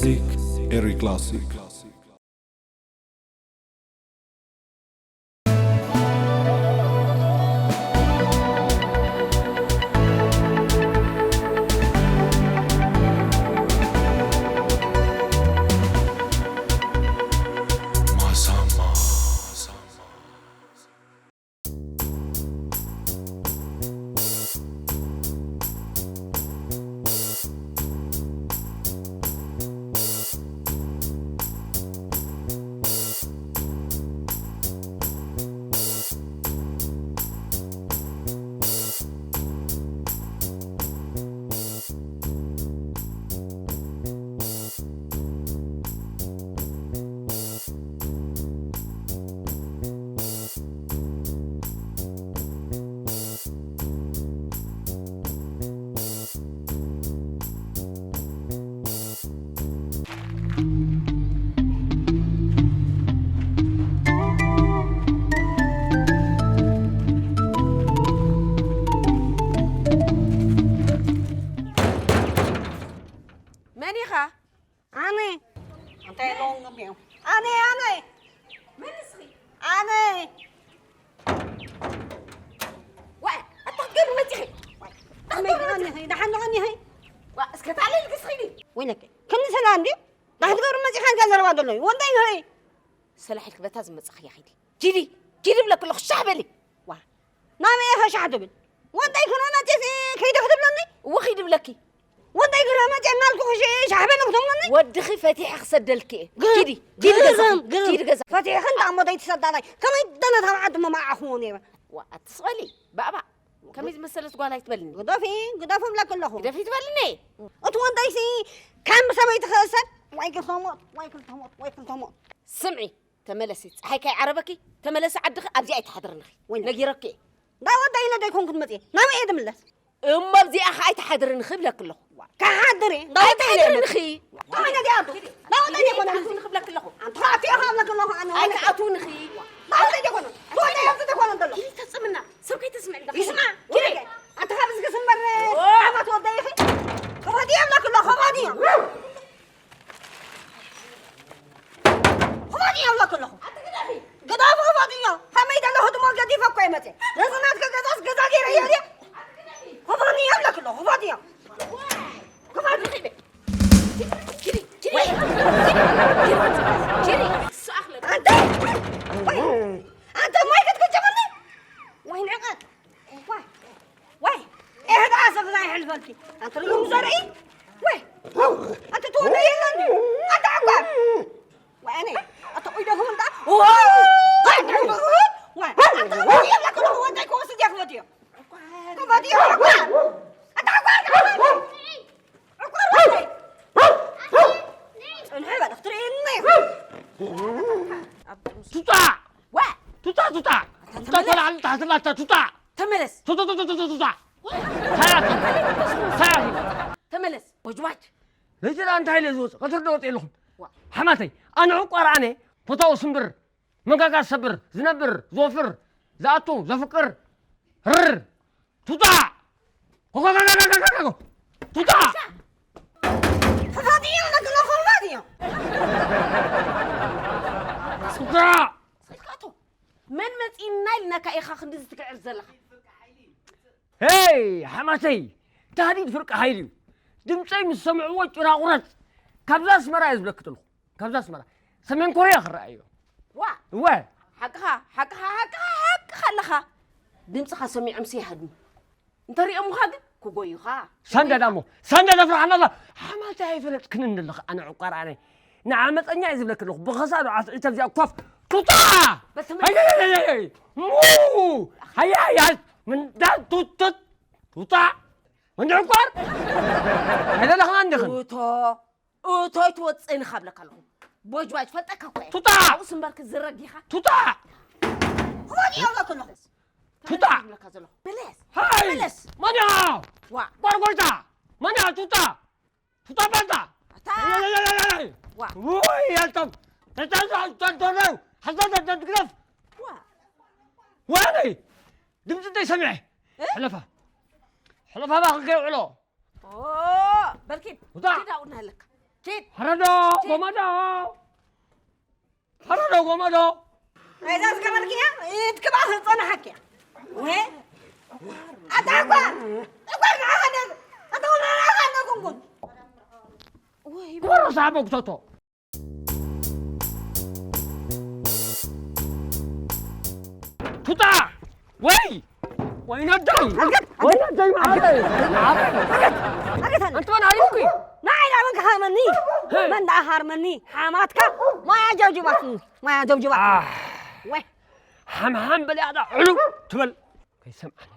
Eric Classic. መን ኢኻ? ኣነ። እንታይ ኢሎም እዮም? ኣነ፣ ኣነ። መን እስኺ? ኣነ። ዋይ፣ ኣታ ክትገብሪ መፂኺ? ዋይ፣ ኣነ፣ ኣነ፣ ደሓን፣ ኣነ፣ ዋ፣ እስከ ታለል ግስኺ። ወይለከ፣ ክንዲ ሰላም ድዩ? ዳሕቲ ገብሪ መፂኻ ኢልካ ዘረባ ዘሎ እዩ። ወንዳይ ንርኢ። ሰላሕ ኢልኪ በታ ዝመፅኽያ ኺዲ። ኪዲ፣ ኪዲ ብለኪ ኣለኹ፣ ሻሕ በሊ። ዋ፣ ናበይ ኢኻ ሻሕ ትብል? ወንዳይ ክኖ መፂኺ ከይዲ ክትብለኒ? እወ፣ ኺዲ ብለኪ። ወንዳይ ክኖ መፂ እናልኩ ሻሕ በሊ ክትብለኒ? ወድኺ ፈቲሐ ክሰደልኪ እየ። ግ-፣ ኪዲ፣ ኪዲ ገዛ፣ ግርም፣ ግርም። ኪዲ ገዛ። ፈቲሕኺ እንዳ እሞ ዘይትሰዳላይ። ከመይ ደነት ኣብ ዓዲ መማዕኹዎ ነይረ? ዋ፣ ኣትስቐሊ፣ ባእባእ። ከመይ ዝመሰለት ጓል ኣይትበልኒ። ግደፊ፣ ግደፊ እብለኪ ኣለኹ። ግደፊ ትበልኒ። እቲ ወንዳይሲ ከም ሰበይቲ ክእሰር፣ ዋይ ክልተ ሞት፣ ዋይ ክልተ ሞት፣ ዋይ ክልተ ሞት። ስምዒ፣ ተመለሲ። ፀሓይ ከይዓረበኪ፣ ተመለሲ ዓድኺ፣ ኣብዚ ኣይትሓድርን ኢኺ። ወይ ነጊረኪ እየ። እንዳ ወዳይ ኢለ ዶ ኣይኮንኩን መፅየ? ናበይ እየ ዝምለስ? እሞ ኣብዚኣ ኸዓ ኣይትሓድርን ኢኺ እብለኪ ኣለኹ። ክሓድር እየ። እንዳ ወዳይ ኣይትሓድርን ኢለ ኢኺ። ከመይ ነዚኣ ኣቱ? እንዳ ወዳይ ኣይኮነን። ኣይትኣትውን ኢኺ እብለኪ ኣለኹ። ኣንተ ኸዓ ኣትዮ ኸዓ እብለኪ ኣለኹ ኣነ። ኣይትኣትውን ኢኺ። እንዳ ወዳይ ኣይኮነን። እንዳ ወዳይ ኣብዚ ኣይኮነን ዘሎ። ኢሊ ተፅምና። ሰብ ከይተስምዕ እንዳ ይስማዕ፣ ወይ። ኪደይ። ኣንተ ካብ ዝግስ እምበር፣ ኦ። ዓመት ወደይ ኢኺ። ክፈትዮ እብለኪ ኣሎ፣ ክፈትዮ። ክፈትዮ እብለኪ ኣለኹ። ኣቲ ግደፊ። ግደፊ፣ ክፈትዮ። ከመይ ደለኹ ድሞ ገዲፈ እኮ እየ መፅየ። ነዚ ናትካ ገዛስ ገዛ ገይረ እየ ድየ? ክፈትዮ እብለኪ ኣለኹ፣ ክፈትዮ። ክፈትዮ። ኪዲ፣ ኪዲ፣ ኪዲ፣ ኪዲ፣ ኪዲ። ኣንተ፣ ወይ፣ ኣንተ ማይ ክትክጭብኒ? ወይ ንዕቀት። ዋይ፣ ዋይ፣ ኤህ፣ ደኣ ሰብ ናይ ሕልፈልቲ። ኣንተ ርጉም ዘርኢ። ዋይ፣ ኣንተ ትወደ የለን። ኣንተ ዓቋር። ዋይ፣ ኣነ፣ ኣንተ ቆይ ደኹም እንዳ። ዋይ፣ ዋይ፣ ኣንተ ወዲ የብላ ከለኹ ወንታይ ክወስድ እየ ክወድ እዮ። ክወድ እዮ፣ ዓቋር። ኣንተ ዓቋር፣ ዓቋር። ዕቋር ወንታይ። ጽንሒ በል፣ ክትርእየኒ ኢኹ። ቱጣ! ዋ! ቱጣ፣ ቱጣ! ቱጣ ተመለስ። ተላዕሊ ታሕቲ ላታ ቱጣ! ተመለስ። ቱ-፣ ቱ-፣ ቱ-፣ ቱ-፣ ቱ-፣ ቱጣ! ሳያት! ሳያት! ተመለስ። ቦጅባጅ። ለይተዳ እንታይ ኢለ ዝወፅእ? ቀትሪ ዶ ወፅእ ኣለኹም? ዋ! ሓማተይ፣ ኣነ ዕቋር ኣነ፣ ፎታው ስምብር፣ መንጋጋ ዝሰብር፣ ዝነብር፣ ዝወፍር፣ ዝኣቱ፣ ዘፍቅር፣ ርር! ቱጣ! ኮኮኮኮኮኮኮ! ቱጣ! ክፋትዮ፣ ለክሎ ክፋትዮ። ቱጣ! ስልካቶ፣ መን መጺእና ኢልናካ ኢኻ ክንድዚ ትግዕር ዘለኻ? ሄይ፣ ሓማተይ፣ ታህዲድ ፍርቂ ሓይሊ እዩ። ድምፀይ ምስ ሰምዕዎ ጭራ ቁረፅ። ካብዛ ኣስመራ እየ ዝብለኪ ዘለኹ። ካብዛ ኣስመራ። ሰሜን ኮርያ ክረኣዮ። ዋ! እወ። ሓቅኻ፣ ሓቅኻ፣ ሓቅኻ፣ ሓቅኻ ኣለኻ። ድምፅኻ ሰሚዖምሲ ይሃድሙ። እንተሪኦምኻ ግን ክጎዩኻ። ሰንደዳ እሞ፣ ሰንደዳ ፍርሓና ኣላ። ሓማተይ ኣይፈለጥክንን ኣለኻ፣ ኣነ ዕቋር ኣነ። ንዓመፀኛ እየ ዝብለኪ ኣለኹ። ብኸሳዱ ዓፍዒተ ኣብዚኣ ኮፍ። ቱጣ! በል ተመለስ። ሃይ፣ ሃይ፣ ሃይ፣ ሃይ። ሙ! ሃይ፣ ሃይ፣ ሃይ። ምን ዳ ቱት፣ ቱት። ቱጣ! ወንዲ ዕቋር? ኣይደለኽና እንዲኽን? እቶ፣ እቶይ ትወፅእን ካብ ለካ ኣለኹ። ቦጅባጅ ፈልጠካ እኮ እየ። ቱጣ! ኣብኡ ስምበር ክዝረግ ኢኻ። ቱጣ! ክወዲ እየ ኣለኩ ኣለኹ። ቱጣ! ተመለስ ዝብለካ ዘለኹ። መለስ! ሃይ! መለስ! መን እያ? ዋ! ጓርጎይታ! መን እያ ቱጣ? ቱጣ ባንታ! ኣታ! ኣይ! ዋ! ውይ፣ ያልቶም! ተታዛ፣ ተንቶነው! ሓዛ፣ ተንቶን፣ ግደፍ! ዋ! ወይኔ! ድምፂ እንታይ ሰሚዐ? እ? ሕለፋ! ሕለፋ፣ እባኽህ ከይውዕሎ! ኦ፣ በርኪን፣ ውጣ! ኪድ ኣብኡ እናሃለካ። ኪድ። ሕረዶ፣ ጎመዶ። ሕረዶ፣ ጎመዶ። ኣይዛ ዝገበርክያ፣ ኢድክባ ክጸንሓክያ። ወ-፣ ኣታ እኳ፣ እኳ ንዓኻ ደ-፣ ኣታ እኳ ንዓኻ ደ-፣ ኩንኩን። ወይ፣ ክበሮ ሳቦ ክተቶ። ቱጣ! ወይ! ወይ ነዳይ! ወይ ነዳይ መዓረይ! ኣገት! ኣንተ መን ኣሪኩ? ንዓይ ዳ መን ክሃርመኒ? ሄ! መን ዳ ሃርመኒ? ሓማትካ? ማያ ጀብጅባትኒ። ማያ ጀብጅባትኒ። ኣህ! ወይ! ሓምሓም በል ያዳ ዕሉ ትበል። ከይሰምዓኒ።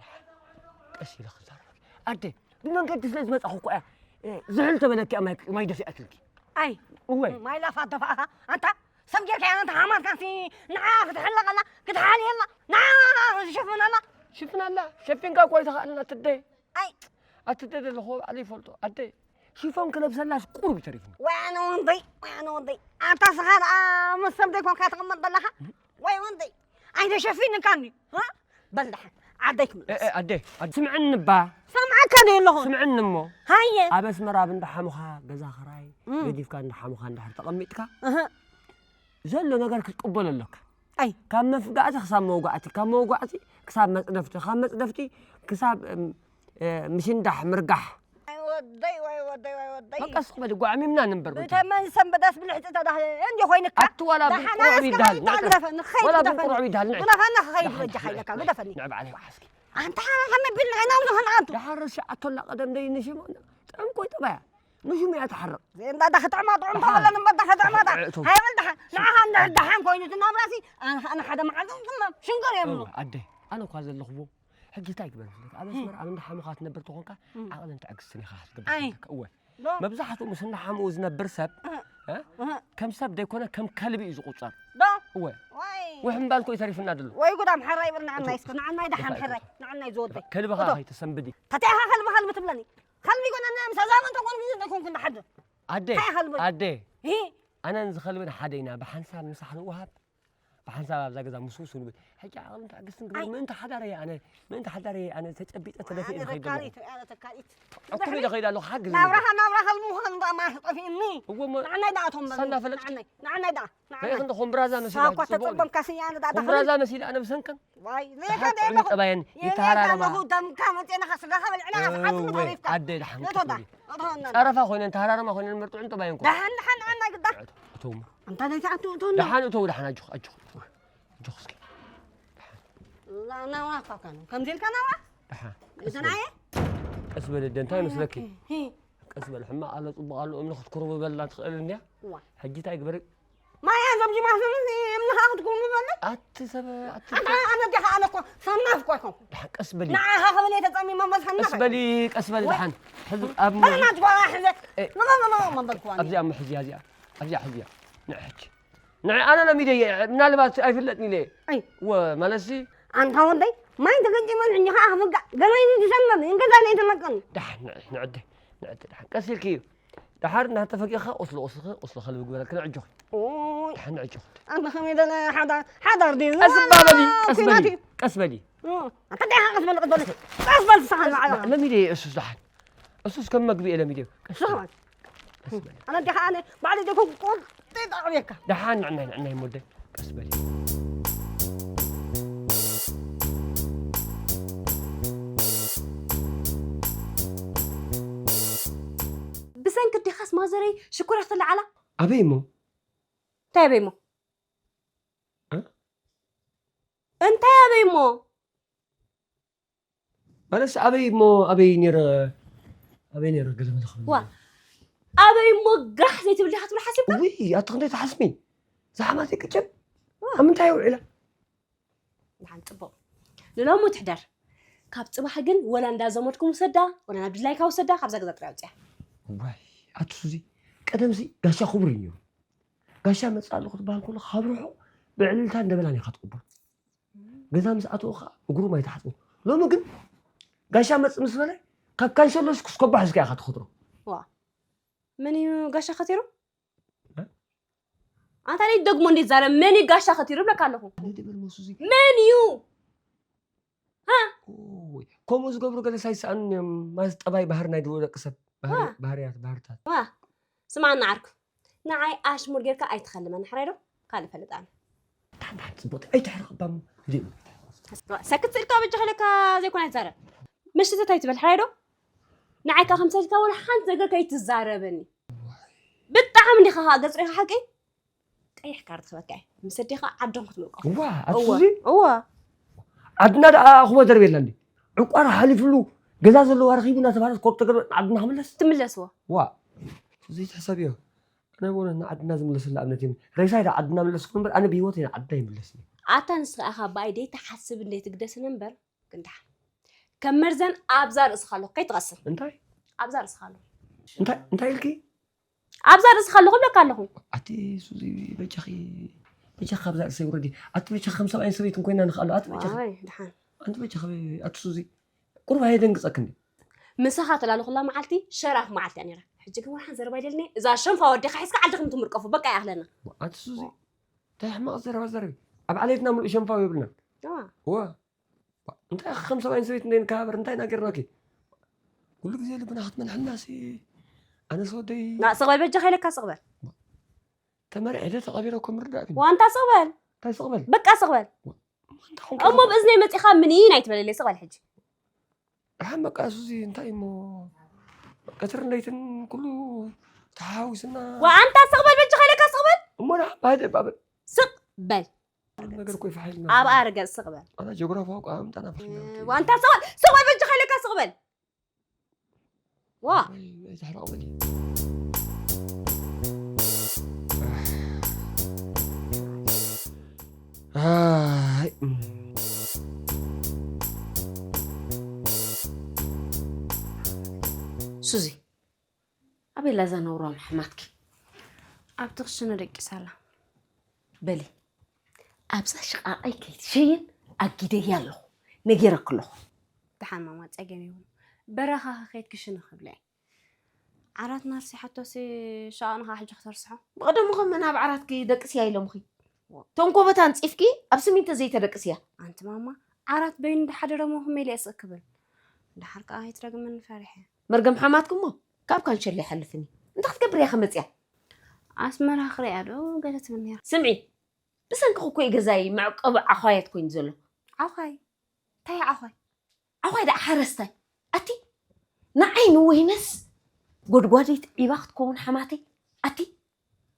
ቀስ ኢለ ክዛረብ። ኣደ፣ ብመንገዲ ስለ ዝመጻኹ እኮ እያ፣ እ፣ ዝሕል ተበለኪ እያ ማይ፣ ማይ ደፊኣትልኪ። ኣይ፣ እወ። ማይ ላፋ ደፋእኻ። ኣንታ ሰብ ጌርካ እያ፣ ኣንታ ሓማትካ ሲ ንዓ ክትሕለቐላ፣ ክትሓልየላ፣ ንዓ ዝሸፍነላ። ሽፍናላ፣ ሸፊንካ እኮ ኣይተኻእልን ኣትደ። ኣይ። ኣትደ ዘለኹ ባዕለይ ይፈልጦ። ኣደ፣ ሽፎን ክለብሰላስ ቁሩብ ይተሪፍኒ። ወይ ኣነ ወንደይ፣ ወይ ኣነ ወንደይ። ኣንታ ስኻ ደኣ ምስ ሰብ ደይኮንካ ትቕመጥ ዘለኻ? ወይ ወንደይ፣ ኣይተሸፊንካኒ፣ እ? በል ደሓን፣ ዓደይ ክምለስ። እ፣ እ፣ ኣደ፣ ኣደ፣ ስምዕኒ እባ። ሰምዓካ ዶ ኣለኹ? ስምዕኒ እሞ። ሃየ። ኣብ ኣስመራ ኣብ እንዳ ሓሙኻ ገዛ ኽራይ እም። ገዲፍካ እንዳ ሓሙኻ እንድሕር ተቐሚጥካ፣ እህ። ዘሎ ነገር ክትቅበሎ ኣለካ። ኣይ። ካብ መፍጋእቲ ክሳብ መውጋእቲ፣ ካብ መውጋእቲ ክሳብ መጽደፍቲ፣ ካብ መጽደፍቲ ክሳብ፣ እም፣ እ፣ ምሽንዳሕ፣ ምርጋሕ። ኣይ ወደይ፣ ወይ ወደይ፣ ወይ ወደይ። በቃ ስቕ በሊ፣ ጓዕሚምና ንንበር በቃ። ብተመን ሰንበዳስ ብልሕጺ ተዳህ-፣ እንዲ ኮይንካ። ኣቲ ዋላ ደሓና ብቁሩዕ እስከ ይዳሃል፣ ከይድ ንዕ-፣ ግደፈኒ፣ ከይድ ዋላ ግደፈኒ። ብቁሩዕ ይዳሃል፣ ንዕ-፣ ግደፈኒ፣ ንኸይድ ዋላ በጃ ሓይለካ፣ ግደፈኒ። ንዕ ባዕለይ ወሓስኪ። ኣንታ ሓመድ ቢል ንዕናም ዝኾነ ኣንቱ። ደሓር ረሲዓቶ ኣላ ቀደም ደይ ንሽሙ ጥዑም ኮይ ጠባያ። ንሽሙ እያ ትሓርቕ። እንዳ ዳኸ ጥዕማ ጥዑም ደሓን። ተበለን እምበር ዳኸ ጥዕማ ዳ-፣ እቶም። ሃይበል ደሓን። ንዓኻ እንድሕር ደሓን ኮይኑ ትናብራሲ፣ ኣነ፣ ኣነ ሓደ መዓልቲ ዝምም ሽንገር የብሉ። እወ፣ ኣደ፣ ኣነ እኳ ዘለኹዎ ሕጂ እንታይ ግበር መስለካ? ኣብ ኣስመራ ኣብ እንዳ ሓሙኻ ትነብር ተኾንካ፣ እም። ዓቕልን ትዕግስትን ኢኻ ክትገብር ኣይ። ዘለካ። እወ። ዶ? መብዛሕትኡ ምስ እንዳ ሓሙኡ ዝነብር ሰብ፣ እ። እ? እ። ከም ሰብ ደይኮነ ከም ከልቢ እዩ ዝቑጸር። ዶ? እወ። ዋይ። ውሕምባል እኮ እዩ ተሪፍና ዘሎ። ወይ ጉድ፣ ኣምሓራይ ይብል ንዓናይ እስከ፣ ንዓናይ ደሓን ደፋ ሕራይ፣ ይበል። ንዓናይ ዝወደይ። ከልቢ እቶ። ኸኣ ከይተሰንብዲ። ተተይኻ ከልቢ ከልቢ ትብለኒ። ከልቢ ይኮነ፣ ኣነ ምስ ኣዛመን ተኮንኩ ዘይኮንኩ ንሓድር። ኣደ፣ እንታይ ከልቢ? ኣደ። ሂ። ኣነን ዝኸልብን ሓደ ኢና፣ ብሓንሳብ ምሳሕ ንወሃብ። ብሓንሳብ ኣብዛ ገዛ ምስውስ ንብል። ሕጂ ዓቕልን ትዕግስትን ግበር። ኣይ። ምእንቲ ሓዳረይ ኣነ፣ ምእንቲ ሓዳረይ ኣነ ተጨቢጠ ተደፊኤ ኣነ ዝኸይድ ዘለኹ። ተካሊት፣ ኣነ ተካሊት። ዕኩብ ኢለ ከይድ ኣለኹ፣ ሓግዝ ናብራኻ፣ ንብል። ናብራ ከልቢ ምዃኑ ደኣ ማሽ ጠፊእኒ። እዎ፣ እሞ ንዓናይ ደኣ እቶም በሉ። ሳና ፈለጥኪ? ንዓናይ፣ ንዓናይ ደኣ፣ ንዓናይ። እንታይ ክንዲ ኮምብራዛ መሲላ ሳኳ ጽቡቕ። ተጸበምካ ስያ ኣነ ደኣ ኮምብራዛ ተኽሊ። መሲላ ኣነ ብሰንከን። ዋይ፣ ደሓን ዘይከደ ጥዑም ኣለኹ። ጠባየን የኔ ይተሃራረማ። ኣለኹ፣ ደምካ መጼና ከስጋኻ በልዕና እወ፣ ዝሓዝን ተሪፍካ። ኣደ ደሓን እቶ ዳ፣ ክትብሊ። እቶ ና። ጸረፋ ኮይነን ተሃራረማ ኮይነን እምበር ጥዑም ጠባየን እኮ። ደሓን፣ ደሓን፣ ንዓናይ ግዳ። እቶ፣ እቶ። ኣንታ ነቲ ኣቱ፣ እቶ፣ እቶ። ደሓን እተው፣ ደሓን ኣጆኽ፣ ኣጆኽ፣ ኣጆኽ እስኪ። ደሓን። ላ-፣ ናውራ እኳ እኳ ነው። ከምዚ ኢልካ ናውራ? ደሓን። ቀስ በል። እተናየ? ቀስ በል፣ ኣደ፣ እንታይ መስለኪ? ሂ። ቀስ በል፣ ሕማቕ ኣሎ፣ ጽቡቕ ኣሎ፣ እምኒ ክትኩርብበላ ትኽእል እንድያ። እዋ። ሕጂ እንታይ ግበሪ? ማያ ዘምጂ ማስሉ እምኒ ኸኣ ክትኩርብበለይ? ኣቲ ሰብ፣ ኣቲ ኣታ ሰብ። ኣነ ዲኻ፣ ኣነ እኮ ሰናፍ እኮ ኣይኮንኩ። ደሓን፣ ቀስ በሊ። ንዓኻ ክብል እየ ተጸሚመ፣ እሞ ሰናፍ ቀስ በሊ፣ ኣይኮንኩ። ቀስ በሊ፣ ወይ። ደሓን። ሕዚ ኣብ በል ናት ጓራ ሕዘ። ኤ። ኖ፣ ኖ፣ ኖ፣ ኖ፣ መበልኩዋ። ኣብዚኣ እሞ ሕዚያ፣ እዚኣ። ኣብዚኣ ሕዚያ። ንዕች። ንዕ-፣ ኣነ ለሚደ እየ፣ ምናልባት ኣይፍለጥን ኢለ እየ። ኣይ። ወ-፣ ማለትሲ ኣንታ ወደይ፣ ማይ ተገጭመን እንጂ ኸዓ ክፍጋእ፣ ገመይ ዝሰመም፣ እንገዛ ለይተመቀኑ። ደሓን፣ ንዕ-፣ ንዕደ፣ ንዕደ፣ ደሓን። ቀስ ኢልኪ እዩ። ደሓር እናተፈቂኻ ቁስሊ ቁስልኺ፣ ቁስሊ ከልቢ ግበረልኪ፣ ንዕጆኺ። ኦይ። ደሓን ንዕጆኺ። ኣነ ከመይ ደለ ሓዳር፣ ሓዳር ድዩ? ቀስ እባ በሊ፣ ቀስ በሊ፣ ኩናት እዩ። ቀስ በሊ። ኦ፣ ኣንታ ደሓ ቀስ በል፣ ቀስ በል። ቀስ በል፣ ስኻ ንዓኻ። ለሚደ እየ እሱስ ደሓን። እሱስ ከም መግቢ እየ ለሚደ። ቀስ በሊ። ስኻ። ቀስ በሊ። ኣነ ደሓ ኣነ ባዕለይ ደኮንኩ ቁርጢ ጣዕቤካ። ደሓን ንዕናይ፣ ንዕናይ ሞደ። ቀስ በሊ። ብሰንኪ ዲኻስ ማዘረይ ሽኮር ክትለዓላ? ኣበይ እሞ? እንታይ ኣበይ እሞ? እ? እንታይ ኣበይ እሞ? ማለትስ ኣበይ እሞ፣ ኣበይ ነይረ፣ ኣበይ ነይረ ገለ መለ ክብል ዋ፣ ነይረ። ኣበይ እሞ ጋሕ ዘይትብል ዲኻ ትብል ሓሲብካ? ውይ፣ ኣቲ ክንደይ ትሓስሚ? ዝሓማተይ ቅጭብ? ዋ። ኣብ ምንታይ ውዒላ? ደሓን፣ ጽቡቕ። ንሎሚ ትሕደር። ካብ ጽባሕ ግን ወላ እንዳ ዘመድኩም ውሰዳ፣ ወላ ናብ ድላይካ ውሰዳ፣ ካብዛ ገዛ ጥራይ ኣውጽያ። ዋይ፣ ኣቲ ሱዚ፣ ቀደምሲ ጋሻ ክቡር እዩ ነይሩ። ጋሻ መጽእ ኣለኹ ትበሃል ከሎ፣ ካብ ርሑቕ ብዕልልታን ደበናን ኢኻ ትቕበሎ። ገዛ ምስ ኣተወ ኸዓ እግሩ ማይ ተሓጽቦ። ሎሚ ግን ጋሻ መጽእ ምስ በለ፣ ካብ ካንሸሎስ ክስኮባ ሒዝካ ኢኻ ትኸትሮ። ዋ። መን እዩ ጋሻ ከቲሩ? እ? ኣንታ ነይ ደግሞ እንዴት ዛረ መን እዩ ጋሻ ከቲሩ ብለካ ኣለኹ? ኣነ ደበል መሱዚ። መን እዩ? ሃ? ኦይ፣ ከምኡ ዝገብሩ ገለ ሳይሰኣኑን እዮም። ማለት ጠባይ ባህሪ ናይ ድሮ ደቂ ሰብ። ባህሪ-፣ ዋ። ባህርያት፣ ባህርታት። ዋ። ስማዕና ዓርኩ፣ ንዓይ ኣሽሙር ጌርካ ኣይትኸልመኒ ሕራይ ዶ? ካልእ ፈልጥ ኣነ። ሓንቲ ሓንቲ ጽቡቕቲ ኣይትሕረቕ እባ እሞ። ሪኡ። ሰክት ስኢልካ በጃ ከለካ ዘይኮነ ኣይትዛረብ። ምሽትት ኣይትበል ሕራይ ዶ? ንዓይ ከኣ ከም ሰድካ ወላ ሓንቲ ነገር ከይትዛረበኒ። ብጣዕሚ እንዲኻ ከኣ ገጽ ሪኻ ሓቂ? ቀይሕ ካርድ ክበካ እየ። ምስ ኣዴኻ ዓዶም ክትምርቆ። እዋ ኣቲ እወ ሱዚ እወ። ዓድና ደኣ ኣኹቦ ደርብ የላ እንዲ ዕቋር ሓሊፍሉ ገዛ ዘለዎ ረኺቡ እናተባህለት ኮርቶ ገርበ ዓድና ክምለስ ትምለስዎ። ዋ ሱዚ ትሕሰብ እዮ ኣነ ብእውነት ንዓድና ዝምለሰላ እምነት የብለይን ሬሳይ ደኣ ዓድና ምለስኩ እምበር ኣነ ብህይወተይ ንዓድና ይምለስኒ ኣታ ንስኻ ኢኻ ብኣይ ደይትሓስብ እንደይትግደስን እምበር ግን ደሓን ከም መርዘን ኣብዛ ርእስኻ ኣለኹ ከይትቐስን እንታይ ኣብዛ ርእስኻ ኣለኹ እንታይ እንታይ ኢልኪ ኣብዛ ርእስኻ ኣለኹ እብለካ ኣለኹ ኣቲ ሱዚ በጃኺ በጃኺ ካብዛ ርእሰይ ውረዲ ኣቲ በጃኺ ከም ሰብኣይን ሰበይትን ኮይና ንኽኣሉ ኣቲ በጃኺ ዋይ ደሓን ኣንቲ በጃኺ ኣቲ ሱዚ ቁሩብ ኣየደንግጸኪ እንዲ ምሳኻ ተላልኹላ መዓልቲ ሸራፍ መዓልቲ እያ ነይራ ሕጂ ግን ወርሓን ዘረባ ይደልኒ እዛ ሸንፋ ወዲኻ ሒዝካ ዓዲ ከም ትምርቀፉ በቃ ይኣኽለና ኣቲ ሱዚ እንታይ ሕማቕ ዘረባ ዘረቢ ኣብ ዓሌትና ምሉእ ሸንፋው የብልናን እዋ እንታይ ኢኺ ከም ሰብኣይን ሰበይትን ዘይንከባበር እንታይ ኢና ጌርናኪ? ኩሉ ግዜ ልብና ክትመልሐልና ሲ ኣነስ ወደይ ና ስቕ በል በጃኻ ኢለካ ስቕ በል ተመርዒ ዶ ተቐቢረ እኮ ምርዳእ ግን ዋንታ ስቕ በል እንታይ ስቕ በል በቃ ስቕ በል ዋንታ ኾንኩ እሞ ብእዝነይ መፂኻ ምኒን ኣይትበለለይ ስቕ በል ሕጂ ደሓን በቃ እሱዚ እንታይ እሞ ቀትርን ለይትን ኩሉ ተሓዋዊስና ዋንታ ስቕ በል በጃኻ ኢለካ ስቕ በል እሞ ደሓን ባይደ ባበል ስቕ በል ነገር እኮ ይፋሕ ኢልና ኣብኣ ርገጽ ስቕ በል። ኣታ ጆግራፊ ኣውቃ ኣምጣና ፋሕ ኢልና ንርኢ። ዋንታ ስቕ በል ስቕ በል በጃኻ ኢለካ ስቕ በል። ዋ ወይ ወይ ተሕረቕ በል። ኣይ እም። ሱዚ ኣበይ ኣላ እዛ ነውራም ሓማትኪ? ኣብቲ ክሽነ ደቂሳ ኣላ። በሊ ኣብዛ ሽቓቐይ ከይትሸይን ኣጊደያ ኣለኹ ነጊረኪ ኣለኹ። ደሓን ማማ ጸገም የብሉን። በረኻ ከይድ ክሽነ ክብላ እየ። ዓራት ናርሲ ሓቶሲ ሽቓቕ ንኻ ሕጂ ክተርስሖ? ብቐደሙ ኸ መን ኣብ ዓራትኪ ደቅስያ ኢሎምኺ? እቶም ኮቦት ኣንጺፍኪ ኣብ ስሚንቶ ዘይተደቅስያ? ኣንቲ ማማ ዓራት በይኑ እንዳሓደረ እሞ ከመይ ኢለ እየ ስቕ ክብል? ደሓር ከኣ ከይትረግመኒ ፈሪሐ። መርገም ሓማትኪ እሞ ካብ ካንሸሎ ኣይሓልፍን እዩ። እንታይ ክትገብር እያ ከመጽያ? ኣስመራ ክሪኣ ዶ ገለ ትብል ነይራ። ስምዒ፣ ብሰንክኺ እኮ እዩ ገዛይ መዕቆቢ ዓዃያት ኮይኑ ዘሎ። ዓዃይ? እንታይ ዓዃይ? ዓዃይ ደኣ ሓረስታይ። ኣቲ ንዓይ ንወይነስ ጎድጓደይት ዒባ ክትከውን ሓማተይ። ኣቲ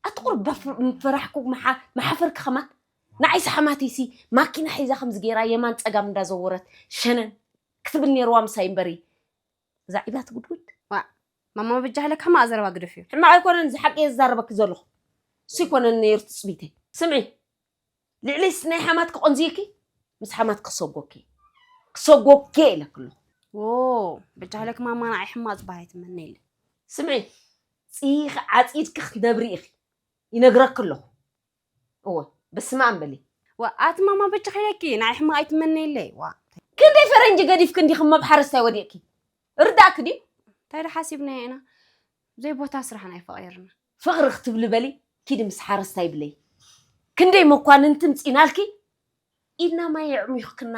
ኣቲ ቁሩብ ዳፍ ምፈራሕኩ መሓ- መሓፈርኪ ከማን። ንዓይሲ ሓማተይሲ ማኪና ሒዛ ከምዚ ገይራ የማን ጸጋም እንዳዘወረት ሸነን ክትብል ነይርዋ ምሳይ እምበሪ። እዛ ዒባ ትጉድጉድ። ዋእ፣ ማማ በጃ ኢለኪ ሕማቕ ዘረባ ግደፍዮ። ሕማቕ ኣይኮነን፣ እዚ ሓቂ እየ ዝዛረበኪ ዘለኹ። እሱ ኣይኮነን ነይሩ ትጽቢተይ። ስምዒ፣ ልዕሊስ ናይ ሓማትኪ ቆንዝይኪ፣ ምስ ሓማትኪ ክሰጎኪ። ክሰጎኪ እየ ኢለኪ ኣለኹ። ዎ፣ በጃ ኢለኪ ማማ ንዓይ ሕማቕ ዝበሃል ኣይትመነይለይ። ስምዒ፣ ጽሂኺ ዓጺድኪ ክትነብሪ ኢኺ። ይነግረኪ ኣለኹ። እወ፣ በስመኣም በሊ። ዋ፣ ኣቲ ማማ በጃኺ ኢለኪ፣ ንዓይ ሕማቕ ኣይትመነይለይ። ዋ። ክንደይ ፈረንጂ ገዲፍኪ እንዲኺ እሞ ኣብ ሓረስታይ ወዲቕኪ? ርዳእኪ ድዩ? እንታይ ዶ ሓሲብናዮ ኢና? ብዘይ ቦታ ስራሕና ኣይፈቐየርና። ፍቕሪ ክትብሊ በሊ፣ ኪዲ ምስ ሓረስታይ ብለይ። ክንደይ መኳንንቲ ምጺናልኪ? ኢድና ማይ የዕሚኽክና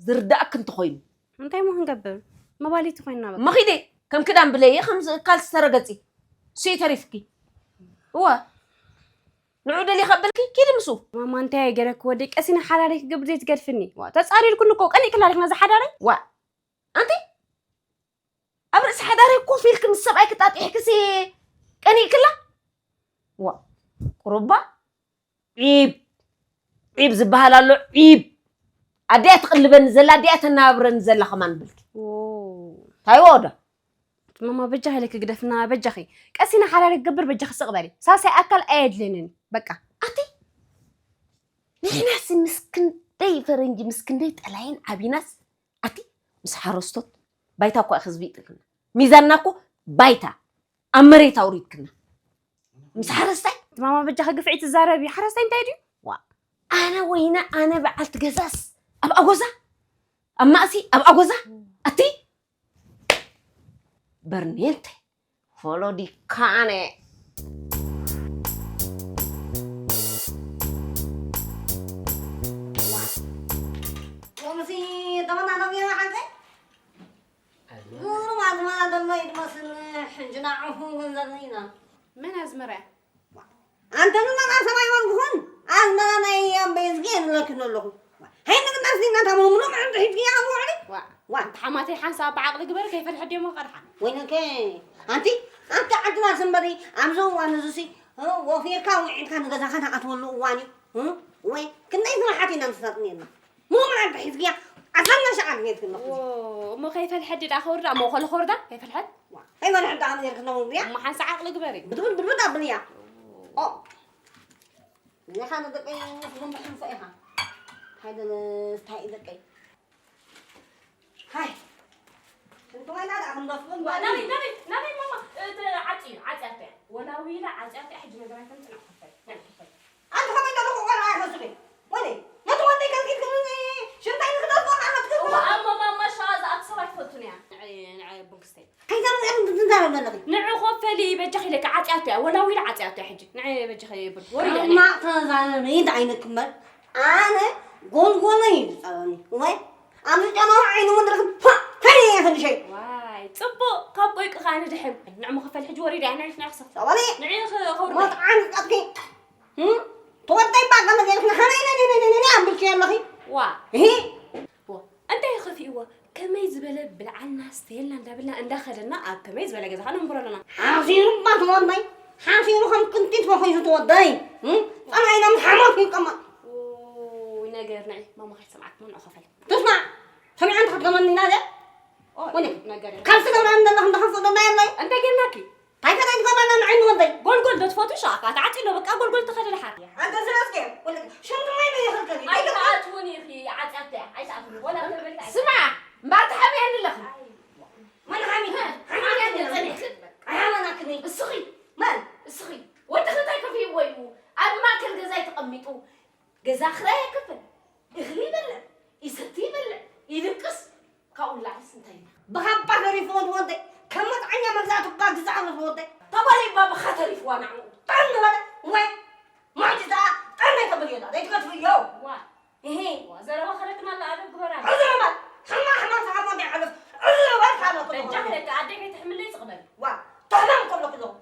ዝርዳእኪ እንተኾይኑ። እንታይ እሞ ክንገብር? መባሊቲ ኮይንና በቃ። እሞ ኺዲ፣ ከም ክዳን ብለየ፣ ከም ዝ- ካልሲ ተረገጺ። እሱ እዩ ተሪፍኪ። እወ። ንዑ ደሊኻ በልኪ፣ ኪዲ ምስኡ። ማማ እንታይ ገለኪ ወደይ ቀሲነ ሓዳረይ ክገብር ዘይትገድፍኒ። ዋ፣ ተጻሪርኩኒ እኮ፣ ቀኒእክላ ዲኽና ዝሓዳረይ? ዋ፣ ኣንቲ ኣብ ርእሲ ሓዳረይ ኮፍ ኢልኪ ምስ ሰብኣይ ክጣጢሕክሲ ቀኒእክላ? ዋ፣ ቁሩባ ዒብ ዒብ ዝበሃል ኣሎ ዒብ ኣዲኣ ትቕልበኒ ዘላ ኣዲኣ ተናብረኒ ዘላ ከማን ብልኪ እንታይ ወዳ ማማ በጃ ኢለኪ ግደፍና በጃኺ ቀሲና ሓላል ክገብር በጃኺ ስቕ በሊ ሳልሳይ ኣካል ኣየድልየንን በቃ ኣቲ ንሕናስ ምስ ክንደይ ፈረንጂ ምስ ክንደይ ጠላይን ዓቢናስ ኣቲ ምስ ሓረስቶት ባይታ እኳ ህዝቢ ይጥልና ሚዛንና እኮ ባይታ ኣብ መሬት ኣውሪድክና ምስ ሓረስታይ ማማ በጃኺ ግፍዒ ትዛረቢ ሓረስታይ እንታይ ድዩ ዋ ኣነ ወይነ ኣነ በዓልቲ ገዛስ ኣብ ኣጎዛ ኣብ ማእሲ ኣብ ኣጎዛ ኣቲ በርኔንተ ፎሎዲካነ ሎምሲ ተመናደም ኢና ሓንተ ግሩማት መናደም ኢድመስን ሕጂ ናዕኹም ክንዘርኢና ኣንተ ንመጣ ሰማይ ወንግኹን ኣዝመራ ናይ ኣምበይ ዝግየ ንለክን ኣለኹ። ሃይ ንግዳስ ዲና ታሞምኖ ምዕንድ ሒዝግያ ኣብ ውዕሊ። ዋ፣ ዋ። ኣንቲ ሓማተይ ሓንሳብ ብዓቕሊ ግበሪ፣ ከይፈልሐ ድዮሞ ቀድሓ። ወይነከ፣ ኣንቲ ኣብቲ ዓድና ስንበሪ ኣብዚ እዋን እዙሲ፣ እ፣ ወፊርካ ውዒልካ ንገዛኻ ትኣትወሉ እዋን እዩ። እ፣ ወይ ክንደይ ስራሓት ኢና ንሳጥን የልና። ሞ ምዕንድ ሒዝግያ ዓሰርተ ሸዓት ጌርክ ኣለኹ። ዎ፣ እሞ ከይፈልሐ ድዳ ከውርዳ፣ እሞ ኮለ ከውርዳ፣ ከይፈልሐ? ዋ፣ ከይፈልሐ ድዳ ከውርዳ እያ? እሞ ሓንሳ ዓቕሊ ግበሪ። ብድብል ብድብል ኣብልያ። ኦ። እዚኻ ንደቀይ ንኹሎም ብሕልፎ ኢኻ። እንታይ ደለስ፣ እንታይ እዩ ደቀይ? ሃይ። ሽንቲ ማይ ናዳ ክንደፍእን ዋ፣ ናበይ፣ ናበይ፣ ናበይ ማማ? እቲ ዓጽዩ፣ ዓጽያቶ እያ። ወላ ዊላ ዓጽያቶ እያ፣ ሕጂ ነገራት ከምጽእ ንዓይ ክፈል፣ ንዓይ ክፈል። ኣንቲ ከመይ ደለኹ ቆልዓ ኣይኸስብ እየ። ወደይ፣ ነቲ ወደይ ከልኪት ክምኒ ሽንታይ ንክደፍኦ ከዓ ክትገብር። እዋ፣ ኣሞ ማማ ሻዋ ዝኣት ሰብ ኣይትፈቱን እያ። ንዓይ፣ ንዓይ ቡንክስተይ። ከይተረድአኒ ትዛረብ ዘለኺ። ንዑ ኮፈሊ በጃኺ ኢለኪ ዓጽያቶ እያ፣ ወላ ዊላ ዓጽያቶ እያ ሕጂ። ንዒ በጃኺ ብር ወሪዳ እያ። ሕማቕ ተዛረቢ እንታይ ዓይነት ክምበር? ኣነ ጎልጎለይ እዩ ዝጸበኒ። ወይ ኣብዚ ጨናዊ ዓይኑ እውን ርኽብ ፋ ከይደ እየ ክንሸይ። ዋይ፣ ጽቡቕ፣ ካብ ቆይቂ ከኣ ንድሕን። ንዑ መኸፈሊ ሕጂ ወሪዳ እያ፣ ንዒ ንዒ ክሰፍ። ጸበኒ ንዒ ኸውርዳ። መጥዓም ዝጠጥኪ። እም? ተወደይ እባ ገለ ገይርክና ከመይ ነይ ነይ ነይ ነይ ኣብልኪ ኣለኺ? ዋ። እሂ። ዋ፣ እንታይ ከፊእዎ? ከመይ ዝበለ ብልዓልና ስተየልና እንዳበልና እንዳኸደና ኣብ ከመይ ዝበለ ገዛ ከነንብሮ ኣለና? ሓሲሩ እባ ተወደይ፣ ሓሲሩ ከም ቅንጢት ፈኺሱ ተወደይ። እም? ጸላኢና ምስ ሓሞት ይቀመጥ። ውይ፣ ነገር ንዒ፣ ማማ ከይትሰምዓክ፣ መንዑ ከፈለ። ትስማዕ፣ ሰሚዓ እንተ ክትገመኒ ኢና ዘ-፣ ኦ፣ ወደ-፣ ነገር የለን። ካብ ስገብራ እንደለኽ እንደኸፍእ ደና የለይ። እንታይ ጌርናኪ? እንታይ ከ ትገብራና ንዓይ ንወደይ? ጎልጎል ዶ ትፈትዊ ሻኻ? ተዓጺ ኣሎ በቃ ጎልጎል ተኸደ ድሓር። ኣንተ ዝረስከ፣ ወለ-፣ ሽንቲ ማይ ነው የኸልከኒ። ኣይትኣትውን ኢኺ፣ ዓጻተ፣ ኣይትኣትውን። ወላ ተበልካ ኣይ- ስማ፣ እምበኣር ትሓምያኒ ኣለኺ። መን ሓሚኒ? ሓሚኒ ኣነ ጸኒሕክን። ኣይሓመናክኒ። እስኺ። መን? እስኺ። ወዲ እንታይ ከፊእዎ እዩ? ኣብ ማእከል ገዛይ ተቐሚጡ። ገዛ ክራይ ኣይከፍል። እኽሊ ይበልዕ፣ ይሰቲ ይበልዕ፣ ይድቅስ። ካብኡ ንላዕሊስ እንታይ ኢልና? ብኻባ ተሪፍዎ ትወደይ፣ ከም መጥዓኛ መግዛእቲ እባ ግዛእ ኣሎ ትወደይ። ተባለ እባ ብኻ ተሪፍዋ ንዕኡ። ጥዕም ዝበለ፣ ወይ፣ ሙዕጅዛ፣ ጥዕም ኣይተብል እዮ፣ ዘይትገድፉ እዮ። ዋ። እሂ። ዋ፣ ዘረባ ከለክና ኣላ ኣደብ ግበራ። ዕዙ በል፣ ሕማ ሕማም ሰሓቦ እንታይ ዓለፍ፣ ዕዙ በል ካለኩ በጃ ትኾነ። ክለካ ኣደይ ከይትሕምለይ ጽቕበል። ዋ፣ ተሕማም ከለኩ ኣለኹ።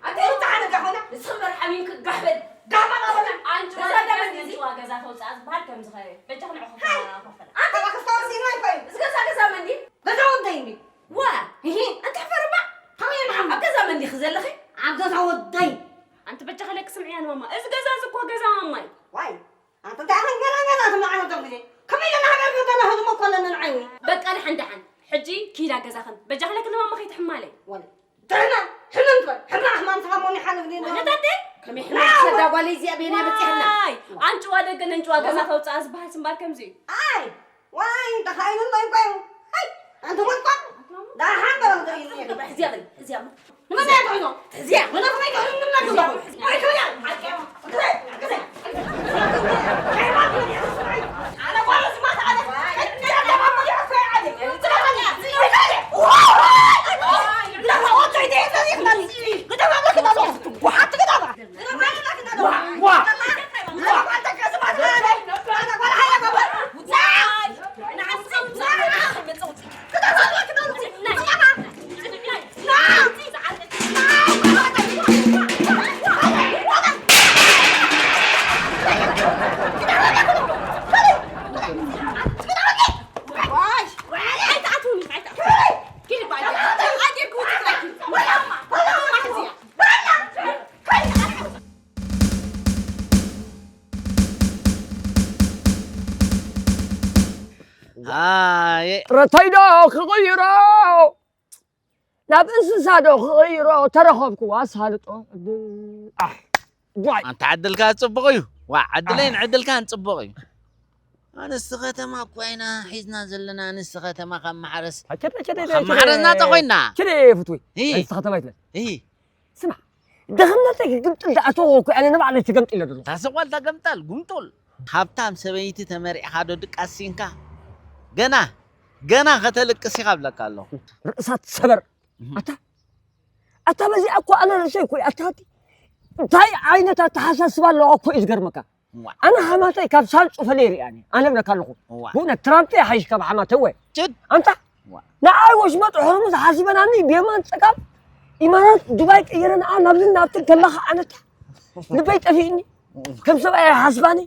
ኣንተ እንታይ ዓይነት ጋሕ ኮይና? ንስኺ እምበር ሓሚምኪ ጋሕ በል። ጋሕ በል ኣበላ። ኣንቲ ገዛ ዋላ ገዛ ገዛ እዚ? ዋ ገዛ ተውፅኣ ዝበሃል ከምዚ ኸ-፣ በጃ ክንዕኹ ሃይ! ከፈላ። ኣንተ ባ ክስታወስ ኢልና ይኮይን። እዚ ገዛ ገዛ መን ድዩ? ገዛ ወደይ እንዲ። ዋ! እሂ! ኣንቲ ሕፈር እባ! ከመይ እየ መሓመድ? ኣብ ገዛ መን ዲኺ ዘለኺ? ኣብ ገዛ ወደይ። ኣንቲ በጃ ኸለኪ ስምዕያ ንማማ። እዚ ገዛ እዚ እኮ ገዛ ማማ እዩ። ዋይ! ኣንተ እንታይ ኢኻ ገና ገና ትመዓዮ ቶም ግዜ? ከመይ ኢለ ንሃገር ገና ህድሞ እኮ ኣለኒ ንዓይ ወይ? በቃ ደሓን ደሓን። ሕጂ ኪዳ ገዛኽን። በጃ ኸለኪ ንማማ ከይትሕማለይ። ወለ። ጥዕና፣ ሕምም ትበል። ሕማቕ ሕማም ተሃሞኒ ሓለፍ ኔና። ወለታተይ፣ ከመይ ሕማቕ ሕማቕ ትሰዳ ጓለይ እዚኣ በየናይ በጺሕና? ኣይ፣ ኣንጭዋ ደገ ነንጭዋ ገዛ ተውፅኣ ዝበሃል ስምባር ከምዚ እዩ። ኣይ፣ ዋይ፣ እንተ ኻይኑ እንዶ ይቆዩ። ኣይ፣ ኣንተ ወልቋ፣ ዳሓን በረው ትርኢ እዚኣ በል፣ እዚኣ እሞ። ንመን እያ ትሕዞ? እዚኣ። ንመን እያ ትሕዞ? ኣይ፣ ትብላ። ኣይ፣ ትብላ። ኣየ። ጥረተይ ዶ ክቕይሮ? ናብ እንስሳ ዶ ክቕይሮ? ተረኸብኩ ኣሳልጦ ዕድል። ኣሕ፣ ዋይ። ኣንታ ዕድልካ ጽቡቕ እዩ። ዋ፣ ዕድለይን ኣሕ። ዕድልካን ጽቡቕ እዩ። ኣንስቲ ከተማ እኮ ኢና ሒዝና ዘለና፣ ኣንስቲ ከተማ ካብ ማሕረስ፣ ኣቸደ፣ ኣቸደ፣ ካብ ኣቸደ። ማሕረስ ናጻ ኮይና። ችደ ፍትወይ። እይ። ኣንስቲ ከተማ ይትበል። እይ። ስማ፣ ድኽነተይ ክግምጥል ዝኣተወ እኮ ኣነ ንባዕለይ ተገምጢለ ዘለኹ። ታስቋል ተገምጣል፣ ጉምጡል። ሃብታም ሰበይቲ ተመሪዕኻ ዶ ድቃስ ሲንካ? ገና፣ ገና ከተልቅስ ኢኻ እብለካ ኣለኹ። ርእሳ ትሰበር። እህ። ኣታ፣ ኣታ በዚኣ እኮ ኣነ ርእሰይ እኮ እዩ። ኣታ፣ ኣቲ፣ እንታይ ዓይነት ኣተሓሳስባ ኣለዋ እኮ እዩ ዝገርመካ። እዋ። ኣነ ሃማተይ ካብ ሳንጹ ፈለየ ርእያ እየ። ኣነ እብለካ ኣለኹ። እዋ። ብእውነት ትራምፕ ይሓይሽ ካብ ሓማተይ ወይ። ጭድ። ኣንታ፣ እዋ። ንዓይ ወሽመጥ ሆርሙዝ ሓሲበናኒ ብየማን ጸጋም ኢማራት ዱባይ ቀይረንኣ ናብዝን ናብትን ከለኻ ኣነታ ልበይ ጠፊእኒ። ከም ሰብኣይ ኣይሓስባኒ።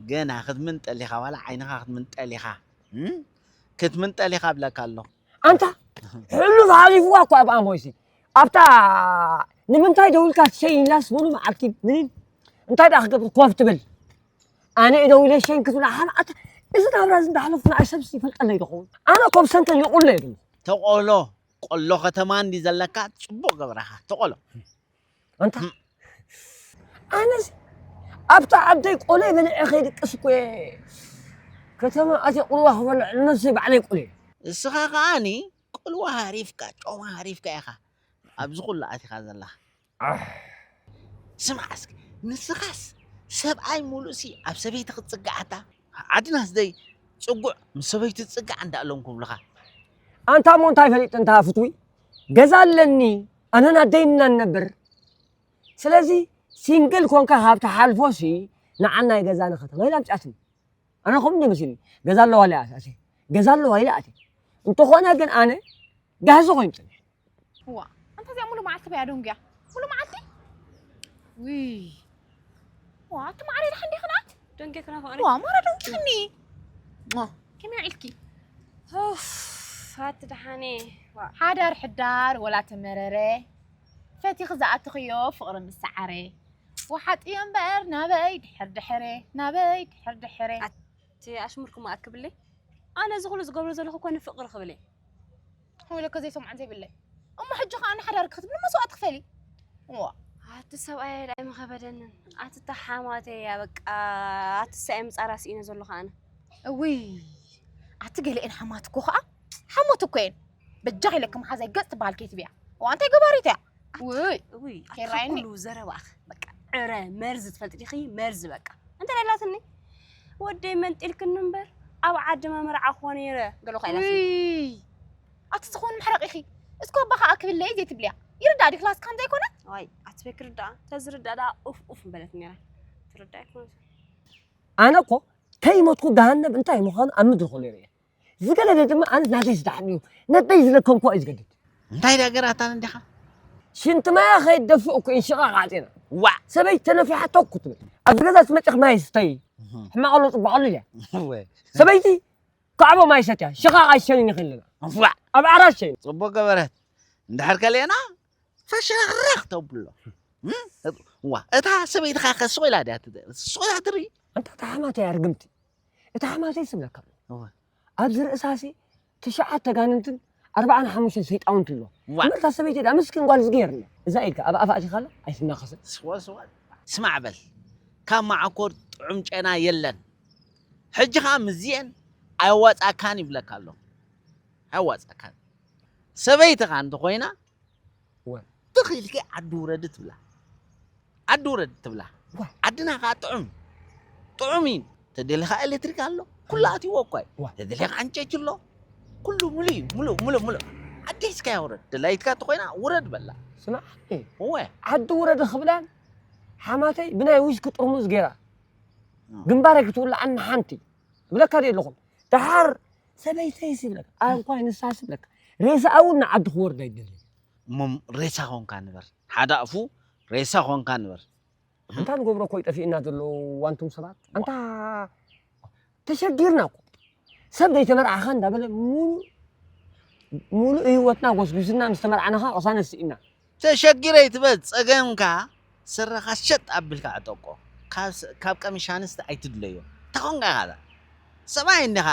ገና ክትምንጠል ኢኻ፣ ዋላ ዓይንኻ ክትምንጠል ኢኻ። እም? ክትምንጠል ኢኻ ብለካ ኣለኹ። ኣንታ ሕሉፍ ሓሊፍዋ እኮ ኣብ ኣሞይሲ ኣብታ ንምንታይ ደውልካ ትሸይን ኢላስ ሙሉ መዓልቲ ምንን እንታይ ደኣ ክገብር ኮፍ ትብል። ኣነ እየ ደዊለ ሸይን ክትብላ ሓማኣት። እዚ ናብራ እዚ እንዳሕለፍኩ ንኣይ ሰብሲ ይፈልጠለይ ዶ ኸውን? ኣነ ኮብ ሰንተን ይቑለ ይብል። ተቆሎ ቆሎ ከተማ እንዲ ዘለካ ጽቡቕ ገብረኻ ተቆሎ። ኣንታ ኣነስ ኣብታ ዓደይ ቆሎ በልዐ ከይድቅስ እኮ እየ። ከተማ ኣትየ ቁልዋ ክበልዕ ነብሰይ ባዕለይ ቁልየ። እስኻ ከኣኒ ቁልዋ ሃሪፍካ ጮማ ሃሪፍካ ኢኻ ኣብዚ ኩሉ ኣቲኻ ዘለኻ። ስማዕ እስኪ ንስኻስ ሰብኣይ ሙሉእሲ ኣብ ሰበይቲ ክትጽግዓታ ዓድናስ ደይ ጽጉዕ ምስ ሰበይቲ ትጽጋዕ እንዳኣሎም ክብሉኻ። ኣንታ እሞ እንታይ ፈሊጥ እንታ ፍትዊ ገዛ ኣለኒ ኣነን ኣደይን ኢና ንነብር። ስለዚ ሲንግል ኮንካ ካብ ትሓልፎ ሲ ንዓናይ ገዛ ንኸተማ ኢላ ኣምፅኣትኒ። ኣነ ከምኡ እንደ መሲልኒ ገዛ ኣለዋ ኢለ ኣትየ ገዛ ኣለዋ ኢለ ኣትየ። እንተኾነ ግን ኣነ ጋህዚ ኮይኑ ፀኒሐ። ዋ ኣንታ እዚኣ ሙሉ መዓልቲ በያ ደንጉያ ሙሉ መዓልቲ ውይ ዋ ኣቲ ማዕረ ድሓን ዲኽናት ደንጌ ክናፋ ዋ ማራ ደንጊኽኒ ከመይ ውዒልኪ ኣቲ ደሓኔ ሓዳር ሕዳር ወላ ተመረረ ፈቲኺ ዝኣተኽዮ ፍቕሪ ምሰዓረ ወሓጥዮ እምበር ናበይ ድሕር ድሕረ ናበይ ድሕር ድሕረ እቲ ኣሽሙርኩም ኣክብለይ ኣነ እዚ ኩሉ ዝገብሮ ዘለኹ እኮ ንፍቕሪ ክብል እየ ወለከ ዘይሰምዖን ዘይብለይ እሞ ሕጂ ከዓ ንሓዳር ክትብሊ መስዋእቲ ክፈሊ ዋ ኣቲ ሰብኣየ ዳይ መኸበደንን ኣቲ ተሓማተይ እያ በቃ ኣቲ ሰኣይ ምፃራ ስኢነ ዘለኹ ኣነ እውይ ኣቲ ገለኤን ሓማት እኮ ከዓ ሓሞት እኮ እየን በጃ ኢለክም ሓዛይ ገፅ ትበሃል ከይትብያ እዋ እንታይ ገባሪት እያ ውይ ውይ ኣቲ ኬራይኒ። ኩሉ ዘረባኽ በቃ ዕረ መርዚ ትፈልጥ ዲኺ መርዚ በቃ እንታይ ደላትኒ ወደይ መንጢልክኒ እምበር ኣብ ዓዲ መመርዓ ክኾ ነይረ ገለኹ ኣይላትኒ ውይ ኣቲ ዝኾኑ ምሕረቕ ኢኺ እስኮ ኣባ ከዓ ክብለይ ዘይትብልያ ይርዳእ ዲ ክላስ ከም ዘይኮነ ዋይ ኣትበይ ክርዳኣ ተዝርዳእ ደኣ ኡፍ ኡፍ ምበለት ነይራ ትርዳእ ይኮነ ኣነ እኮ ከይሞትኩ ገሃነብ እንታይ ምዃኑ ኣብ ምድሪ ኩሉ ይርአ ዝገለደ ድማ ኣነ ናተይ ዝደሓን እዩ ነተይ ዝለከምኩ እዩ ዝገድድ እንታይ ደኣ ገራታን እንዲኻ ሽንቲ ማያ ከይደፍእ እኮ እንሽቓቕ ዓፂና ዋዕ ሰበይቲ ተነፊሓ ተኩ ትብል ኣብዚ ገዛ ትመፅኽ ማይ ስተይ ሕማቐሉ ፅባቐሉ እያ ወይ ሰበይቲ ካዕቦ ማይ ሰትያ ሽቓቕ ኣይሸንን ይኽእልና ዋዕ ኣብ ዓራት ሸይኑ ጽቡቅ ገበረት እንድሕር ከለና ፈሸረኽ ተብሎ እም? ዋ እታ ሰበይትኻ ከ ስቕ ኢላ ድያ ትደ- ስቕ ኢላ ትርኢ ኣንታ እታ ሓማተይ ኣርግምቲ እታ ሓማተይ ስብለካ ኣሎ እወ። ኣብዚ ርእሳሲ ትሽዓተ ጋንንትን ኣርባዓን ሓሙሽተን ሰይጣውንቲ ኣሎ ዋ እምበርታ ሰበይቲ ዳ ምስኪን ጓል ዝገይርና እዛ ኢልካ ኣብ ኣፋ ኣቲኻላ ኣይትናኸስን ስወ ስወ ስማዕ በል ካብ መዓኮር ጥዑም ጨና የለን ሕጂ ኸዓ ምዚኤን ኣየዋፃካን ይብለካ ኣሎ ኣየዋፃካን ሰበይቲ ኸዓ እንተኾይና እወ። ትኽ ኢልኪ ዓዲ ውረዲ ትብላ ዓዲ ውረዲ ትብላ እወ። ዓድና ኸዓ ጥዑም ጥዑም እዩ ተደሊኻ ኤሌክትሪክ ኣሎ ኩሉ ኣትይዎ እኳ እዩ እወ። ተደሊኻ ዕንጨይቲ ኣሎ ኩሉ ሙሉ እዩ ሙሉ ሙሉ ሙሉ ዓዲ ሒዝካያ ውረድ ደላይትካ እንተኾይና ውረድ በላ ስማዕ እወ ዓዲ ውረዲ ክብላን ሓማተይ ብናይ ዊስኪ ጥርሙዝ ገይራ ግንባረይ ክትውልዓኒ ሓንቲ ብለካ ደ ኣለኹም ደሓር ሰበይተይ ሲብለካ ኣንኳይ ንሳ ሲብለካ ሬሳ እውን ንዓዲ ክወርድ ኣይደልን እሞ ሬሳ ኾንካ ንበር ሓደ ኣፉ ሬሳ ኾንካ ንበር እንታይ ንገብሮ እኮ ይጠፊእና ዘሎ ዋንቱም ሰባት ኣንታ ተሸጊርና እኮ ሰብ ዘይተመርዓኻ እንዳበለ ሙሉእ ሙሉእ ህይወትና ጎስጉስና ምስ ተመርዓናኻ ቅሳነት ስኢና ተሸጊረ ይትበል ጸገምካ ስረኻ ሸጥ ኣቢልካ ዕጠቆ ካብ ስ- ካብ ቀሚሽ ኣንስቲ ኣይትድለዮ ተኾንካ ኢኻ ዳ ሰብኣይ እንዲኻ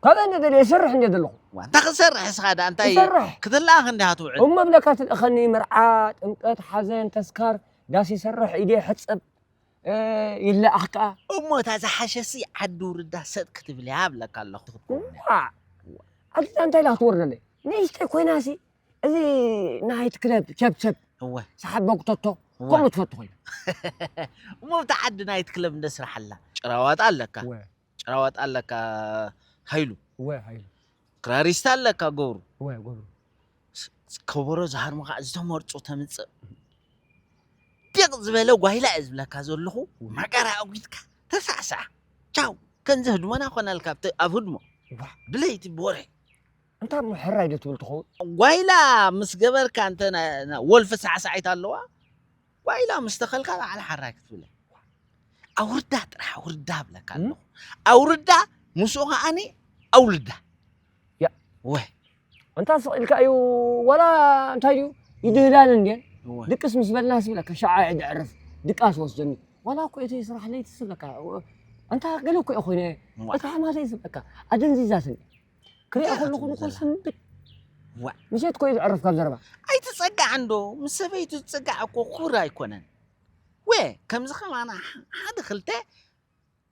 ካብኣ እንደ ደለ ይሰርሕ እንደ ዘለኹ ዋ እንታይ ክሰርሕ እስኻ ዳ እንታይ ይሰርሕ ክትላኣኽ እንዲኻ ትውዕል እሞ ብለካ ትልእኸኒ መርዓ ጥምቀት ሓዘን ተስካር ዳስ ይሰርሕ ኢደ ይሕፀብ ይለኣኽ ከዓ እሞ እታ ዝሓሸሲ ዓዲ ውርዳ ሰጥ ክትብል እያ ብለካ ኣለኹ ክትከውን እያ። ዋ ኣድላ እንታይ ኢላ ክትወርደለይ ንእሽተይ ኮይናሲ እዚ ናይት ክለብ ቸብቸብ እወ ሰሓት በጉተቶ እወ። ከምኡ ትፈቱ ኮይና እሞ ኣብቲ ዓዲ ናይት ክለብ እንደ ስራሕ ኣላ ጭራዋጣ ኣለካ እወ ጭራዋጣ ኣለካ ሃይሉ እወ ሃይሉ ክራሪስታ ኣለካ ገብሩ እወ ገብሩ ከበሮ ዝሃርሙ ከዓ ዝተመርፁ ተምፅእ ዲቕ ዝበለ ጓይላ እየ ዝብለካ ዘለኹ መቀራ ኣጉድካ ተሳዕሳዕ ቻው ከምዚ ህድሞና ኮነልካ ኣብቲ- ኣብ ህድሞ ዋ ብለይቲ ብወረ እንታይ እሞ ሕራይ ዶ ትብል ትኸውን ጓይላ ምስ ገበርካ እንተ ና- ና- ወልፊ ሳዕሳዒት ኣለዋ ዋይላ ምስ ተኸልካ በዓል ሓራይ ክትብለ። ኣውርዳ ጥራሕ ኣውርዳ ብለካ ኣለኹ። ኣውርዳ ምስኡ ከዓኒ ኣውልዳ። ያ። ወ። ኣንታ ስቕ ኢልካ እዩ፣ ዋላ እንታይ ድዩ? ይድህላል እንድየን። እወ። ድቅስ ምስ በልና ስብለካ፣ ሸዓ እየ ድዕርፍ። ድቃስ ወስደኒ። ዋላ እኮ እቲ ስራሕ ለይቲ ስብለካ። ኣንታ ገለ እኮ እየ ኮይነ። እዋ። እታ ሓማተይ ስብለካ። ኣደንዚዛትኒ። ክሪኣ እንታይ ከለኹ ኢኻ ንኮ ትብል ዘላ? ስንብድ። ዋ። ምሸት እኮ እዩ ዝዕርፍ ካብ ዘረባ። ኣይትጸጋዕ እንዶ። ምስ ሰበይቱ ዝጸጋዕ እኮ ኩር ኣይኮነን። ወ፣ ከምዚ ከማና ሓደ ክልተ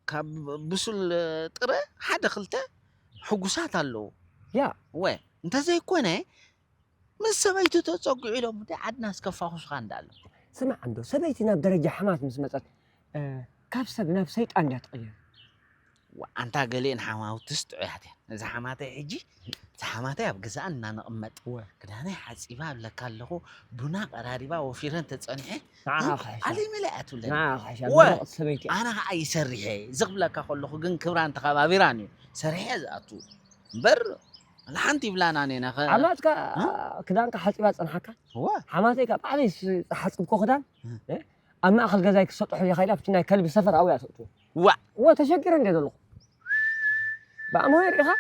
ካብ ብሱል ጥረ ሓደ ክልተ ሕጉሳት ኣለዉ። ያ። ወ፣ እንተዘይኮነ ምስ ሰበይቱ ተጸጉዑ ኢሎም ወዲ ዓድና ዝከፋኹሱኻ እንዳኣሉ። ስማዕ እንዶ፣ ሰበይቲ ናብ ደረጃ ሓማት ምስ መጸት፣ እ፣ ካብ ሰብ ናብ ሰይጣን እንድያ ትቕየር። ዋ፣ ኣንታ ገሊአን ሓማውትስ ጥዑያት እየን። እዛ ሓማተይ ሕጂ፣ እዛ ሓማተይ ኣብ ገዛኣ እናነቕመጥ፣ ወ። ክዳነይ ሓጺባ እብለካ ኣለኹ፣ ቡና ቀራሪባ ወፊረን ተጸኒሐ፣ ንዓኻ እ? ክሕሻ። ኣለይ መለይ ኣትብለኒ። ንዓኻ ክሕሻ፣ ወ። ምርቕቲ ሰበይቲ እያ። ኣነ ኸዓ ይሰርሕ እየ። እዚ ክብለካ ከለኹ ግን ክብራን ተኸባቢራን እዩ። ሰሪሐ እየ ዝኣቱ። እምበር፣ ዋላ ሓንቲ ይብላን ኣነ ነኸ-፣ ሓማትካ እ? ክዳንካ ሓጺባ ጸንሓካ? እወ። ሓማተይ ካብ ባዕለይ ስ-፣ ዝሓጽብኮ ክዳን፣ እ? እ? ኣብ ማእከል ገዛይ ክሰጥሑ እየ ኸኢላ፣ ኣብቲ ናይ ከልቢ ሰፈር ኣብያ ተእትዎ። ዋ። እወ፣ ተሸጊረ እንደ ዘለኹ። ብኣእምሮይ ርኢኻ?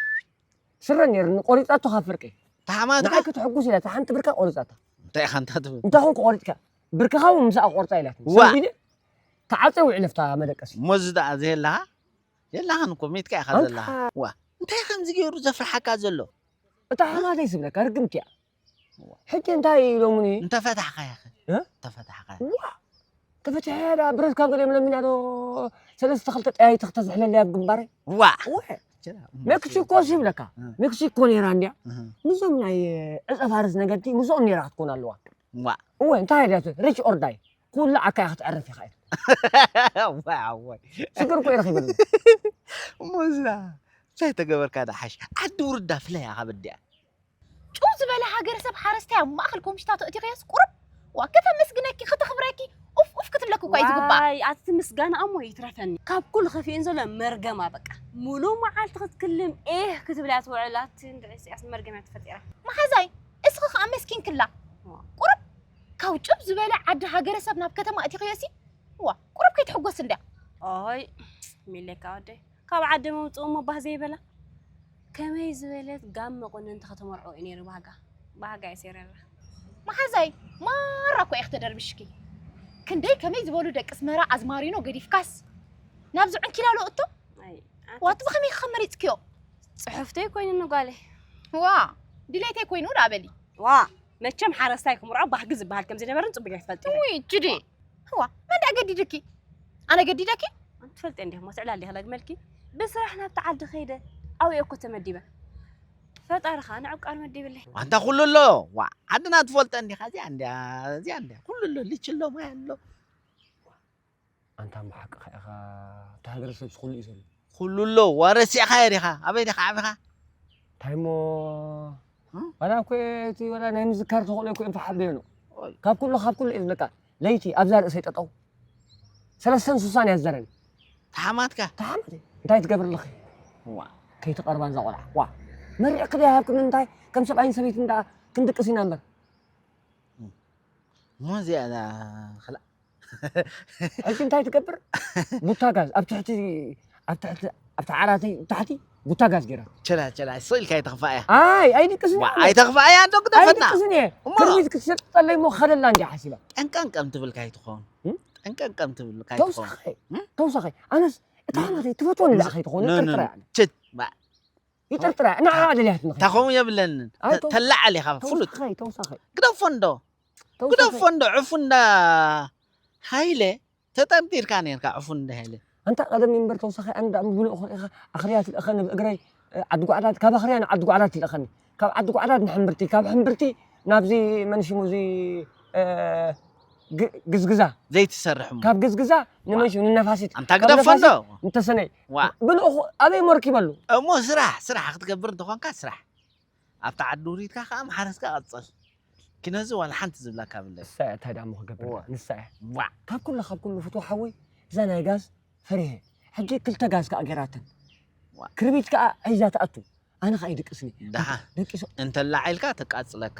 ስረ ነይሩኒ፣ ቆሪጻቶ ካብ ፍርቂ። እታ ሓማትካ? ንዓይ ክትሕጉስ ኢላ፣ እታ ሓንቲ ብርካ ቆሪጻታ። እንታይ ኢኻ እንታ ትብል? እንታይ ኾንኩ ቆሪጽካ? ብርክኻ እውን ምስኣ ቆርጻ ኢላትኒ። ዋ። ሰንቢደ፣ ተዓጽየ ውዒለ ኣብታ መደቀሲ። እሞ እዚ ደኣ ዘየላኻ? የላኻን እኮ፣ ሜትካ ኢኻ ኣንታ ዘለኻ። ዋ፣ እንታይ ከምዚ ገይሩ ዘፍርሓካ ዘሎ? እታ ሓማተይ ዝብለካ ርግምቲ እያ። ዋ። ሕጂ እንታይ ኢሎሙኒ? እንተፈታሕካያ ኸ? እ? እንተፈታሕካያ? ዋ! ተፈቲሐ ደኣ ብረት ካብ ገሊኦም ለሚና ዶ ሰለስተ ክልተ ጠያይቲ ክተዝሕለለይ ኣብ ግንባረይ? ዋ! ዋ! ችላ፣ ሜክሲኮ ሲ ይብለካ። እ። ሜክሲኮ ነይራ እንድያ። እህ። ምስዞም ናይ ዕጸ ፋርስ ነገድቲ ምስኦም ነይራ ክትኮን ኣለዋ። ዋ! እወ፣ እንታይ ኢያ ሪች ኦር ዳይ። ኩሉ ዓካ ኢኻ ክትዕርፍ ኢኻ ኢሉ። ዋይ፣ ዋይ። ሽግር እኮ እዩ ረኺብኒ። እሞ እዛ እንታይ ተገበርካ ደሓሽ? ዓዲ ውርዳ ፍለያ ካብ ኣዲኣ። ጭው ዝበለ ሃገረሰብ ሓረስታይ ኣብ ማእከል ኮምሽታቶ እቲኸዮስ ቁሩብ ዋ ከተመስግነኪ፣ ከተኽብረኪ፣ ኡፍ ኡፍ ክትብለኪ እኮ እዩ ዝግባእ። ዋይ፣ ኣቲ ምስጋና እሞ ይትረፈኒ። ካብ ኩሉ ከፊኡን ዘሎ መርገማ በቃ። ሙሉእ መዓልቲ ክትክልም ኤህ ክትብል እያ ትውዕል። ኣቲ እንድዒ እዚኣስ መርገም እያ ተፈጢራ። መሓዛይ፣ እስኺ ከኣ መስኪንክላ። ዋ። ቁሩብ ካብ ጭብ ዝበለ ዓዲ ሃገረሰብ ናብ ከተማ እቲኽዮሲ፣ ዋ፣ ቁሩብ ከይትሕጎስ እንድያ። ኦይ፣ ሚሌካ ወደይ፣ ካብ ዓዲ መውፅኡ እሞ ባህ ዘይበላ። ከመይ ዝበለት ጋም መቆነንቲ ከተመርዖ እዩ ነይሩ ባህጋ። ባህጋ እየ ሴረራ። መሓዛይ፣ ማራ እኮ እየ ክተደርብሽኪ። ክንደይ ከመይ ዝበሉ ደቂ ኣስመራ ኣዝማሪኖ ገዲፍካስ ናብዚ ዕንኪላሎ እቶ? ኣይ፣ ኣቲ ዋት ብኸመይ ኢኺ መሪጽክዮ? ጽሑፍተይ ኮይኑ ንጓለይ። ዋ፣ ድሌተይ ኮይኑ ደኣ በሊ። ዋ፣ መቸም ሓረስታይ ክምርዖ ባህጊ ዝበሃል ከም ዝነበርን ጽቡቕ ኢኻ ትፈልጢ ኢኺ። ውይ፣ ጅዲ። ዋ፣ መን ደኣ ገዲድኪ? ኣነ ገዲደኪ? ኣንቲ ትፈልጢ እንዲኺ፣ ሞት ዕላል ዲኺ ለግመልኪ? ብስራሕ ናብቲ ዓዲ ከይደ፣ ኣብኡ እኮ ተመዲበ። ፈጣሪ ኸኣ ንዕቃር መዲብለይ። ኣንታ ኩሉ ኣሎ። ዋ፣ ዓድና ትፈልጦ እንዲኻ፣ እዚኣ እንድያ፣ እዚኣ እንድያ። ኩሉ ኣሎ፣ ልችሎ፣ ማይ ኣሎ። ኣንታ እሞ ሓቅኻ ኢኻ፣ ኣብቲ ሃገረሰብሲ ኩሉ እዩ ዘሎ። ኩሉ ኣሎ፣ ዋ ረሲዕኻዮ ዲኻ? ኣበይ ዲኻ ዓቢኻ? እንታይ እሞ፣ እ? ዋላ እኮ እቲ ዋላ ናይ ምዝካር ተኽእሎ እኮ እንፋሕ ኣቢለኖ። ኦይ። ካብ ኩሉ፣ ካብ ኩሉ እየ ዝብለካ። ለይቲ ኣብዛ ርእሰይ ጠጠው። ሰለስተን ሱሳን እያ ዝዘረኒ። ተሓማትካ? ተሓማት። እንታይ ትገብር ኣለኺ? ዋ። ከይትቐርባ እዛ ቆልዓ። ዋ። መሪዕኪ ዶ ይሃብክኒ እንታይ? ከም ሰብኣይን ሰበይትን ደኣ ክንድቅስ ኢና እምበር። እሞ እዚኣ እዛ ኽላ-፣ ሕጂ እንታይ ትገብር? ቡታ ጋዝ ኣብ ትሕቲ፣ ኣብ ትሕቲ፣ ኣብቲ ዓራተይ ታሕቲ ቡታ ጋዝ ገይራ። ቸላ፣ ቸላ፣ ስቕ ኢልካ ኣይተኽፋእያ። ኣይ፣ ኣይድቅስን ዋ፣ እየ። ኣይተኽፋእያ፣ እንዶ ግደፈና። ኣይድቅስን እየ። እሞ? ክርቢት ክትሸጠለይ እሞ ክኸደላ እንድያ ሓሲባ። ጠንቀንቀም ትብል ካይትኾን። እም? ጠንቀንቀም ትብል ካይትኾን። ተውሳኸ፣ እም? ተውሳኸ። ኣነስ እታ ሓማተይ ትፈትወኒ ደኣ ከይትኾን፣ ኖ፣ ኖ፣ ይጥርጥራ ኖ። እያ። ችት፣ ባ-፣ ይጥርጥራ እያ። ንዓኣ ደልያ ትንኸ። ታኾም የብለንን። ኣይ፣ ተ-፣ ተው-፣ ተላዓል ኢኻ፣ ፍሉጥ። ተውሳኸ፣ ተውሳኸ። ግደፎ እንዶ። ተውሳኸ። ግደፎ እንዶ፣ ዕፉ እንዳ ሃይለ። ተጠርጢርካ ኔርካ ዕፉን እንዳ ሃይለ። ኣንታ ቀደም እምበር ተውሳኸ ኣንዳ ምብሎ እኮ ኢኻ ኣኽርያ ትልእኸኒ ብእግረይ፣ እ፣ ዓዲ ጓዕዳድ፣ ካብ ኣኽርያ ንዓዲ ጓዕዳድ ትልእኸኒ። ካብ ዓዲ ጓዕዳድ ንሕምብርቲ፣ ካብ ሕምብርቲ ናብዚ መን ሽሙ እዚ፣ እ፣ ግ-፣ ግዝግዛ። ዘይትሰርሕ እሞ። ካብ ግዝግዛ ንመን ዋ። ሽሙ ንነፋሲት። ኣንታ ካብ ግደፎ ነፋሲት እንዶ። ንተሰነይ። ዋ። ብልእኹ ኣበይ መርኪበሉ? እሞ ስራሕ፣ ስራሕ ክትገብር እንተኾንካ ስራሕ። ኣብታ ዓዲ ውሪድካ ከኣ ማሕረስካ ቀጽል። ኪነዚ ዋላ ሓንቲ ዝብለካ የብለይ። ንሳ እያ እንታይ ደኣ እሞ ክገብር እዋ። ንሳ እያ። ዋ። ካብ ኩሉ፣ ካብ ኩሉ ፍትዋ ሓወይ፣ እዛ ናይ ጋዝ ፈሪሀ። ሕጂ ክልተ ጋዝ ከኣ ገይራተን። ዋ። ክርቢት ከኣ ሒዛ ትኣቱ። ኣነ ከኣ ይድቅስኒ። ደሓ። ደቂሱ። እንተላዒልካ ተቃጽለካ።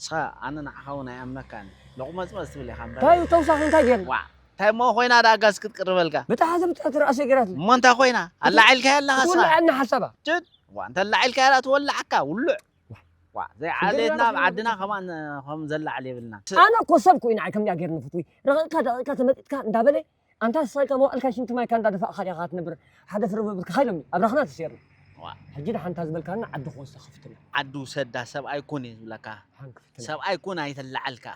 ንስኻ ኣነ ንዓኻ እውን ኣይኣምነካን። ሎቕመጽመጽ ትብል ኢኻ እምበር። እንታይ እዩ ተውሳኺ እንታይ ገይርና? ዋዕ፣ እንታይ እሞ ኮይና ደኣ ጋዝ ክትቅርበልካ? ብጣዕሚ ዘምጽኣት ርእሲ ገይራትኒ። እሞ እንታይ ኮይና? ኣላዒልካያ ኣለኻ ንስኻ? ትውልዐና ሓሳባ። ጭድ! ዋዕ፣ እንተ ኣላዒልካያ ደኣ ትወልዓካ፣ ውሉዕ። ዋዕ፣ ዘይዓሌትና ኣብ ዓድና ከማን ከም ዘላዕል የብልና። ኣነ እኮ ሰብ እኮ እዩ ንዓይ ከምዚኣ ገይርኒ ፍትዊ። ረቒቕካ ደቒቕካ ተመጢጥካ እንዳበለ ኣንታ ንስኻ ኢልካ መዋእልካ ሽንቲ ማይካ እንዳደፋእካ ዲኻ ትነብር? ሓደ ፍረ ብብርክኻ ኢሎምኒ። ኣብራኽና ተሰይርና። ዋእ። ሕጂ ደሓን እንታ ዝበልካና ዓዲ ክወስዳ ክፍትና። ዓዲ ውሰዳ ሰብኣይ ኩን እየ ዝብለካ። ደሓን ክፍትና። ሰብኣይ ኩን ኣይተላዓልካ።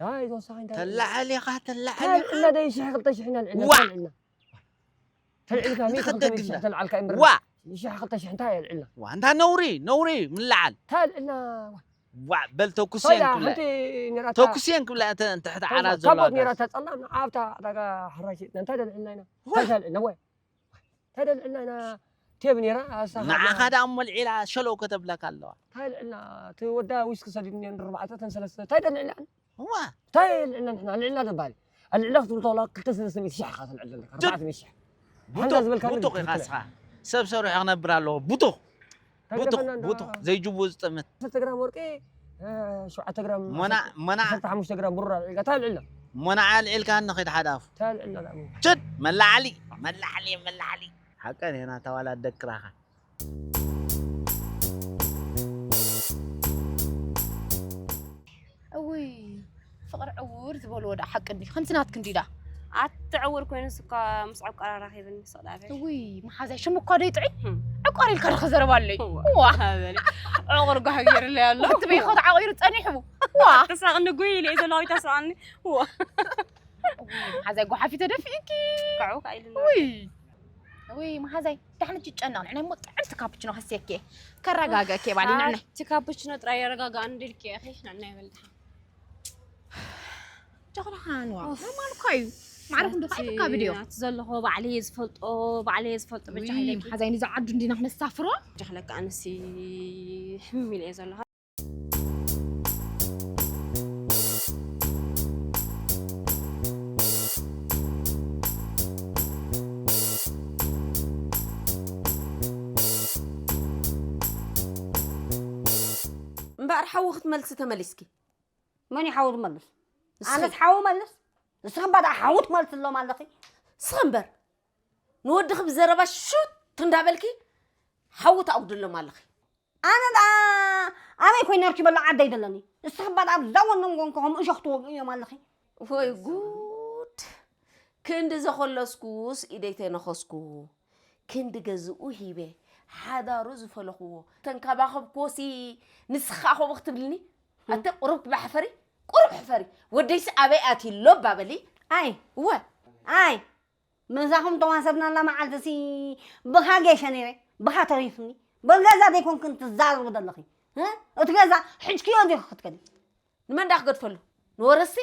ኣይ፣ ተወሳኺ እንታይ ተላዓል ኢኻ፣ ተላዓል እንታይ ኢኻ። ኣልዕልና ደይ ሽሕ ክልተ ሽሕ ኢና ኣልዕልና፣ ዋእ። እንታይ ኣልዕልና? ተልዒልካ እንታይ ሚእቲ ክልተ ሚእቲ ክትደግምና? ሽሕ ተልዓልካ እምበር። ዋእ። ሽሕ ክልተ ሽሕ እንታይ ኣልዕልና? ዋእ፣ እንታይ ነውሪ፣ ነውሪ ምልዓል። እንታይ ኣልዕልና? ዋእ። ዋዕ በል ተኩስየን ኮይና ክብላ። ሓንቲ ነይራታ ተኩስየን ክብላ እተ እንተ ሕቲ ኮይና ዓራት ዘለዋ ካቦት ጋስ። ነይራታ ጸላም ኣብታ ዕዳጋ ሕራይ ሸጥና። እንታይ ደልዕልና ኢና? ዋዕ። እንታይ ደልዕልና ወይ? እንታይ ደልዕልና ኢና? ቴብ ነይራ፣ ኣሳ ንዓኻ ደኣ እሞ ልዒላ ሸለው ከተብለካ ኣለዋ። እንታይ ልዕልና? እቲ ወዳ ዊስኪ ሰዲድኒ ንርባዕተ እተን ሰለስተ። እንታይ ደልዕልና? ዋዕ። እንታይ ልዕልና ንሕና? ልዕልና ዝበሃል። ኣልዕላ ክትብል ተላ ክልተ ሰለስተ ሚእቲ ሺሕ ኢኻ ተልዕል ዘለካ። ጅብ። ኣርባዕተ ሚእቲ ሺሕ። ቡቱቕ፣ ሓንዛ ዝበልካ ቡቱቕ ግን ኢኻ ትክክል። እስኻ። ሰብ ሰሪሑ ክነብር ኣለዎ። ቡቱቕ። ቡቱቕ፣ ተገፈና እንዳ ቡቱቕ። ዘይጅቡ ዝጥምት። ዓሰርተ ግራም ወርቂ፣ እ፣ ሸውዓተ ግራም ሞና-፣ ዓሰርተ፣ ሞና-፣ ዓሰርተ ሓሙሽተ ግራም ብሩር ኣልዒልካ። እንታይ ኣልዕልና? ሞናዓ ኣልዒልካ ንኸይድ ሓደ ኣፉ። እንታይ ኣልዕልና ደኣ? ችድ! መላዓሊ፣ መላዓሊ፣ መላዓሊ። ሓቀን እየን ኣታ ዋላ ደክራኻ። እውይ፣ ፍቕሪ ዕውር ዝበልዎ ደኣ ሓቂ እንድዩ። ከምቲ ናትኪ እንድዩ ደኣ። ኣቲ ዕውር ኮይኑስ እኳ ምስ ዕቋራ ራኺብኒ ስቕ ደኣ በይ። እውይ፣ መሓዛይ ሽሙ እኳ ዶ ይጥዑይ? ህም። ዕቋር ኢልካ ዶ ክዘረባለይ? እዋ፣ ዋ። በሊ። ዕቑር ጓህ ገይሩለይ ኣሎ። እቲ በይኸው ተዓቑሩ ጸኒሑ። ዋ። ትስሕቕኒ ጉይ ኢለ እየ ዘለኹ፣ ኣይተስሕቕኒ። ዋ። እውይ፣ መሓዛይ ጓሓፊ ተደፊእኪ። ካዑ ካኢልና። ውይ። ውይ፣ መሓዛይ፣ ዳሕኒ ትጨነቕ፣ ንዕናይ እሞ ጥዕምቲ ካፑችኖ ከስየኪ እየ። ከረጋግአኪ እየ ባሊ፣ ንዕናይ። እቲ ካፑችኖ ጥራይ የረጋግኣኒ ድልኪ እየ፣ ንዕናይ በል ደሓን። ጀግና ሃንዋ፣ ኡፍ። ኖርማል እኮ እዩ። ማዕረ ክንዱ ከኣ ይፍካ ቪድዮ። ናቲ ዘለኹ ባዕለይ እየ ዝፈልጦ፣ ባዕለይ እየ ዝፈልጦ፣ በጃ ውይ፣ ሃይለኪ። መሓዛይ፣ ንዛ ዓዱ እንዲና ክነሳፍሮ? ጀኽለካ ኣነሲ ሕም ኢለ እየ ዘለኹ። እምበኣር ሓዊ ክትመልሲ ተመሊስኪ። መን እዩ ሓዊ ዝመልስ? ንስኺ። ኣነስ ሓዊ መልስ? ንስኺ እባ ደኣ ሓዊ ትመልስሎም ኣለኺ። ንስኺ እምበር፣ ንወድኺ ብዘረባ ሹት እንዳበልኪ ሓዊ ተኣጉድሎም ኣለኺ። ኣነ ደኣ ኣበይ ኮይነ ኣርኪበሉ ዓደይ ዘለኒ? ንስኺ እባ ደኣ ኣብዛ ወኖም ጎንኪ ከም እሾኽ ትወግእዮም ኣለኺ። ወይ ጉድ! ክንዲ ዘኾለስኩስ ኢደይ ተይነኸስኩ። ክንዲ ገዝኡ ሂበ፣ ሓዳሩ ዝፈለኽዎ፣ ተንከባኸብክዎሲ ንስኺ ከኣ ከምኡ ክትብልኒ? ኣተ ቁሩብ ትባሕፈሪ፣ ቁሩብ ሕፈሪ። ወደይሲ ኣበይ ኣትዩ ኣሎ እባ በሊ። ኣይ፣ እወ። ኣይ፣ ምሳኹም ተዋሰብናላ መዓልትሲ ብኻ ጌሸ ነይረ፣ ብኻ ተሪፉኒ። በል ገዛ ዘይኮንክን ትዛረቡ ዘለኺ። እ? እቲ ገዛ ሕጅክዮ ዲኺ ክትከዲ? ንመን ደኣ ክገድፈሉ? ንወረስቲ?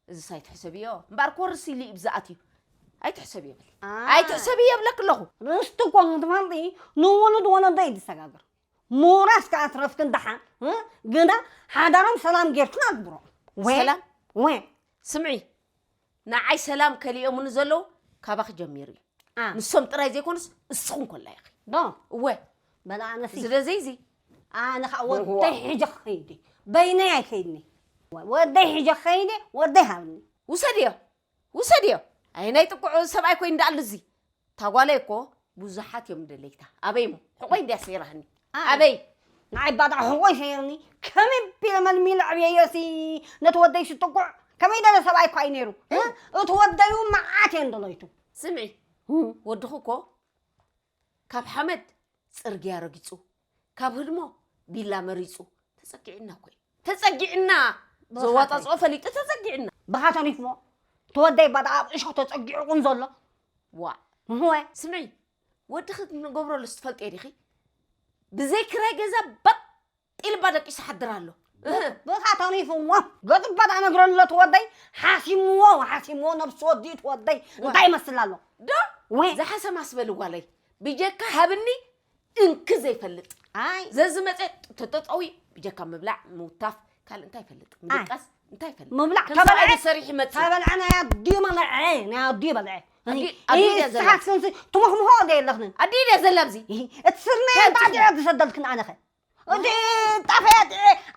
እዚስ ኣይትሕሰብዮ። እምበኣር ኮርስ ኢሉ እዩ ብዝኣትዩ። ኣይትሕሰብዮ በል። ኣይ። ኣይትሕሰብዮ እብለኪ ኣለኹ። ርስቲ እኮ ክትፈልጢ ንውሉድ ወለዶ እዩ ዝሰጋገር። ምውራስ ከኣ ትረፍክን ደሓን፣ እ? ግና ሓዳሮም ሰላም ጌርክን ኣግብሮ። ወ-፣ ሰላም? ወ-፣ ስምዒ፣ ንዓይ ሰላም ከሊኦምኒ ዘለዉ ካባኺ ጀሚሩ እዩ። ኣ። ንሶም ጥራይ ዘይኮኑስ፣ እስኹም ኮላ ኢኺ። ዶ? እወ። በላ ኣነሲ። እዚ ዶ ዘይዚ? ኣነ ኸኣ እዋ። ወደይ ሒጀ ክኸይድ እየ። በይነይ ኣይከይድኒ። ወደይ ሒጀ ክኸይድ እየ፣ ወደይ ሃብኒ። ውሰድዮ፣ ውሰድዮ። ኣየናይ ጥቁዕ ሰብኣይ ኮይኑ ደኣሉ እዚ? እታ ጓለይ እኮ ብዙሓት እዮም ደለይታ። ኣበይ እሞ? ሕቆይ እንድያ ሰይራኒ። ኣይ። ኣበይ? ንዓይ ባዳ ሕቆይ ሰይርኒ። ከመይ ቢለ መልሚለ ዕብየዮሲ ነቲ ወደይሲ ጥቁዕ ከመይ ደለ ሰብኣይ እኳ እዩ ነይሩ። እ? እቲ ወደይ እውን መዓት እየን ደለይቱ። ስምዒ፣ እም። ወድኺ እኮ ካብ ሓመድ ጽርግያ ረጊጹ፣ ካብ ህድሞ ቢላ መሪጹ። ተጸጊዕና እኮ እዩ። ተጸጊዕና! ብኻተይ። ዘዋጣጽኦ ፈሊጡ ተጸጊዕና። ብኻ ተሪፍዎ። ተወደይ ባዳ ኣብ እሾኽ ተጸጊዑ ቁም ዘሎ። ዋእ። እወ። ስምዒ፣ ወድኺ ንገብረሉስ ትፈልጥዮ ዲኺ? ብዘይ ክራይ ገዛ በጥ ኢልባ ደቂሱ ሓድር ኣሎ። እህ። ብኻ ተሪፍዎ። ገጹ ባዳ ነግረሉ ተወደይ ሓሲምዎ፣ ሓሲምዎ ነብሱ ወዲኡ ተወደይ። ዋ። እንታይ ይመስል ኣሎ? ዶ? ወይ። ዝሓሰማ ስበሊ ጓለይ። ብጀካ ሃብኒ እንክ ዘይፈልጥ። ኣይ። ዘዝመጸ ተጠጠዊ ብጀካ ምብላዕ፣ ምውታፍ፣ ካልእ እንታይ ይፈልጥ? ኣይ። ምድቃስ እንታይ ይፈልጥ? ምብላዕ ከም ተበልዐ፣ ሰብኣይ ሰሪሕ ይመጽእ። ተበልዐ ናይ ኣዲኡ በልዐ፣ ናይ ኣዲኡ በልዐ። ኣዲ-፣ ኣዲኡ እይ፣ ድያ ዘላ? እስኻስ ክንሲ ትሞኽምኾ ዶ የለኽንን? ኣዲኡ ድያ ዘላ ኣብዚ? እይ፣ እቲ ስርናይ እንታይ ኣጣጢዐ ዝሰደልክን ኣነኸ? እቲ ጣፍ እያ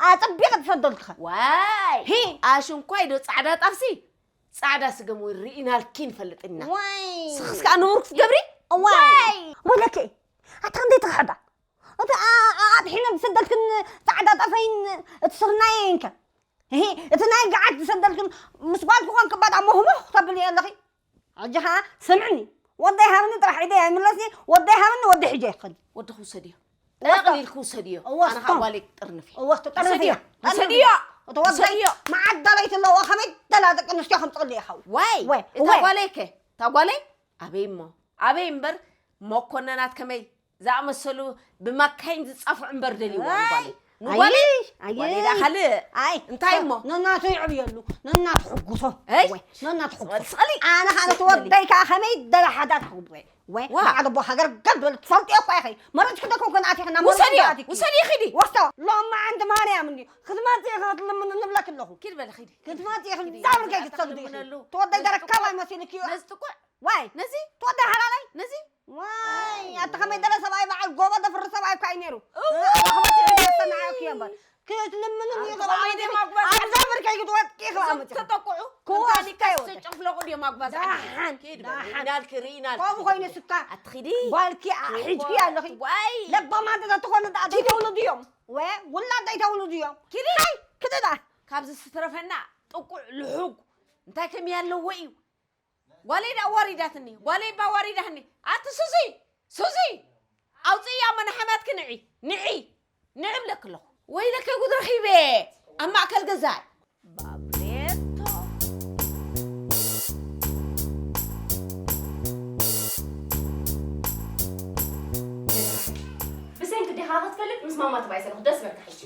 ኣጸቢቐ ትሰደልካ። ዋይ! ሂ! ኣሽንኳይ ዶ ጻዕዳ ጣፍሲ? ጻዕዳ ስገም ወይ ርኢናልኪ ንፈልጥ ኢና። ዋይ! ስኽስ ከኣ ንቡር ክትገብሪ? ዋይ! ዋይ! ወለኪ፣ ኣታ ክንደይ ትኽሕዳ? እቲ ኣ-፣ ኣ-፣ ኣጥሒነ ዝሰደልክን ጻዕዳ ጣፈይን እቲ ስርናየይን ከ? እሂ፣ እቲ ናይ ገዓት ዝሰደልክን ምስ ጓል ክኾን ክባዳ ሞህሞህ ተብሊ ኣለኺ። ሕጂ ኸዓ ስምዕኒ፣ ወደይ ሃብኒ ጥራሕ ኢደይ ኣይምለስኒ፣ ወደይ ሃብኒ፣ ወደይ ሒጀ ይኸዲ። ወድኺ ውሰድዮ። ወስዶ። ጠቕሊልኪ ውሰድዮ። ወስዶ። ኣነ ኸዓ ጓለይ ክጥርንፍ እየ። ወስዶ፣ ጠርንፍዮ። ውሰድዮ። ውሰድዮ። እቲ ወደይ ውሰድዮ። መዓት ደለይቲ ኣለዎ፣ ከመይ ደላ ደቂ ኣንስትዮ ከምፅእሉ ኢኻ። ዋይ፣ ዋይ፣ እታ ዋይ። ጓለይ ከ? እታ ጓለይ ኣበይ እሞ? ኣበይ እምበር መኮነናት ከመይ ዝኣመሰሉ ብማካይን ዝጻፍዑ እምበር ደልይዋ ዋይ! ንጓለይ። ንጓለይ? ኣይ! ኣይ! ጓለይ ደኣ ካልእ። ኣይ! እንታይ እሞ? ነናቱ ይዕብየሉ፣ ነናቱ ሕጉሶ። ኣይ! ወይ፣ ነናቱ ሕጉሶ። ስቐሊ! ኣነ ኸኣ ነቲ ስቐሊ! ወደይ ከኣ ከመይ ደላ ሓዳር ክሕጉሶ። ወይ፣ ዋ! ንዓደ ኣቦ ሃገር ገብ በሉ፣ ትፈልጥዮ እኳ ኢኺ። መረጽኪ ዶ ኮንኩን ኣቲኺ ናብ መረጽኪ ውሰድዮ! ኣቲኺ። ውሰድዮ ኺዲ! ወስዶ፣ ሎማዓንቲ ማርያም እንድዩ። ክትመጺ ኢኺ ክትልምኒ ንብለኪ ኣለኹ። ኪድ በሊ ኺዲ። ክትመጺ ኢኺ ኪዲ። ዛብርከይ ኪዲ። ክትሰግዲ ኢኺ። ክትልምነሉ። ትወደይ ነዚ ደረካ ጥቁዕ፣ ማይ መሲልኪ። ነዚ ጥቁዕ። ዋይ! ነዚ? ትወደይ ሓላለይ? ነዚ? ዋይ! ኣቲ ከመይ ደለ ሰብኣይ በዓል ጎቦ ደፍሪ ሰብኣይ እኳ እዩ ነይሩ። እውይ! ኣቲ ከመይ ትዕድል ሰናዓኪ እምበር። ክትልምኑ ኣብ ኢኺ ከመይ ደማ ጉባዝ ኣብዛ ብርከይ ክትወድቂ ኢኺ ኣመጺ። ተጠቁዑ። ክወስድ እንታይ ወደ? ጨፍለቑ ድዮም ኣጉባዝ ዓዲ? ደሓን፣ ኪድ በል፣ ደሓን። ርኢናልኪ፣ ርኢናልኪ። ከምኡ ኮይኑ ስካ ኣትኺዲ። ጓልኪ ኣ-፣ ኪድ ሒጅኪ በል። ኣለኺ። ዋይ! ለባማት ተትኾኑ ደኣ ኪድ። ዘይተውሉ ድዮም? ወ-፣ ውላድ ዘይተውሉ ድዮም? ኪዲ። ሃይ፣ ክዲ ደኣ። ካብዚ ስትረፈና ጥቁዕ ልሑግ እንታይ ከመይ ኣለዎ እዩ? ጓለይ ደኣ ኣዋሪዳትኒ፣ ጓለይ እባ ኣዋሪዳትኒ። ኣቲ ሱዚ! ሱዚ! ኣውፅእያ እሞ ንሓማትኪ ንዒ፣ ንዒ፣ ንዒ እብለኪ ኣለኹ። ወይለከ ጉድ ረኺበ ኣብ ማእከል ገዛይ። ባብሬቶ። ብሰንኪ ዲኻ ክትፈልጥ ምስ ማማ ተባኢሰ ኣለኹ፣ ደስ በልካ ሕጂ።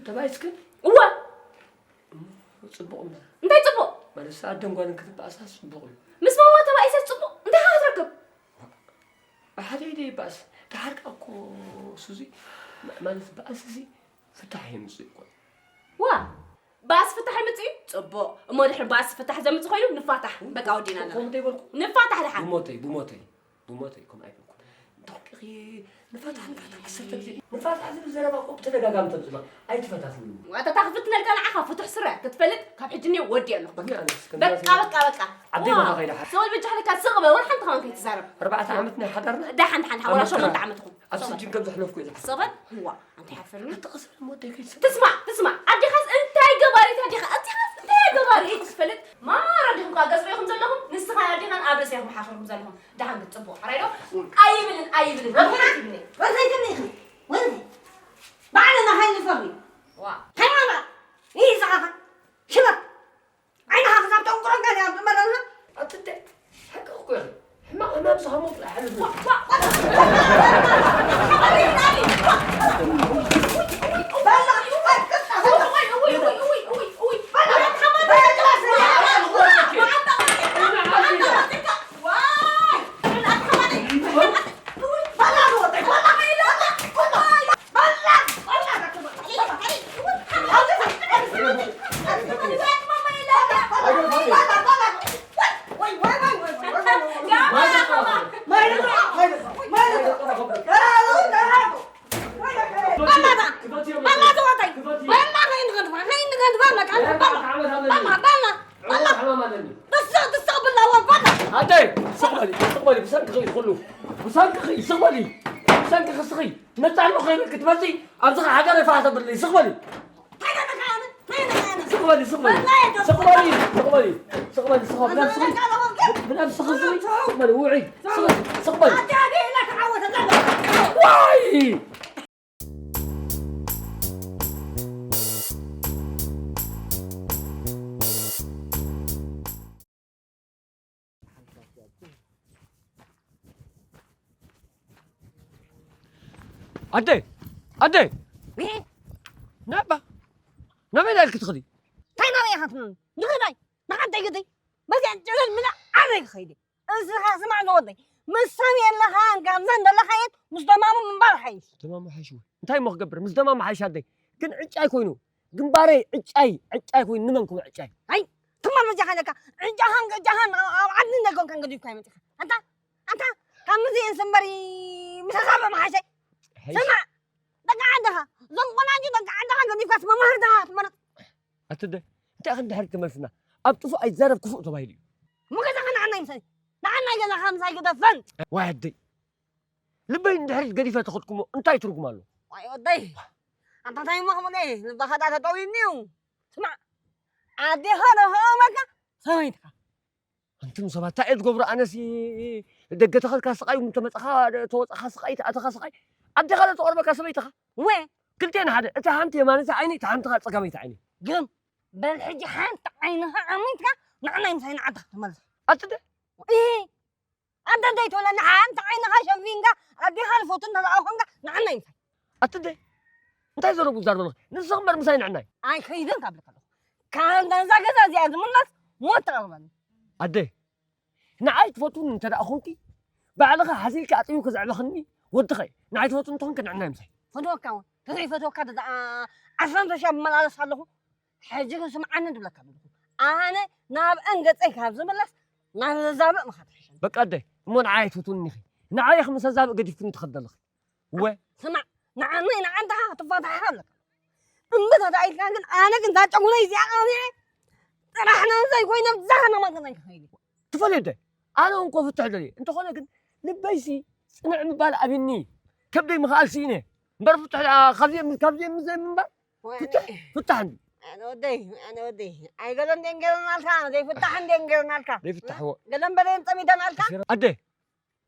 ተባኢስክን? እወ። እሞ ጽቡቕ እምበር። እንታይ ጽቡቕ? ማለት ኣደን ጓልን ክትበኣሳስ ጽቡቕ እዩ። ምስ ማማ ተባኢሰስ ጽቡቕ? እንታይ ኸ ክትረክብ? ብሓደ ኢደ ይበኣስ። ደሓር ከኣ እኮ ሱዚ፣ ማ-፣ ማለት በኣስ እዚ ፍታሕ የምጽእ እኮ። ዋ! በኣስ ፍታሕ የምጽእ እዩ? ጽቡቕ። እሞ ድሕሪ በኣስ ፍታሕ ዘምጽእ ኮይኑ ንፋታሕ። በቃ ወዲእና ኣለና። ከምኡ ዘይበልኩ። ንፋታሕ ደሓር። ብሞተይ፣ ብሞተይ፣ ብሞተይ ከምኡ ኣይበልኩን። እንተኾንኪ ንፋታሕ፣ ንፋታሕ ዓሰርተ ግዜ። ንፋታሕ ዝብል ዘረባ እኮ ብተደጋጋሚ ተምጽእ ኣለኻ። ኣይትፈታትንኒ። ዋታ፣ እታ ክፍትነልካ ንዓኻ ፍቱሕ ስረ ክትፈልጥ ካብ ሕጂ እኒኦ ወዲአ ኣለኹ። በቃ። እኔ ኣነስ ከም በቃ፣ ዝናተይ በቃ፣ በቃ። ዓደይ ዋ፣ ቦታ ከይዳ ሓ- ሰው ልብጃ ለካ ስቕ በል፣ ወላ ሓንቲ ከማን ከይትዛረብ። ኣርባዕተ ዓመት ናይ ሓዳርና ደሓን፣ ደሓን፣ ደሓን፣ ወላ ኣመት ሸሞንተ ጥራሕ። ዓመት ኹን። ኣብ ስቕ በል። ስጅን ከም ዘሕለፍኩ እየ ዝሓስብ። ስቕ በል። ዋ፣ እንታይ ሓፍርኒ? ኣቲ ቀስ በል እሞ ኣደይ ከይትሰ- እንታይ ገባሪት እያ ዲኻ? ኣቲ ኸስ እንታይ ገባሪ እያ ትፈልጥ? ማራ ዲኹም ከኣ ገጽ ርኢኹም ዘለኹም? ንስኻ ኣዴኻን ኣብ ርእሲ ኢኹም ሓኺርኩም ዘለኹም። ደሓን ግን ጽቡቕ፣ ሕራይ ዶ? ኣይብልን፣ ኣይብልን። ኣቦና፣ ኣይብልን። ወንታይ ትብሊ ኢኺ? ወንታይ? ባዕልና ሃይንፈሪ። ዋ። ሃይማኖት፣ ይህ ዝዓኻ። ሽመት። ዓይንኻ ክሳብ ተንቁረንካ እያ ኣብ መረብና። ኣትተ፣ ሓቂ እኮ ኢኺ። ሕማቕ ሕማም ዝሃሞ ጥራሕ ሓልፍ። ዋ፣ ዋ፣ ዋ። ኣደይ፣ ስቕ በሊ፣ ስቕ በሊ፣ ብሰንክኺ እዩ ኩሉ። ብሰንክኺ፣ ስቕ በሊ። ብሰንክኺ፣ ስቕ በሊ። ነፃ ኣለኹ ክትመፂ፣ ኣብዚ ሃገር ይፋሕ ተብሊ፣ ስቕ በሊ። ስቕ በሊ፣ ስቕ በሊ። ስቕ በሊ፣ ስቕ በሊ፣ ስቕ በሊ፣ ስቕ በሊ። ብነብስኺ፣ ብነብስኺ ስቕ በሊ። ስቕ በሊ፣ ውዒ። ስቕ በሊ፣ ስቕ በሊ። ዋይ! ኣደ! ኣደ! ዊ! ናባ! ናበይ ኢልኪ ትኸዲ? እንታይ ናበይ ኢኻ ትብለኒ? ንኸዳይ! ንሓንተይ ግደይ! በዚኣ ጨለል ምላ ዓረይ ክኸይድ እየ። እስኻ ስማዕ ዝወደይ፣ ምስ ሰብ የለኻን ካብዘን ዘለኻየን ምስ ደማሙ ምንባር ሓይሽ። ደማሙ ሓይሽ ወይ? እንታይ እሞ ክገብር? ምስ ደማሙ ሓይሽ ኣደይ። ግን ዕጫይ ኮይኑ፣ ግንባረይ ዕጫይ፣ ዕጫይ ኮይኑ ንመን ክብሎ ዕጫይ? ኣይ፣ ትማል በጃኻ ኢለካ፣ ዕጫኻን ቅጫኻን ኣብ፣ ኣብ ዓዲ እንደኮንካ እንግዲህ እኮ ኣይመጽእካ። ኣንታ፣ ኣንታ፣ ካብ ምዚ እንስምበሪ ምሳኻ ብምሓሸይ። ሓይሽ? ስማዕ፣ በቃ ዓድኻ፣ እዞም ቆናጁ ደቂ ዓድኻ ገዲፍካስ መማህርትኻ ትመርጽ። ኣቲ ኣደ፣ እንታይ ኢኺ እንድሕር ትመልስና? ኣብ ጥፉእ ኣይዛረብ ክፉእ ተባሂሉ እዩ። እሞ ገዛኻ ንዓናይ ምሳይ፣ ንዓናይ ገዛኻ ምሳይ ግደፈን። ዋይ ኣደይ፣ ልበይ እንድሕር ገዲፈ ተኸድኩሞ እንታይ ትርጉም ኣለዎ? ዋይ ወደይ፣ ኣንታ እንታይ እሞ ክብለይ፣ ልባኻ ዳ ተጠውዩኒ እዩ። ስማዕ፣ ኣዴኻ ዶ ከቕርበካ ሰበይትኻ? ኣንቱም ሰባት እንታይ እየ ዝገብሮ? ኣነሲ ደገ ተኸድካ ስቓይ፣ እንተመጻኻ ተወጻኻ ስቓይ፣ ተኣተኻ ስቓይ። ኣዴኻ ዶ ተቐርበካ ሰበይትኻ? ወ ክልቴን ሓደ፣ እታ ሓንቲ የማነይቲ ዓይኒ፣ እታ ሓንቲ ኸኣ ጸጋመይቲ ዓይኒ። ግን በል ሕጂ ሓንቲ ዓይንኻ ዓሚትካ ንዓናይ ምሳይ ንዓድኻ ተመለስ። ኣቲ ኣደ፣ እ፣ ኣንተ እንታይ ትብለኒ? ሓንቲ ዓይንኻ ሸፊንካ ኣዴኻ ዝፈቱ እንተ ደኣ ኾንካ ንዓናይ ምሳይ። ኣቲ ኣደ፣ እንታይ ዘረቡ ትዛረቢ ኣለኺ? ንስኺ እምበር ምሳይ ንዕናይ። ኣይከይድን ካብ ልካ ኣለኹ። ካብ ናይዛ ገዛ እዚኣ ዝምለስ ሞት ተቐርበኒ። ኣደ፣ ንዓይ ትፈትውኒ እንተ ደኣ ኾንኪ፣ ባዕልኺ ሓዚልኪ ኣጥቢብኪ ዘዕበኽኒ ወድኺ እየ። ንዓይ ትፈትውኒ እንተኾንኪ ንዕናይ ምሳይ። ፈትወካ እውን፣ ተዘይፈትወካ ደኣ ዓሰርተ ሻብ እመላለስ ኣለኹ። ሕጂ ግን ስምዓኒ ዝብለካ ዘለኹ። ኣነ ናብአን ገጸይ ካብ ዝምለስ ናብ ዘዛብእ ምኻድ ይሕሸኒ። በቃ ኣደ፣ እሞ ንዓይ ኣይትፈትውኒ ኢኺ። ንዓይ ኢኺ ምስ ኣዛብእ ገዲፍክኒ ትኸዲ ዘለኺ። እወ። ስማዕ፣ ንዓመይ ንዓንተኻ ክትፈታሓ ኣለካ። እምቢ ተታኢልካ ግን ኣነ ግን እዛ ጨጉረይ እዚኣ ቀቢዐ ጥራሕ ነብሰይ ኮይነ ብዛኻ ናብ ገዛይ ክኸይድ እየ። ትፈልዮ ኣደ፣ ኣነ እውን እኮ ፍትሕ ደልየ። እንተኾነ ግን ልበይሲ ጽንዕ ምባል ኣብዩኒ። ከብደይ ምኽኣል ስኢነ። እምበር ፍትሕ ደኣ ካብዚ ምስ፣ ካብዚ ምስ ዘይምንባር ፍትሕ፣ ፍታሕ እንዲ። ኣነ ወደይ፣ ኣነ ወደይ። ኣይ ገለ እንድየን ገይረናልካ፣ ዘይፍታሕ እንድየን ገይረናልካ። ዘይፍታሕ እዎ። ገለ እምበር እየን ጸሚደናልካ። ኣደ፣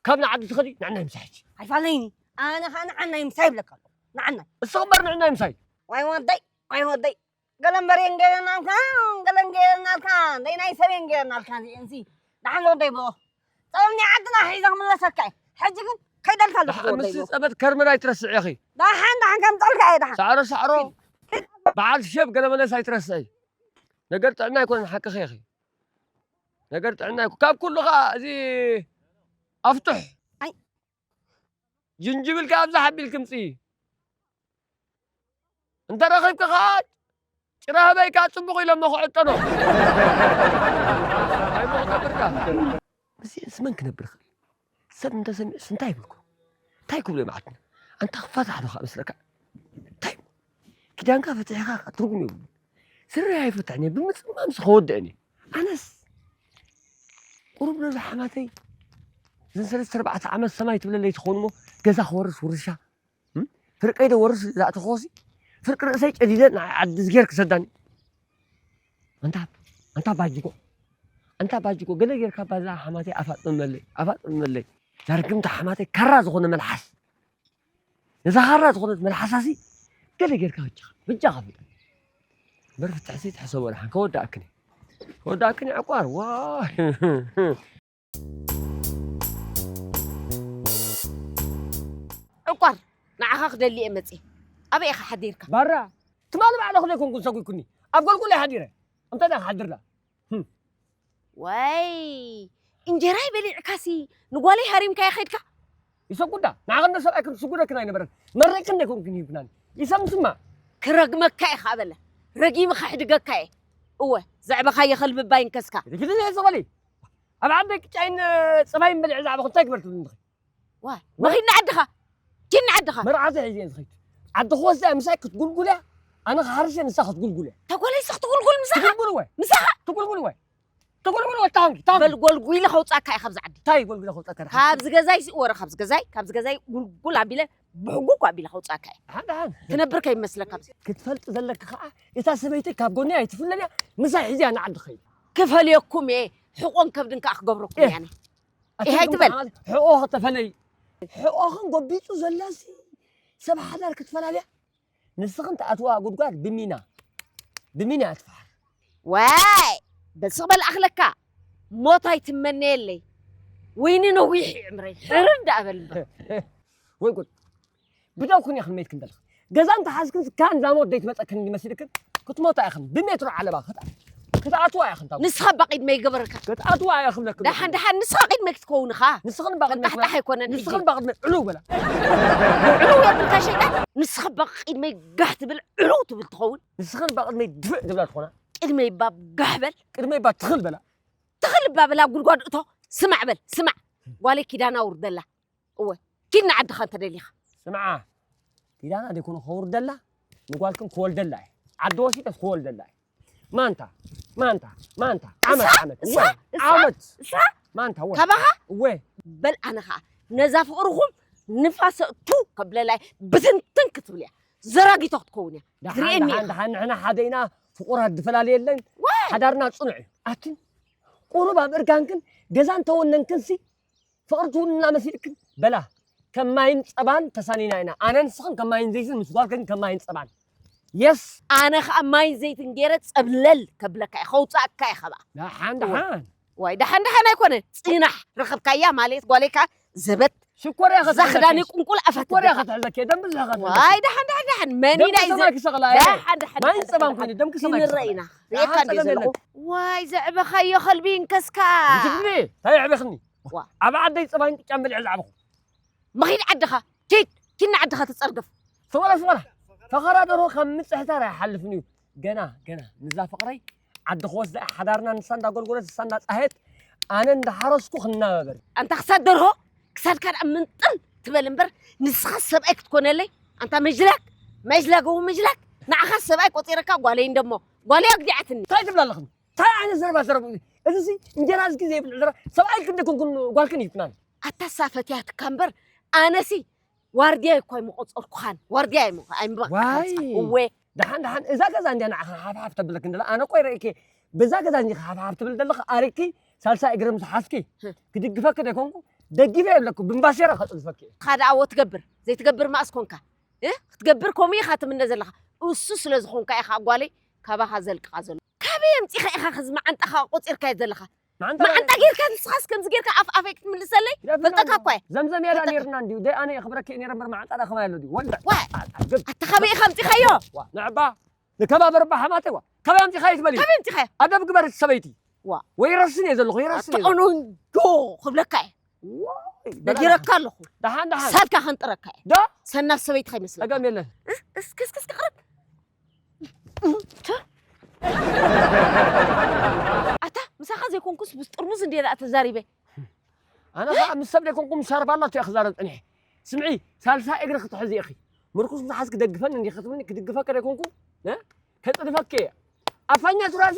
ካብ ንዓዲ ትኸዲ ንዕናይ ምሳይ ሕጂ። ኣይፋለይኒ። ኣነ ኸኣ ንዓናይ ምሳይ ይብለካ ኣለኹ። ንዓናይ። እስኺ እምበር ንዕናይ ምሳይ። ዋይ ወደይ፣ ዋይ ወደይ። ገለ እምበር እየን ገይረናልካ፣ ገለን ገይረናልካ። ደይ ናይ ሰብ እየን ገይረናልካ እዚኤንሲ። ደሓን ወደይ ብሎ። ጸበል ናይ ዓድና ሒዘ ክምለሰካ እየ። ሕጂ ግን ከይደልካ ኣለኹ ደሓን ወደይ ምስቲ ብሎ። ጸበል ከርመን ኣይትረስዒ ኢኺ። ደሓን፣ ደሓን ከምጸልካ እየ ደሓን። ሳዕሮ፣ ሳዕሮ። በዓል ሸብ ገለ መለስ ኣይትረስዒ። ነገር ጥዕና ኣይኮነን፣ ሓቅኺ ኢኺ። ነገር ጥዕና ኣይኮ-፣ ካብ ኩሉ ኸኣ እዚ ኣፍቱሕ። ኣይ። ጅንጅብል ከኣ ኣብዛ ሓቢልኪ ምጽኢ። እንተ ረኺብኪ ኸኣ ጭራ ህበይ ከኣ ጽቡቕ ኢሎሞ ክዕጠኖ። ኣይሞ ክገብርካ። ምስዚኤንስ መን ክነብር ይኽእል? ሰብ እንተሰሚዑስ እንታይ ይብልኩ? እንታይ ክብሉ እዮም ዓድና? ኣንታ ክፋታሕ ዶ ከኣ መስለካ? እንታይ? ኪዳንካ ፈቲሕካ ከኣ ትርጉም የብሉን። ስረይ ኣይፈትሕን እየ፣ ብምጽማምሲ ከወድአን እየ። ኣነስ ቁሩብ ነዛ ሓማተይ እዘን ሰለስተ ኣርባዕተ ዓመት ሰማይ ትብለለይ ትኸውን እሞ ገዛ ክወርስ ውርሻ፣ እም? ፍርቀይ ዶ ወርስ ዝኣተኽዎሲ? ፍርቂ ርእሰይ ጨዲደ ንዓይ ዓዲ ዝጌር ክሰዳኒ። ኣንታ፣ ኣንታ ባጅጎ፣ ኣንታ ባጅጎ፣ ገለ ጌርካ ባዛ ሓማተይ ኣፋጥመለይ፣ ኣፋጥመለይ። እዛ ርግምቲ ሓማተይ ካራ ዝኾነ መልሓስ። ነዛ ካራ ዝኾነት መልሓሳሲ ገለ ጌርካ በጃኻ፣ በጃኻ ፍጠን። እምበር ፍትሕሲ ትሕሰቦ ደሓን፣ ከወድኣክን እየ። ከወድኣክን እየ ዕቋር፣ ዋይ። ዕቋር፣ ንዓኻ ክደሊ እየ መጽየ። ኣበይ ኢኻ ሓዲርካ? ባራ፣ ትማሊ ባዕለኹ ዘይኮንኩን ሰጒግኩኒ። ኣብ ጎልጎል እየ ሓዲረ። እንታይ ደኣ ክሓድር ደኣ? ህም። ወይ፣ እንጀራይ በሊዕካሲ ንጓለይ ሃሪምካያ ኸድካ? ይሰጉዳ፣ ንዓኽን ሰብኣይክን ስጉደክን ኣይነበረን። መሪቕክን ዘይኮንክን ሂብክናኒ። ይሰምስማ። ክረግመካ እየ ኸኣ በለ። ረጊመ ኸሕድገካ እየ። እወ፣ ዘዕበኻዮ ኸልቢ እባ ይንከስካ። ግዲ ዘየዘበሊ። ኣብ ዓበይ ቅጫይን ጸባይን በሊዐ ዝዓበኹ እንታይ ግበር ትብልኒ ኢኺ? ዋይ፣ ዋይ። መኺድ ንዓድኻ። ኪድ ንዓድኻ። መርዓተይ ሒዘ እየ ዝኸይድ። ዓዲ ክወስዳ እየ ምሳይ ክትጉልጉል እያ። ኣነ ክሓርስ እየ ንሳ ክትጉልጉል እያ። ተጓለይሲ ክትጉልጉል ምሳኻ? ትጉልጉል ወይ? ምሳኻ? ትጉልጉል ወይ? ትጉልጉል ወይ? ታንኪ፣ ታንኪ። በል ጎልጉለ ከውጻካ እየ ካብዚ ዓዲ። እንታይ ጎልጉለ ከውጻካ? ካብዚ ገዛይ ሲ ወረ ካብዚ ገዛይ፣ ካብዚ ገዛይ ጉልጉል ኣቢለ ብሕጉ እኮ ኣቢለ ከውጻካ እየ። ደሓን፣ ደሓን። ትነብር ከይመስለካ ኣብዚ። ክትፈልጥ ዘለካ ከኣ እታ ሰበይቲ ካብ ጎኒ ኣይትፍለን እያ። ምሳይ ሒዘ እያ ንዓዲ ኸይድ። ክፈልየኩም እየ። ሕቆን ከብድን ከኣ ክገብረኩም እየ። እየ ኣነ። ኣቲ ኢህ ኣይትበል። ሕቆ ከተፈለይ። ሕቆኽን ጎቢጡ ዘላሲ ሰብ ሓዳር ክትፈላልያ። ንስኽን ትኣትዋ ጉድጓድ ብሚና። ብሚና እያ ትፈሓር። ዋይ! በስቕ በል ኣኽለካ። ሞት ኣይትመነየለይ። ወይኒ ነዊሕ እዩ ዕምረይ። ሕርር ደኣ በል እምበር። ወይ ጉድ። ብደውክን እየ ክንመይት ክንደልኽ። ገዛ እንተሓዝክን ካን ዛሞት ደይትመጸክን እንዲመሲልክን ክትሞታ ኢኽን። ብሜትሮ ዓለባ ክት-፣ ክትኣትዋ ኢኽን ታው። ንስኻ እባ ቅድመይ ገበርካ። ክትኣትዋ እየ ክብለክን። ደሓን፣ ደሓን፣ ንስኻ ቅድመይ ክትከውን ኢኻ። ንስኽን እባ ቅድመይ ቃሕቃሕ ኣይኮነን ሕጂ። ንስኽን እባ ቅድመይ ዕሉው በላ። ዕሉው የብልካ ሸይጣን። ንስኻ እባ ቅድመይ ጋሕ ትብል፣ ዕሉው ትብል ትኸውን። ንስኽን እባ ቅድመይ ድፍእ ትብላ ትኾና። ቅድመይ እባ ጋሕ በል። ቅድመይ እባ ትኽል በላ። ትኽል እባ በላ፣ ጉድጓድ እቶ። ስማዕ በል፣ ስማዕ። ጓለይ ኪዳና ውርደላ። እወ፣ ኪድ ንዓድኻ እንተ ደሊኻ። ስምዓ፣ ኪዳና ደይኮነ ከውርደላ፣ ንጓልክን ክወልደላ እየ። ዓዲ ወሲደስ ክወልደላ እየ። ማንታ፣ ማንታ፣ ማንታ፣ ዓመት፣ እሳ፣ ዓመት፣ እሳ፣ እወ፣ እሳ፣ ዓመት። እሳ፣ ማንታ፣ እወ፣ ካባኻ? እወ። በል ኣነ ኸዓ ነዛ ፍቕርኹም ንፋስ ቱ ከብለላይ ብትንትን ክትብል እያ። ዘራጊቶ ክትከውን እያ። ደሓን፣ ክትርእየኒ ደሓን፣ ኢኻ። ደሓን፣ ንሕና ሓደ ኢና፣ ፍቑራት ዝፈላለየለን። ዋይ! ሓዳርና ጽኑዕ እዩ። ኣትን ቁሩብ ኣብ እርጋንክን ገዛ እንተወነንክንሲ ፍቕሪ ትውንና መሲልክን በላ። ከም ማይን ጸባን ተሳኒና ኢና። ኣነ ንስኽን ከም ማይን ዘይትን ምስ ጓልክን ከም ማይን ጸባን። የስ! ኣነ ኸኣ ማይን ዘይትን ገይረ ጸብለል ከብለካ እየ፣ ከውጽኣካ እየ ኸብኣ። ደሓን፣ እወ። ደሓን። ዋይ፣ ደሓን፣ ደሓን ኣይኮነ። ጽናሕ፣ ረኸብካያ ማለት ጓለይ ከኣ ዘበት። ሽኮር እያ እዛ ክዳን ክትሕዘኪ። ቁንቁል ኣፈት ሽኮር እያ ትብለካ። ክትሕዘኪ። ደንቢ ዝሕኸት ዋይ፣ ደሓን፣ ደሓን፣ ደሓን። መን ደንቢ ኢላ እዩ ሰማይ ዘ-፣ ክሰቕላ እየ። ደሓን፣ ደሓን፣ ማይን ደሓን፣ ጸባን ደሓን። ኮይነ ደምኪ ሰማይ ክንርኢ ክሰቕላ። ኢና። ርእየካ ደሓን እንዲየ ጸገም ዘለኹ። የለን። ዋይ፣ ዘዕበኻዮ ከልቢ ይንከስካ። ብትግርኒ፣ እንታይ የዕበኽኒ? ዋ። ኣብ ዓደይ ጸባይን ቅጫን በሊዐ ዝዓበኹ። መኺድ ዓድኻ፣ ኪድ፣ ኪድ ንዓድኻ ትጸርግፍ። ስቕ በላ፣ ስቕ በላ። ፈኸራ ደርሆ ካብ ምጽሕታር ኣይሓልፍን እዩ። ገና፣ ገና፣ ንዛ ፍቕረይ ዓዲ ክወስዳ እየ። ሓዳርና ንሳ እንዳጎልጎለት፣ ንሳ እንዳጻህየት፣ ኣነ እንዳሓረስኩ ክናበበር። ኣንታ ክሳድ ደርሆ፣ ክሳድካ ደኣ ምንጥል ትበል እምበር፣ ንስኻ ሰብኣይ ክትኮነለይ? ኣንታ መጅላክ፣ መጅላክ፣ እው መጅላክ። ንዓኻ ሰብኣይ ቆጺረካ ጓለይ እንደሞ፣ ጓለይ ኣግዲዓትኒ። እንታይ ትብላ ኣለኽን? እንታይ ዓይነት ዘረባ ዘረብ? እዚ ሲ እንጀራ ዝጊ ዘይብል ዘረባ። ሰብኣይ ክንደ ኮንኩን ጓልክን ይፍናን። ኣታ ሳፈትያትካ እምበር፣ ኣነሲ ዋርድያ እኳ ኣይምቆጸርኩኻን። ዋርድያ ኣይም-፣ ኣይምባ-፣ ዋይ። እወ። ደሓን፣ ደሓን፣ እዛ ገዛ እንድያ ንዓኻ ሓፍሓፍ ተብለክ እንደላ። ኣነ እኮ ይርእየኪ፣ በዛ ገዛ እንዲኻ ሓፍሓፍ ትብል ዘለኻ፣ ኣሪኪ ሳልሳይ እግሪ ምስ ሓዝኪ፣ ህ። ክድግፈኪ ደይኮንኩ፣ ደጊፈ የብለኩ፣ ብምባሴራ ከጽድፈኪ እየ። ኻድኣዎ ትገብር፣ ዘይትገብር ማእስ ኮንካ። እ? ክትገብር ከምኡ ኢኻ ትምነ ዘለኻ። እሱ ስለ ዝኾንካ ኢኻ ጓለይ ካባኻ ዘልቅቓ ዘሎ። ካበይ ኣምጺኻ ኢኻ ኸዚ መዓንጣኻ ቆጺርካዮ ዘለኻ? መዓንጣ መዓንጣ ጌርካ ንስኻስ ከምዚ ጌርካ ኣፍ ኣፈይ ክትምልሰለይ? ይደፍና ፈልጠካ እኮ እየ። ዘምዘም ያዳ ፈልጠካ። ኔርና እንዲዩ። ደይ ኣነ የኽብረኪ እየ ኔረ እምበር መዓንጣ ዳ ከማይ ኣሎ ድዩ? ወልዳ። ዋ። ኣ-፣ ኣ-፣ ግብ። ኣታ ካበይ ኢኻ ኣምጺኻዮ? ዋ፣ ንዕባ። ንከባበር እባ ሓማተይ ዋ። ካበይ ኣምጺኻዮ ትበሊ? ካበይ ኣምጺኻዮ? ኣደብ ግበር ሰበይቲ። ዋ። ወይ ረስን እየ ዘለኹ፣ ይረስን እየ ዘለኹ። ኣታ ቆኖንጆ ክብለካ እየ። ዋይ፣ ነጊረካ ኣለኹ። ደሓን፣ ደሓን። ሳልካ ከንጥረካ እየ። ዶ? ሰናፍ ሰበይቲ ከይመስለካ። ጸገም የለን። እስ-፣ እስኪ፣ እስኪ፣ እስኪ ቅረብ። ኣታ፣ ምሳኻ ዘይኮንኩስ ምስ ጥርሙዝ እንድየ ደኣ ተዛሪበ። ኣነ ኸኣ ምስ ሰብ ዘይኮንኩ ምስ ሻርባ ኣላቶ እየ ክዛረብ ጸኒሐ። ስምዒ፣ ሳልሳይ እግሪ ክትሕዚ ኢኺ። ምርኩስ ምስ ሓዝኪ ደግፈኒ እንዲኺ ክትብልኒ፣ ክድግፈኪ ዘይኮንኩ፣ እ? ከጽድፈኪ እየ። ኣፋኛ ሱራፊ፣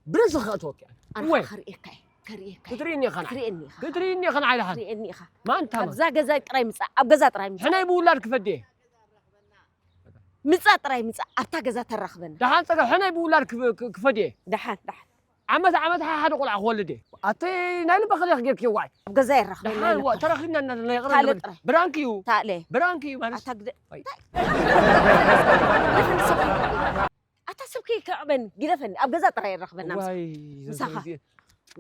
ብርእስኺ ከእትወኪ እየ። ኣነ እወ። ኸኣ ከርእየካ እየ፣ ከርእየካ እየ። ክትርእይኒ ኢኻ ንዓይ። ክትርእየኒ ኢኻ። ክትርእይኒ ኢኻ ንዓይ ደሓን። ክትርእየኒ ኢኻ። ማንታ ማን? ኣብዛ ገዛ ጥራይ ምጻእ፣ ኣብ ገዛ ጥራይ ምጻእ። ሕነይ ብውላድ ክፈዲ እየ። ምጻእ ጥራይ ምጻእ፣ ኣብታ ገዛ ተራኽበና። ደሓን ጸገም፣ ሕነይ ብውላድ ክፍ-፣ ክ-፣ ክፈዲ እየ። ደሓን፣ ደሓን። ዓመት ዓመት ሓደ ቆልዓ ክወልድ እየ። ኣቲ ናይ ልበኺ ዲኺ ጌርክዮ ዋይ። ኣብ ገዛ የራኽበና ደሓን ኢለ ዋ-፣ እኮ። ተራኺብና እና፣ እና ይቕረ ታለ ንብል። ጥራይ። ብራንክ እዩ። ታለ። ብራንክ እዩ ማለት። ኣታ ግደ-፣ ኣይ። ኣታ ሰብ ከይከዕበኒ፣ ግደፈኒ። ኣብ ገዛ ጥራይ የራኽበና ምሳኻ። ዋይ፣ ምሳኻ። ዘዘ-፣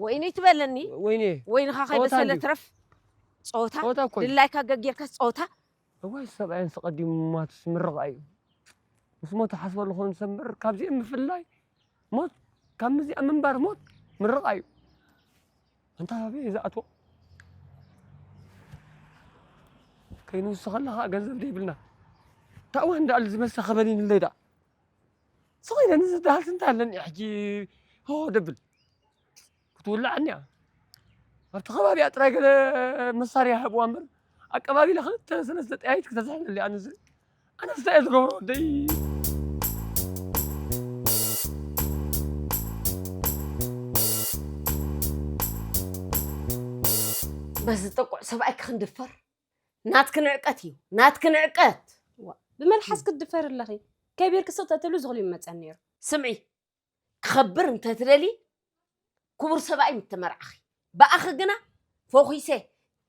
ወይኒ ትበለኒ። ወይኒ። ወይንኻ ጸወታ ከይበሰለ እንድዩ። ትረፍ። ጸወታ? ጸወታ እኮ እዩ። ድላይካ ገጌርካ ጸወታ? እዋይ፣ ሰብኣይ ምስ ቀዲሙ ሞት ምርቓ እዩ። ምስ ሞት ሓስበሉ ኾን ሰምር፣ ካብዚኦም ምፍላይ ሞት፣ ካብ ምዚኣ ምንባር ሞት ምርቓ እዩ። ኣንታ ኣበይ እየ ዝኣትዎ? ከይንውስኸላ ኸኣ ገንዘብ ደይብልና። ታእዋ እንዳኣል ዝመሳ ኸበሊንለይ ደኣ። ስቕ ኢለ ንዝደሃልስ እንታይ ኣለኒ ሕጂ? ሆ ደብል። ክትውላዕ እኒኣ። ኣብቲ ከባቢኣ ጥራይ ገለ መሳርያ ሃብዋ እምበር፣ ኣቀባቢላ ክልተ ሰለስተ ጠያይት ክተዝሕለሊ ኣነ ዝ-፣ ኣነስ እንታይ እየ ዝገብሮ ወደይ? በዚ ጥቁዕ ሰብኣይኪ ክንድፈር? ናትኪ ንዕቀት እዩ፣ ናትኪ ንዕቀት። ዋ፣ ብመልሓስ ክትድፈሪ ኣለኺ። ከቢርኪ ስቕ ተትብሊ ዝኽሉ ይመጸኒ ነይሩ። ስምዒ፣ ክኸብር እንተትደሊ፣ ክቡር ሰብኣይ ምተመርዓኺ። ብኣኺ ግና ፈኺሰ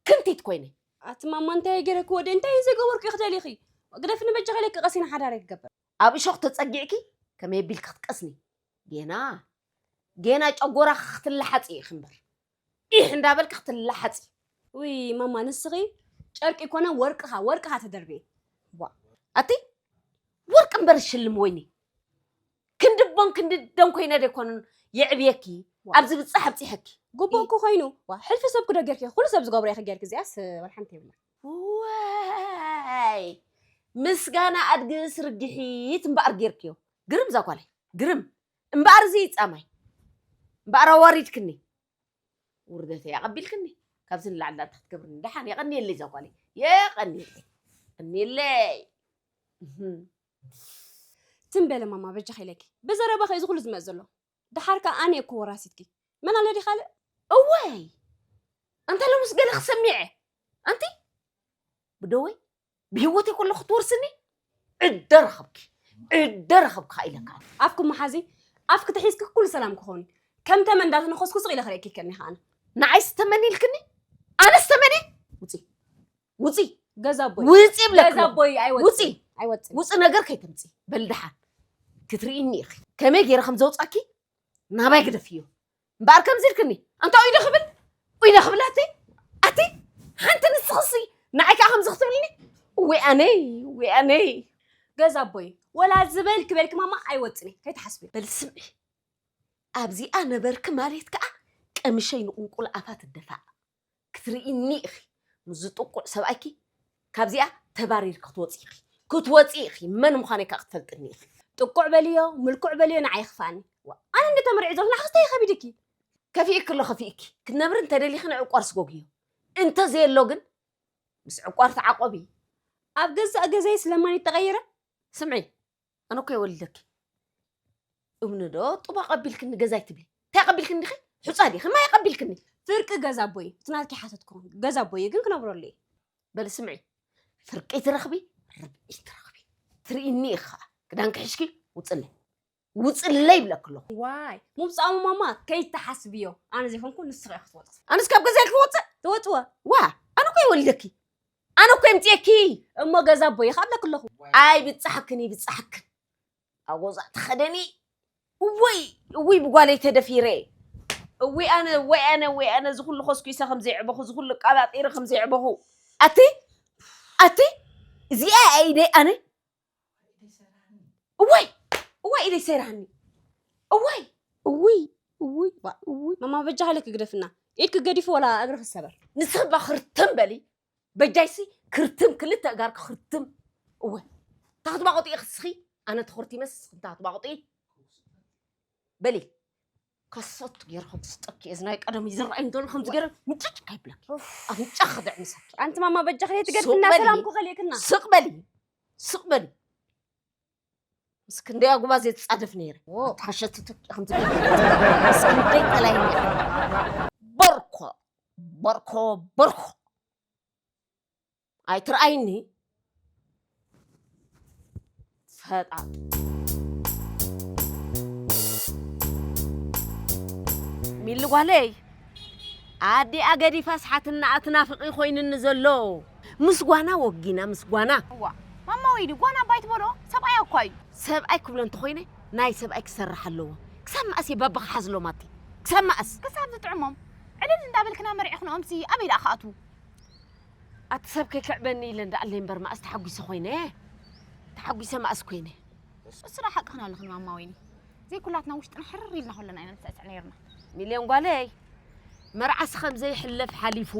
ክንቲት ኮይነ። ኣቲ ማማ፣ እንታይ ገይረኪ ወደ፣ እንታይ ዘይገበርኩ ኢኺ ደሊኺ? ግደፍኒ በጃኺ ኢለኪ ቀሲነ ሓዳረይ ክገብር። ኣብ እሾኽ ተጸጊዕኪ ከመይ ኣቢልኪ ክትቀስኒ? ጌና፣ ጌና ጨጎራኺ ክትለሓጺ ኢኺ እምበር። ኢሕ እንዳበልኪ ክትለሓጺ። ውይ ማማ፣ ንስኺ ጨርቂ ኮነ ወርቅኻ፣ ወርቅኻ ተደርብየ። ዋ፣ ኣቲ ወርቂ እምበር ሽልም ወይኒ። ክንዲ ቦን ክንዲ ደን ኮይነ ዶ ኣይኮነን የዕብየኪ፣ ዋ። ኣብዚ ብጻሕ ኣብጺሐኪ። ግቡእ እኮ ኮይኑ። ዋ፣ ሕልፊ ሰብኪ ዶ ጌርኪ? ኩሉ ሰብ ዝገብሮ ኢኺ ጌርኪ፣ እዚኣስ ዋላ ሓንቲ የብላ። ዋይ፣ ምስጋና ኣድግስ ርግሒት እምበኣር ጌርክዮ። ግርም እዛ ጓለይ፣ ግርም። እምበኣር እዚ ይጻማይ። እምበኣር ኣዋሪድክኒ። ውርደተይ ኣቐቢልክኒ። ካብዚ ንላዕሊ እንታይ ክትገብርኒ? ደሓን የቐንየለይ እዛ ጓለይ። የቐንየለይ። የቐንየለይ። ትም በለ ማማ በጃኺ ኢለኪ። ብዘረባኺ እዚ ኩሉ ዝመጽእ ዘሎ። ደሓር ከኣ ኣነ እኮ ወራሲትኪ። መን ኣሎ ድዩ ካልእ? እወይ! ኣንታ ሎምስ ገለ ክሰሚዐ። ኣንቲ ብደወይ ብህይወተይ ከለኹ ትወርስኒ? ዕደ ረኸብኪ። ዕደ ረኸብኪ ኢለካ። ኣፍኪ መሓዚ፣ ኣፍኪ ተሒዝኪ ኩሉ ሰላም ክኸውን። ከም ተመን እንዳተነኸስኩ ስቕ ኢለ ክርእየኪ ከኒ ከኣነ። ንዓይስ ተመን ኢልክኒ? ኣነስ ተመን እየ? ውፂ። ውፂ። ገዛ ኣቦይ። ውፂ ይብለኪ ገዛ ኣለኹ። ኣቦይ ኣይወፅን። ውፂ። ኣይወፅን። ውፂ ነገር ከይተምፂ። በል ደሓን ክትርእይኒ ኢኺ። ከመይ ገይረ ከም ዘውፃኪ ናባይ ግደፍዮ። እምበኣር ከምዚ ኢልክኒ። ኣንታ ኡይ ዶ ክብል? ኡይ ዶ ክብል ኣቲ? ኣቲ? ሓንቲ ንስኽሲ ንዓይ ከዓ ከምዚ ክትብልኒ? ወይ ኣነይ፣ ወይ ኣነይ። ገዛ ኣቦይ፣ ወላ ዝበልኪ በልኪ ማማ ኣይወፅን እየ። ከይትሓስቢ። በል ስምዒ። ኣብዚኣ ነበርኪ ማለት ከዓ ቀምሸይ ንቁንቁል ኣፋ ትደፋእ። ክትርእይኒ ኢኺ። ምስዚ ጥቁዕ ሰብኣይኪ ካብዚኣ ተባሪርኪ ክትወፂ ኢኺ። ክትወፂ ኢኺ። መን ምዃነይ ከዓ ክትፈልጥኒ ኢኺ። ጥቁዕ በልዮ፣ ምልኩዕ በልዮ ንዓይ ይኽፋኣኒ። ዋ፣ ኣነ እንደ ተመርዒ ዘለኹ ንዓኺስ እንታይ ከቢድኪ? ከፊእኪ ኣሎ ከፊእኪ። ክትነብሪ እንተደሊኺ ንዕቋር ስጎግዮ። እንተዘየሎ ግን ምስ ዕቋር ተዓቆቢ። ኣብ ገዛእ ገዛይ ስለማን ተቐይረ? ስምዒ፣ ኣነ እኮ የወልደኪ። እምኒ ዶ ጡብ ኣቐቢልክኒ ገዛይ ትብሊ? እንታይ ኣቐቢልክኒ ዲኺ? ሑጻ ዲኺ? ማይ ኣቐቢልክኒ? ፍርቂ ገዛ ኣቦይ፣ እቲ ናትኪ ሓተትኩ። ገዛ ኣቦይ ግን ክነብረሉ እየ። በሊ ስምዒ፣ ፍርቂ ትረኽቢ፣ ርብዒ ትረኽቢ። ትርእይኒ ኢኻ። ክዳንኪ ሒዝኪ ውጽለይ። ውጽለይ ይብለኪ ኣለኹ። ዋይ፣ ምውጻእ ማማ ከይትሓስብዮ። ኣነ ዘይኮንኩ ንስኺ ኢኺ ክትወጽ። ኣነስ ካብ ገዛይ ክወጽእ? ትወጽዎ። ዋ፣ ኣነ እኮ የወልደኪ። ኣነ እኮ የምጽኤኪ። እሞ ገዛ ኣቦይ ይኸብለኪ ኣለኹ። ኣይ ብጻሕክን ይብጻሕክን። ኣብ ገዛ ተኸደኒ። እወይ፣ እውይ ብጓለይ ተደፊረ። እውይ ኣነ፣ ወይ ኣነ፣ ወይ ኣነ፣ እዚ ኩሉ ኮስኩሰ ከም ዘየዕበኹ፣ እዚ ኩሉ ቀባጢረ ከም ዘየዕበኹ። ኣቲ፣ ኣቲ፣ እዚኣ ኢደይ ኣነ። እወይ፣ እወይ ኢደይ ሰይራኒ። እወይ፣ እውይ፣ እውይ፣ ዋ፣ እውይ። ማማ በጃ ሃለክ ግደፍና። ኢድክ ገዲፉ ወላ እግርክ ሰበር። ንስኺ እባ ክርትም በሊ። በጃይሲ ክርትም፣ ክልተ እጋርኪ ክርትም። እወ። ታኽትባቑጢ ኢኺ እስኺ፣ ኣነ ተኾርቲመስ እስኺ ታኽትባቑጢ። በሊ። ከሰቱ ገይረ ከም ትስጠኪ እየ፣ እዚ ናይ ቀደም እዩ ዝረኣይ እንተሎ ከምዚ ገይረ ምጭጭ ካይብለኪ። ኡፍ። ኣፍንጫ ክድዕምሰኪ። ኣንቲ ማማ በጃኺ ሱቕ ትገድፍና በሊ። ሰላም እኮ ከሊእክና። ስቕ በሊ። ስቕ በሊ። ምስ ክንደይ ኣጉባ ዘይትጻደፍ ነይረ። ዎ። ኣታ ሓሸት ትክ-፣ ከምዚ ገይረ። ምስ ክንደይ ጠላይኒ። በርኮ፣ በርኮ፣ በርኮ። ኣይትርኣይኒ። ፈጣሪ። ሚሊ ጓለይ፣ ኣዲኣ ገዲፋስ ሓትናኣ ትናፍቒ ኮይንኒ ዘሎ። ምስ ጓና ወጊና፣ ምስ ጓና። እዋ፣ ማማ ወይኒ፣ ጓና እባ ኣይትበሎ፣ ሰብኣያ እኳ እዩ። ሰብኣይ ክብሎ እንተኾይነ፣ ናይ ሰብኣይ ክሰርሕ ኣለዎ። ክሳብ መኣስ እየ ባባ ክሓዝሎም ኣቲ? ክሳብ መኣስ? ክሳብ ዝጥዕሞም። ዕልል እንዳበልክና መሪዕኽንኦምሲ ኣበይ ደኣ ክኣትዉ? ኣቲ ሰብ ከይክዕበኒ ኢለ እንዳኣለይ እምበር መኣስ ተሓጒሰ ኮይነ? ተሓጒሰ መኣስ ኮይነ? እሱ ደኣ ሓቅኽን ኣለኽን ማማ ወይኒ። ዘይኩላትና ውሽጥና ሕርር ኢልና ከለና ኢና ንስዕስዕ ነይርና። ሚልዮን ጓለይ፣ መርዓሲ ከም ዘይሕለፍ ሓሊፉ።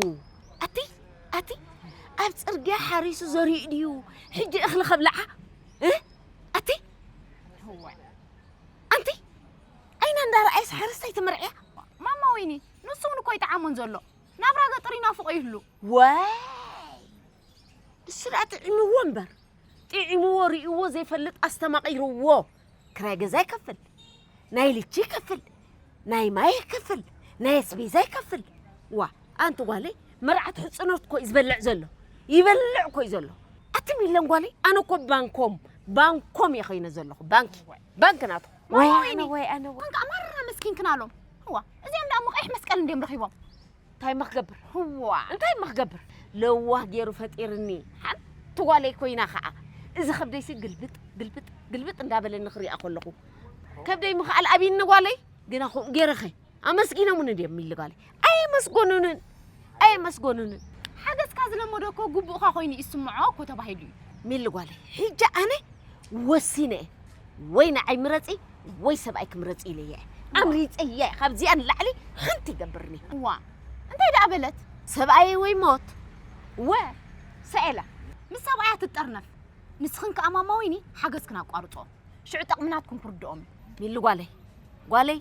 ኣቲ፣ ኣቲ፣ ኣብ ጽርግያ ሓሪሱ ዘሪኡ ድዩ? ሕጂ እኽሊ ከብልዓ? እ? ኣቲ? እዋይ። ኣንቲ? ዓይና እንዳረኣየስ ሓረስታይ ተመርዕያ? ማማ ወይኒ፣ ንሱ እውን እኮ ይጠዓሞን ዘሎ። ናብራ ገጠር ይናፍቆ ይህሉ። ዋይ! ንሱ ደኣ ጥዒምዎ እምበር፣ ጥዒምዎ ርእይዎ ዘይፈልጥ ኣስተማቒርዎ። ክራይ ገዛ ይከፍል፣ ናይ ልቺ ይከፍል፣ ናይ ማይ ይከፍል፣ ናይ ኣስቤዛ ይከፍል። ዋ፣ ኣንቲ ጓለይ፣ መርዓት ሕጽኖት እኮ እዩ ዝበልዕ ዘሎ። ይበልዕ እኮ እዩ ዘሎ። ኣቲ ሚለን ጓለይ፣ ኣነ እኮ ባንኮም፣ ባንኮም እየ ኮይነ ዘለኹ። ባንኪ፣ ባንኪ ናቱ። ወይ ኣነ፣ ወይ ኣነ፣ ወይ። ኮንካ ኣማራ መስኪን ክናሎም። እዋ፣ እዚኦም ደኣ እሞ ቀይሕ መስቀል እንድዮም ረኺቦም። እንታይ እሞ ክገብር? እዋ። እንታይ እሞ ክገብር? ለዋህ ገይሩ ፈጢርኒ። ሓንቲ ጓለይ ኮይና ኸዓ። እዚ ከብደይሲ ግልብጥ፣ ግልብጥ፣ ግልብጥ እንዳበለኒ ክሪኣ ከለኹ። ከብደይ ምኽኣል ኣብይኒ ጓለይ። ግና ከምኡ ገይረኸ? ኣመስጊኖምኒ ድዮም ሚሊ ጓለይ? ኣየመስገኑንን። ኣየመስገኑንን። ሓገዝካ ዝለመዶ እኮ ግቡእካ ኮይኑ ይስምዖ እኮ ተባሂሉ እዩ። ሚሊ ጓለይ፣ ሕጂ ኣነ ወሲነ እየ። ወይ ንዓይ ምረጺ፣ ወይ ሰብኣይ ክምረጺ ኢለ እየ። ኣምሪጸ እየ። ካብዚኣ ንላዕሊ ሓንቲ ይገብርኒ። እዋ፣ እንታይ ደኣ በለት? ሰብኣየይ ወይ ሞት። እወ፣ ሰኤላ። ምስ ሰብኣያ ትጠርነፍ። ንስኽን ከኣ ማማ ወይኒ ሓገዝክን ኣቋርጾ። ሽዑ ጠቕሚ ናትኩም ክርድኦም እዩ። ሚሊ ጓለይ፣ ጓለይ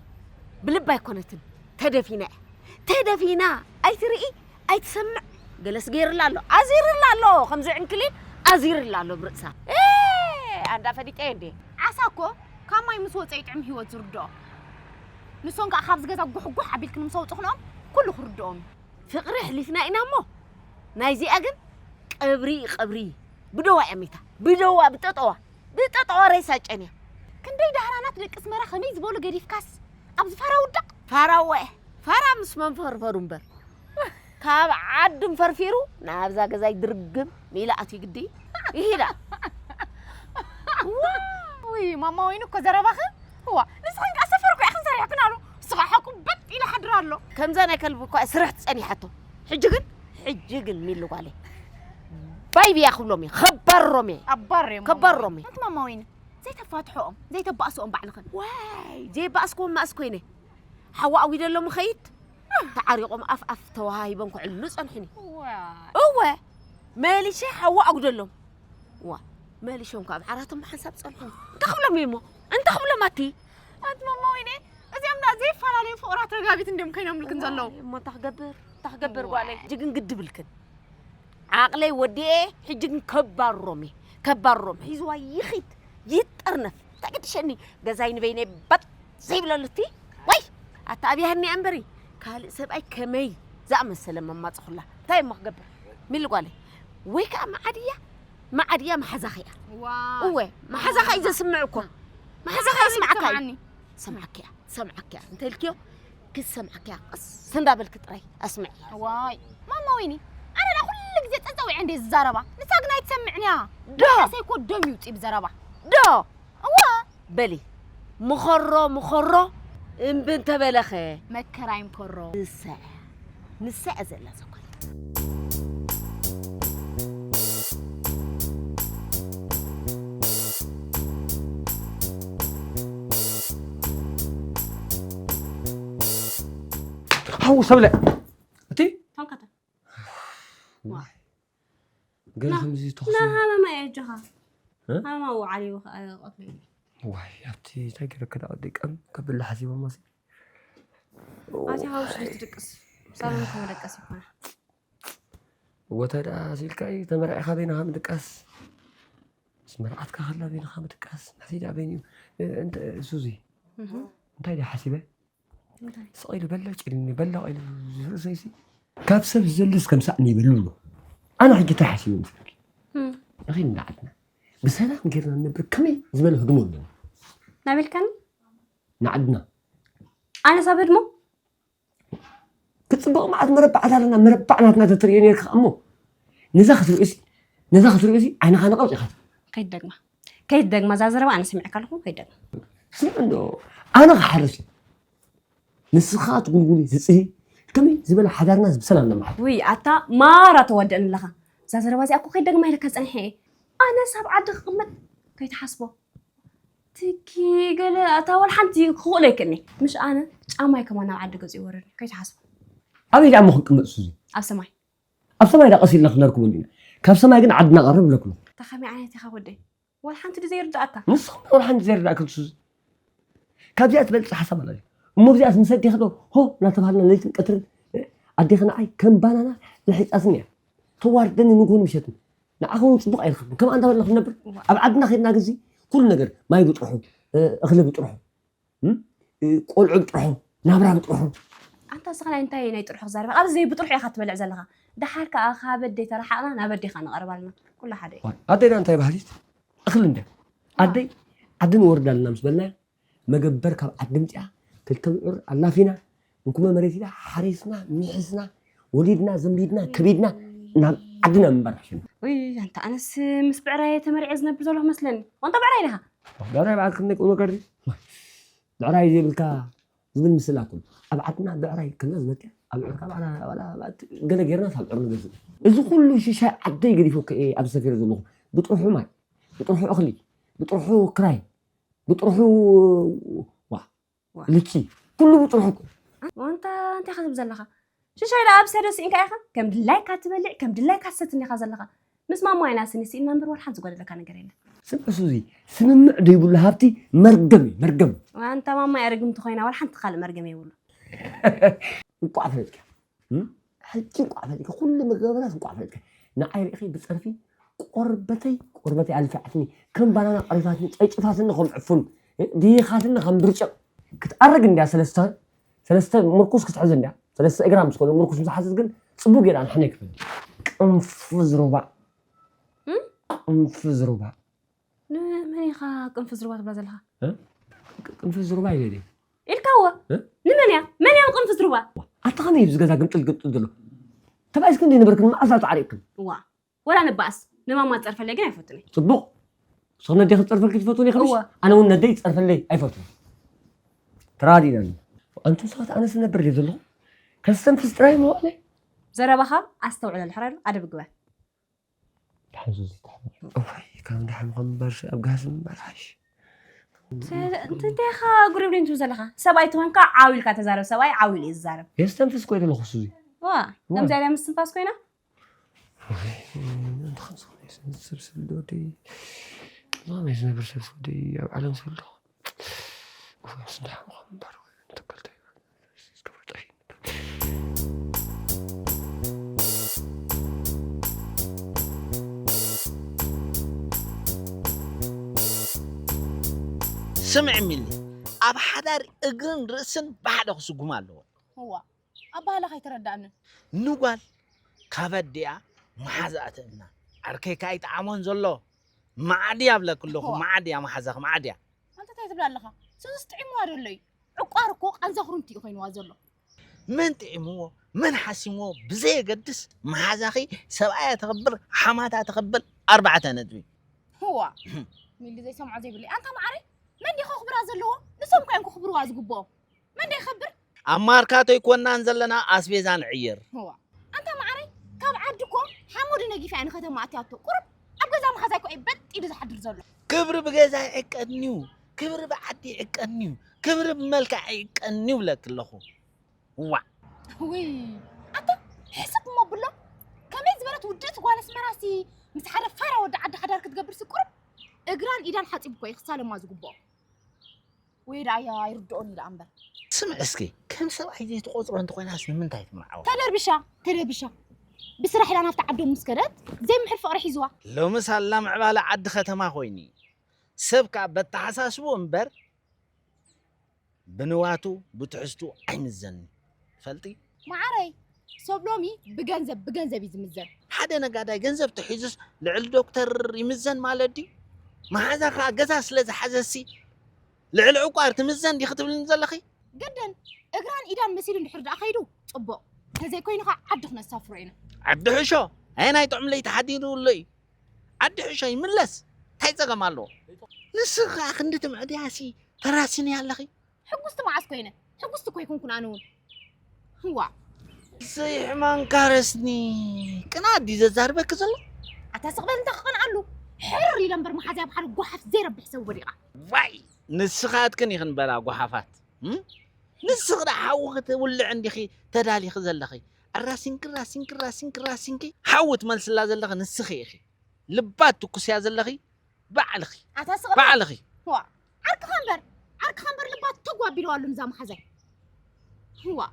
ብልባ ኣይኮነትን፣ ተደፊና እያ። ተደፊና፣ ኣይትርኢ፣ ኣይትሰምዕ። ገለስ ገይርላ ኣሎ፣ ኣዚርላ ኣሎ፣ ከምዚ ዕንክሊል ኣዚርላ ኣሎ ብርእሳ። ኤ! ኣንዳ ፈሊጠ እንዴ? ዓሳ እኮ ካብ ማይ ምስ ወፀ ይጥዕም ህይወት ዝርድኦ። ንሶም ከዓ ካብዚ ገዛ ጉሕጉሕ ኣቢልክን ምስ ኣውፅኽንኦም ኩሉ ክርድኦም እዩ። ፍቕሪ ኣሕሊፍና ኢና እሞ ናይዚኣ ግን ቀብሪ እዩ ቀብሪ። ብደዋ እያ ሜታ፣ ብደዋ፣ ብጠጠዋ፣ ብጠጠዋ ሬሳ ጨንያ። ክንደይ ዳህራናት ደቂ ኣስመራ ከመይ ዝበሉ ገዲፍካስ ኣብዚ ፋራ ውዳቕ። ፋራወ ፋራ ምስ መንፈርፈሩ እምበር ካብ ዓዱ ፈርፊሩ ናብዛ ገዛይ ድርግም ኢላ ኣትዩ ግዲ ይሂዳ። ውይ ማማ ወይኒ እኮ ዘረባኺ እዋ ንስኽን ከኣ ሰፈርኩ ኢኽን ሰሪሕክን ኣሉ ንስኻ ሓቁ በጥ ኢለ ሓድር ኣሎ። ከምዛ ናይ ከልቢ እኳ ስርሕቲ ጸኒሓቶ። ሕጂ ግን ሕጂ ግን ሚሊ ጓለይ ባይ ብያ ክብሎም እየ። ከባሮም እየ። ኣባርዮም ከባሮም እየ። ኣንቲ ማማ ወይኒ ዘይተፋትሖኦም ዘይተባእስኦም ባዕልኽን። ዋይ ዘይባእስክዎም ማእስ ኮይነ ሓዋ ኣጒደሎም ኸይድ ተዓሪቖም ኣፍ ኣፍ ተዋሃሂቦም ክዕልሉ ጸንሑኒ። እወ መሊሸ ሓዋ ኣጉደሎም። ዋ መሊሾም ካብ ዓራቶም ብሓንሳብ ጸንሑ። እንታይ ክብሎም እየ እሞ እንታይ ክብሎም ኣቲ ኣቲ ማማ ወይኔ እዚኦም ዳ ዘይፈላለዩ ፍቑራት ረጋቢት እንዲዮም ኮይኖምልክን ዘለዉ። እሞ እንታይ ክገብር እንታይ ክገብር ጓለይ ሕጂ ግን ግዲ ብልክን ዓቕለይ ወዲኤ ሕጂ ግን ከባርሮም እየ ከባርሮም ሒዝዋ ይኺድ ይጠርነፍ እንታይ ግድሸኒ ገዛይ ንበይነይ በጥ ዘይብለሉ እቲ ወይ ኣታ ኣብያህኒ እምበሪ ካልእ ሰብኣይ ከመይ ዝኣመሰለ መማፅኹላ እንታይ እሞ ክገብር ሚሊ ጓለይ ወይ ከዓ መዓድያ መዓድያ መሓዛኺ እያ እወ መሓዛኻ እዩ ዘስምዕ እኮ መሓዛኻ ይስማዓካ እዩ ሰምዓኪ እያ ሰምዓኪ እያ እንተልክዮ ክሰምዓኪ እያ ቀስ እንዳበልኪ ጥራይ ኣስምዒ ዋይ ማማ ወይኒ ኣነ ዳ ኩሉ ግዜ ፀፀዊዐ እንደ ዝዛረባ ንሳ ግን ኣይትሰምዕን እያ ዶ ራሰይ ኮ ደም ይውፅእ ብዘረባ ዶ እዋ በሊ ምኸሮ ምኸሮ እምቢ እንተበለኸ መከራ ይምከሮ ንሳ እያ ንሳ እያ ዘላ ዘኮነ ሓው ሰብለ እቲ ገለ ከምዚ ተኽሲ ናሃመማ የጆኻ ሃመማ ውዓል ይወኸ ኣይቆትሎ ዋይ ኣብቲ እንታይ ገይረከ ዳ ቀም ከብል ሓሲቦ ማሲ ኣቲ ሃውስ ትድቅስ ሳሎን ከመደቀስ ይኮና ወተዳ ሲልካ ተመርዕኻ በይንኻ ምድቃስ ምስ መርዓትካ ከላ በይንኻ ምድቃስ ናተይ ዳ በይን እዩ ሱዚ እንታይ ዳ ሓሲበ ስቕ ኢሉ በለጭ ኢሉኒ በላቕ ኢሉ ዝርእሰይሲ ካብ ሰብ ዝዘልስ ከም ሳእኒ ይብል ኣሎ ኣነ ሕጂ እንታይ ሓሲበ መስለኪ ንኸይድ ንዓድና ብሰላም ጌርና ንነብር ከመይ ዝበለ ህድሞ ኣለና ናበልካኒ ንዓድና ኣነ ሳብ ህድሞ ክፅብቕ መዓት መረባዕት ኣለና መረባዕ ናትና ተትርእዮ ነርካ እሞ ነዛ ክትርእሲ ነዛ ክትርእሲ ዓይንኻ ነቐርፅ ኢኻ ከይትደግማ ከይትደግማ እዛ ዘረባ ኣነ ሰሚዕካ ኣለኹ ከይትደግማ ስምዕ እንዶ ኣነ ክሓርስ እዩ ንስኻ ትጉልጉሊ ትፅሂ ከመይ ዝበለ ሓዳርና ብሰላም ነማሓ ውይ ኣታ ማራ ተዋድአን ኣለኻ እዛ ዘረባ እዚኣ እኮ ከይትደግማ ኢለካ ፀኒሐ እየ ኣነስ ኣብ ዓዲ ክቕመጥ ከይትሓስቦ ትኪ ገለ ኣታ ዋላ ሓንቲ ክኽእሎ ይክእኒ ምሽ ኣነ ጫማይ ከማን ናብ ዓዲ ገፁ ይወርድ ከይትሓስቦ ኣበይ ደኣ እሞ ክንቅመጥ ሱዚ ኣብ ሰማይ ኣብ ሰማይ ዳ ቀስ ኢልና ክንደርክቦ እንዲና ካብ ሰማይ ግን ዓድና ቀርብ ብለክሎ እታ ከመይ ዓይነት ኢኻ ወደይ ዋላ ሓንቲ ድዩ ዘይርድኣካ ንስኹም ዋላ ሓንቲ ዘይርድኣክን ሱዚ ካብዚኣ ትበልፅ ሓሳብ ኣላ እሞ ብዚኣስ ምስ ኣዴኺ ዶ ሆ እናተባሃልና ለይትን ቀትርን ኣዴኺ ንዓይ ከም ባናና ለሒፃትኒ እያ ተዋርደኒ ንግሆን ምሸትን ንዓኻ እውን ፅቡቕ ኣይረኸብኩን ከምኣ እንዳበልና ክንነብር ኣብ ዓድና ከድና ግዚ ኩሉ ነገር ማይ ብጥርሑ እኽሊ ብጥርሑ ቆልዑ ብጥርሑ ናብራ ብጥርሑ ኣንታ ስኻ ናይ እንታይ ናይ ጥርሑ ክዛረብ ኣብዚ ብጥርሑ ኢኻ ትበልዕ ዘለኻ ደሓር ከኣ ካብ ኣደይ ተረሓቕና ናብ ኣዴኻ ንቐርብ ኣለና ኩሉ ሓደ እዩ ኣደይና እንታይ ባህሊት እኽሊ እንድያ ኣደይ ዓዲ ንወርድ ኣለና ምስ በልናያ መገበር ካብ ዓዲ ምፅኣ ክልተ ብዑር ኣላፊና እንኩመ መሬት ኢላ ሓሪስና ሚሒስና ወሊድና ዘንቢድና ከቢድና ናብ ዓድና ምንባር ሕሸና ውይ ኣንታ ኣነስ ምስ ብዕራየ ተመሪዐ ዝነብር ዘለኹ መስለኒ ዋንታ ብዕራይ ዲኻ ብዕራይ በዓል ክንደይ ቁም ነገር ድዩ ብዕራይ ዘይብልካ ዝብል ምስላ ኩሉ ኣብ ዓድና ብዕራይ ከላ ዝመፅእ ኣብ ዕርካ ባዕላ ባዕላ ገለ ጌርና ሳብ ዕር ንገዝእ እዚ ኩሉ ሽሻይ ዓደይ ገዲፎ ከ ኣብ ሰፊረ ዘለኹ ብጥርሑ ማይ ብጥርሑ እኽሊ ብጥርሑ ክራይ ብጥርሑ ዋ ልቺ ኩሉ ብጥርሑ ዋንታ እንታይ ክትብል ዘለኻ ሽሻይ ደኣ ኣብ ሰዶ ስኢንካ ኢኻ ከም ድላይካ ትበልዕ ከም ድላይካ ትሰትን ኢኻ ዘለኻ ምስ ማማ ኢና ስኒ ስኢና እምበር ዋላ ሓንቲ ዝጎደለካ ነገር የለን ስምዕ ሱዚ ስምምዕ ደይብሉ ሃብቲ መርገም እዩ መርገም ኣንታ ማማ እያ ርግምቲ ኮይና ዋላ ሓንቲ ካልእ መርገም የብሉ እንቋዕ ፈለጥኪ ሕጂ እንቋዕ ፈለጥኪ ኩሉ መገበራት እንቋዕ ፈለጥኪ ንዓይ ርኢኺ ብፀርፊ ቆርበተይ ቆርበተይ ኣልፊዓትኒ፣ ከም ባናና ቀሪፋትኒ፣ ጨይጭፋትኒ ከም ዕፉን፣ ድሂኻትኒ ከም ብርጭቕ። ክትኣርግ እንድያ ሰለስተ ሰለስተ ምርኩስ ክትሕዝ እንድያ፣ ሰለስተ እግራ ምስ ኮነ ምርኩስ ምስ ሓዘት ግን ጽቡቕ ጌራ ንሕነ ክብል። ቅንፍዝ ሩባ። እም? ቅንፍዝ ሩባ። ንመን ኢኻ ቅንፍዝ ሩባ ትብላ ዘለኻ? እ? ቅ-፣ ቅንፍዝ ሩባ ይበል። ኢልካዎ? እ? ንመን እያ? መን እያ ቅንፍዝ ሩባ? ኣታ ከመይ እዩ ዝገዛ ግምጥል ግምጥል ዘሎ? ተባኢስክን ዘይነበርክን መዓስ ኣጻዕሪቕክን? ዋ፣ ወላ ንባኣስ፣ ንማማ ትጸርፈለይ ግን ኣይፈቱን እየ። ጽቡቕ። ንስኺ ነዴኺ ዝጸርፈልኪ ትፈትውኒ ኢኺ ምሽ? እወ። ኣነ እውን ነደይ ዝጸርፈለይ ኣይፈትውን። ተረዳዲእና። ኣንቱም ሰባት ኣነስ ዝነብር ድየ ዘለኹ? ከስተንፍስ ጥራይ መዋእለይ። ዘረባኻ ኣስተውዕለሉ፣ ሕራይ ኣሎ፣ ኣደብ ግበር። ድሓን ዙዚ፣ ድሓን። እዋይ፣ ካብ ድሓን ከም ምባል ሽ-፣ ኣብ ጋህሲ ምባል ሓይሽ። ተ-፣ እንተ-፣ እንታይ ኢኻ ጉርብሪን ትብል ዘለኻ? ሰብኣይ ትኾንካ ዓው ኢልካ ተዛረብ፣ ሰብኣይ ዓው ኢሉ እዩ ዝዛረብ። የስተንፍስ እኮ እየ ዘለኹ ሱዚ። ዋ፣ ዋ። ከምዚኣ ድያ ምስትንፋስ ኮይና? እዋይ፣ እንተ ከምዚ ከመይ ሰብ፣ ሰብ፣ ሰብ ዶ ደይ-፣ ከመይ ዝነብር ሰብ፣ ሰብ ደይ-፣ ኣብ ዓለም ሰብ ዶ? እዋይ፣ ምስ ድሓን ከም ምባል ወይ እንተከልተ ስምዒ ሚሊ፣ ኣብ ሓዳር እግርን ርእስን ብሓደ ክስጉም ኣለዎ። እዋ፣ ኣባህላኻ ኣይተረዳእንን። ንጓል ካብ ኣዲኣ መሓዛኣ ትእምና። ዓርከይ ከኣ ይጥዓሞን ዘሎ። መዓድያ እብለኪ ኣለኹ፣ መዓድያ መሓዛኺ፣ መዓድያ። ኣንታ እንታይ ትብል ኣለኻ? ሱስስ ጥዒምዋ ዶ ኣሎ እዩ? ዕቋር እኮ ቃንዛ ኩርምቲ እዩ ኮይንዋ ዘሎ። መን ጥዒምዎ መን ሓሲምዎ ብዘየገድስ መሓዛኺ ሰብኣያ ተኽብር ሓማታ ተኽብር ኣርባዕተ ነጥቢ። እዋ ሚሊ ዘይሰምዖ ዘይብለይ ኣንታ መዓረይ መን ዲኻ ክብራ ዘለዎ ንሶም እኳ እዮም ክኽብርዋ ዝግብኦም መን ዶ ይኸብር ኣብ ማርካቶ ኣይኮናን ዘለና ኣስቤዛ ንዕይር። እዋ ኣንታ መዓረይ ካብ ዓዲ እኮ ሓሙድ ነጊፋ እያ ንከተማ ኣትያቶ ቁሩብ ኣብ ገዛ መሓዛይ እኮ እዩ በጥ ኢሉ ዝሓድር ዘሎ ክብሪ ብገዛ ይዕቀንዩ ክብሪ ብዓዲ ይዕቀንዩ ክብሪ ብመልክዕ ይዕቀንዩ ብለኪ ኣለኹ። ዋእ። ውይ ኣታ ሕስብ እሞ ኣብሎ ከመይ ዝበለት ውድእቲ ጓል ኣስመራሲ ምስ ሓደ ፋራ ወዲ ዓዲ ሓዳር ክትገብርሲ ቁሩብ እግራን ኢዳን ሓፂቡ እኮ እዩ ክሳለማ ዝግብኦ ወይ ደኣ ኣይርድኦን እዩ ደኣ እምበር ስምዒ እስኪ ከም ሰብኣይ ዘይትቖፅሮ እንተኾይናስ ንምንታይ ትምርዓዋ? ተደርቢሻ ተደርቢሻ ብስራሕ ኢላ ናብቲ ዓዶም ምስ ከደት ዘይምሕር ፍቕሪ ሒዝዋ ሎምስ ኣላ ምዕባለ ዓዲ ከተማ ኮይኑ እዩ ሰብ ከዓ በተሓሳስብኡ እምበር ብንዋቱ ብትሕዝትኡ ኣይምዘንን ትፈልጢ? መዓረይ ሰብ ሎሚ ብገንዘብ ብገንዘብ እዩ ዝምዘን። ሓደ ነጋዳይ ገንዘብ ተሒዙስ ልዕሊ ዶክተር ይምዘን ማለት ድዩ? መሓዛ ከዓ ገዛ ስለ ዝሓዘሲ ልዕሊ ዕቋር ትምዘን ዲኺ ትብልኒ ዘለኺ? ግድን እግራን ኢዳን መሲሉ እንድሕር ደኣ ከይዱ ፅቡቕ፣ እንተዘይኮይኑ ከዓ ዓዲ ክነሳፍሮ ኢና። ዓዲ ሕሾ ኣየናይ ጥዑም ለይቲ ሓዲሩ ኣሎ እዩ? ዓዲ ሕሾ ይምለስ እንታይ ፀገም ኣለዎ? ንስኺ ከዓ ክንዲ ትምዕድያሲ ተራስኒ ኣለኺ። ሕጉስቲ መዓስ ኮይነ? ሕጉስቲ እኮ ኣይኮንኩን ኣነ እውን። ዋእ። ዘይሕማንካ ረስኒ ቅንኣት ድዩ ዘዛርበኪ ዘሎ? ኣታ ስቕ በል እንታይ ክቐንኣሉ? ሕርር ኢለ እምበር መሓዛይ ኣብ ሓደ ጓሓፍ ዘይረብሕ ሰብ ወዲቓ። ዋይ ንስኻትክን ኢኽን በላ ጓሓፋት። እም? ንስኺ ደኣ ሓዊ ክትውልዒ እንዲኺ ተዳሊኺ ዘለኺ። ኣራሲንኪ ራሲንኪ ራሲንኪ ራሲንኪ ሓዊ ትመልስላ ዘለኺ ንስኺ ኢኺ። ልባ ትኩስያ ዘለኺ ባዕልኺ ኣታ ስቕ በል። ባዕልኺ። ዋእ። ዓርክኻ እምበር ዓርክኻ እምበር ልባ ተጓ ኣቢልዋ ኣሎ ንዛ መሓዛይ። ዋእ።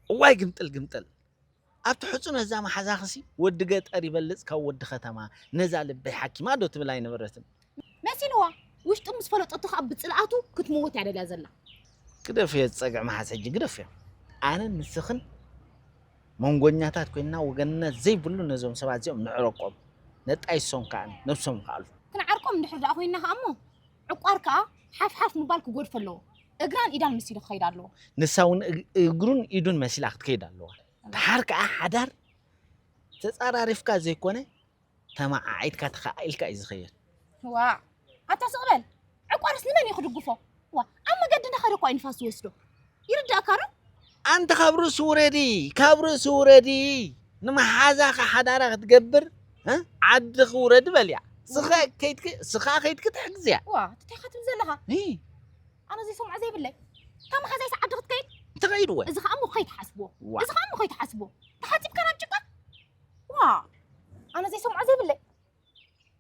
እዋይ ግምጥል ግምጥል ኣብቲ ሕፁ ነዛ መሓዛኽሲ ወዲ ገጠር ይበልፅ ካብ ወዲ ከተማ ነዛ ልበይ ሓኪማ ዶ ትብል ኣይነበረትን መሲልዋ ውሽጡ ምስ ፈለጠቶ ከዓ ብፅልኣቱ ክትመውት እያ ደልያ ዘላ ግደፍዮ እቲ ፀግዒ መሓዝ ሕጂ ግደፍዮ ኣነን ንስኽን መንጎኛታት ኮይንና ወገንነት ዘይብሉ ነዞም ሰባት እዚኦም ንዕረቆም ነጣይሶም ከዓ ነብሶም ይኽኣሉ ክንዓርቆም እንድሕር ደኣ ኮይንና ከዓ እሞ ዕቋር ከዓ ሓፍሓፍ ምባል ክጎድፎ ኣለዎ እግራን ኢዳን መሲሉ ክኸይድ ኣለዎ ንሳ እውን እግ- እግሩን ኢዱን መሲላ ክትከይድ ኣለዋ። ደሓር ከኣ ሓዳር ተጻራሪፍካ ዘይኮነ ተመዓዒድካ ተኸኣኢልካ እዩ ዝኸየድ። ዋእ ኣታ ስቕ በል ዕቋርስ ንመን እዩ ክድግፎ ዋእ ኣብ መገዲ እንዳኸደ እኳ እዩ ንፋስ ዝወስዶ ይርዳእካ ዶ ኣንቲ ካብ ርእሱ ውረዲ ካብ ርእሱ ውረዲ ንመሓዛኺ ሓዳራ ክትገብር ዓድኺ ውረዲ በልያ ስኻ ከይድኪ ስኻ ከይድኪ ትሕግዝያ ዋእ እንታይ ኢኻ ትብል ዘለኻ ኣነ ዘይሰምዖ ዘይብለይ ካብ መሓዛይስ ዓዲ ክትከይድ ትኸይድ ወ እዚ ኸዓ እሞ ከይትሓስቦ ዋ እዚ ኸዓ እሞ ከይትሓስቦ ተሓፂብካ ናብ ጭቃ ዋ ኣነ ዘይሰምዖ ዘይብለይ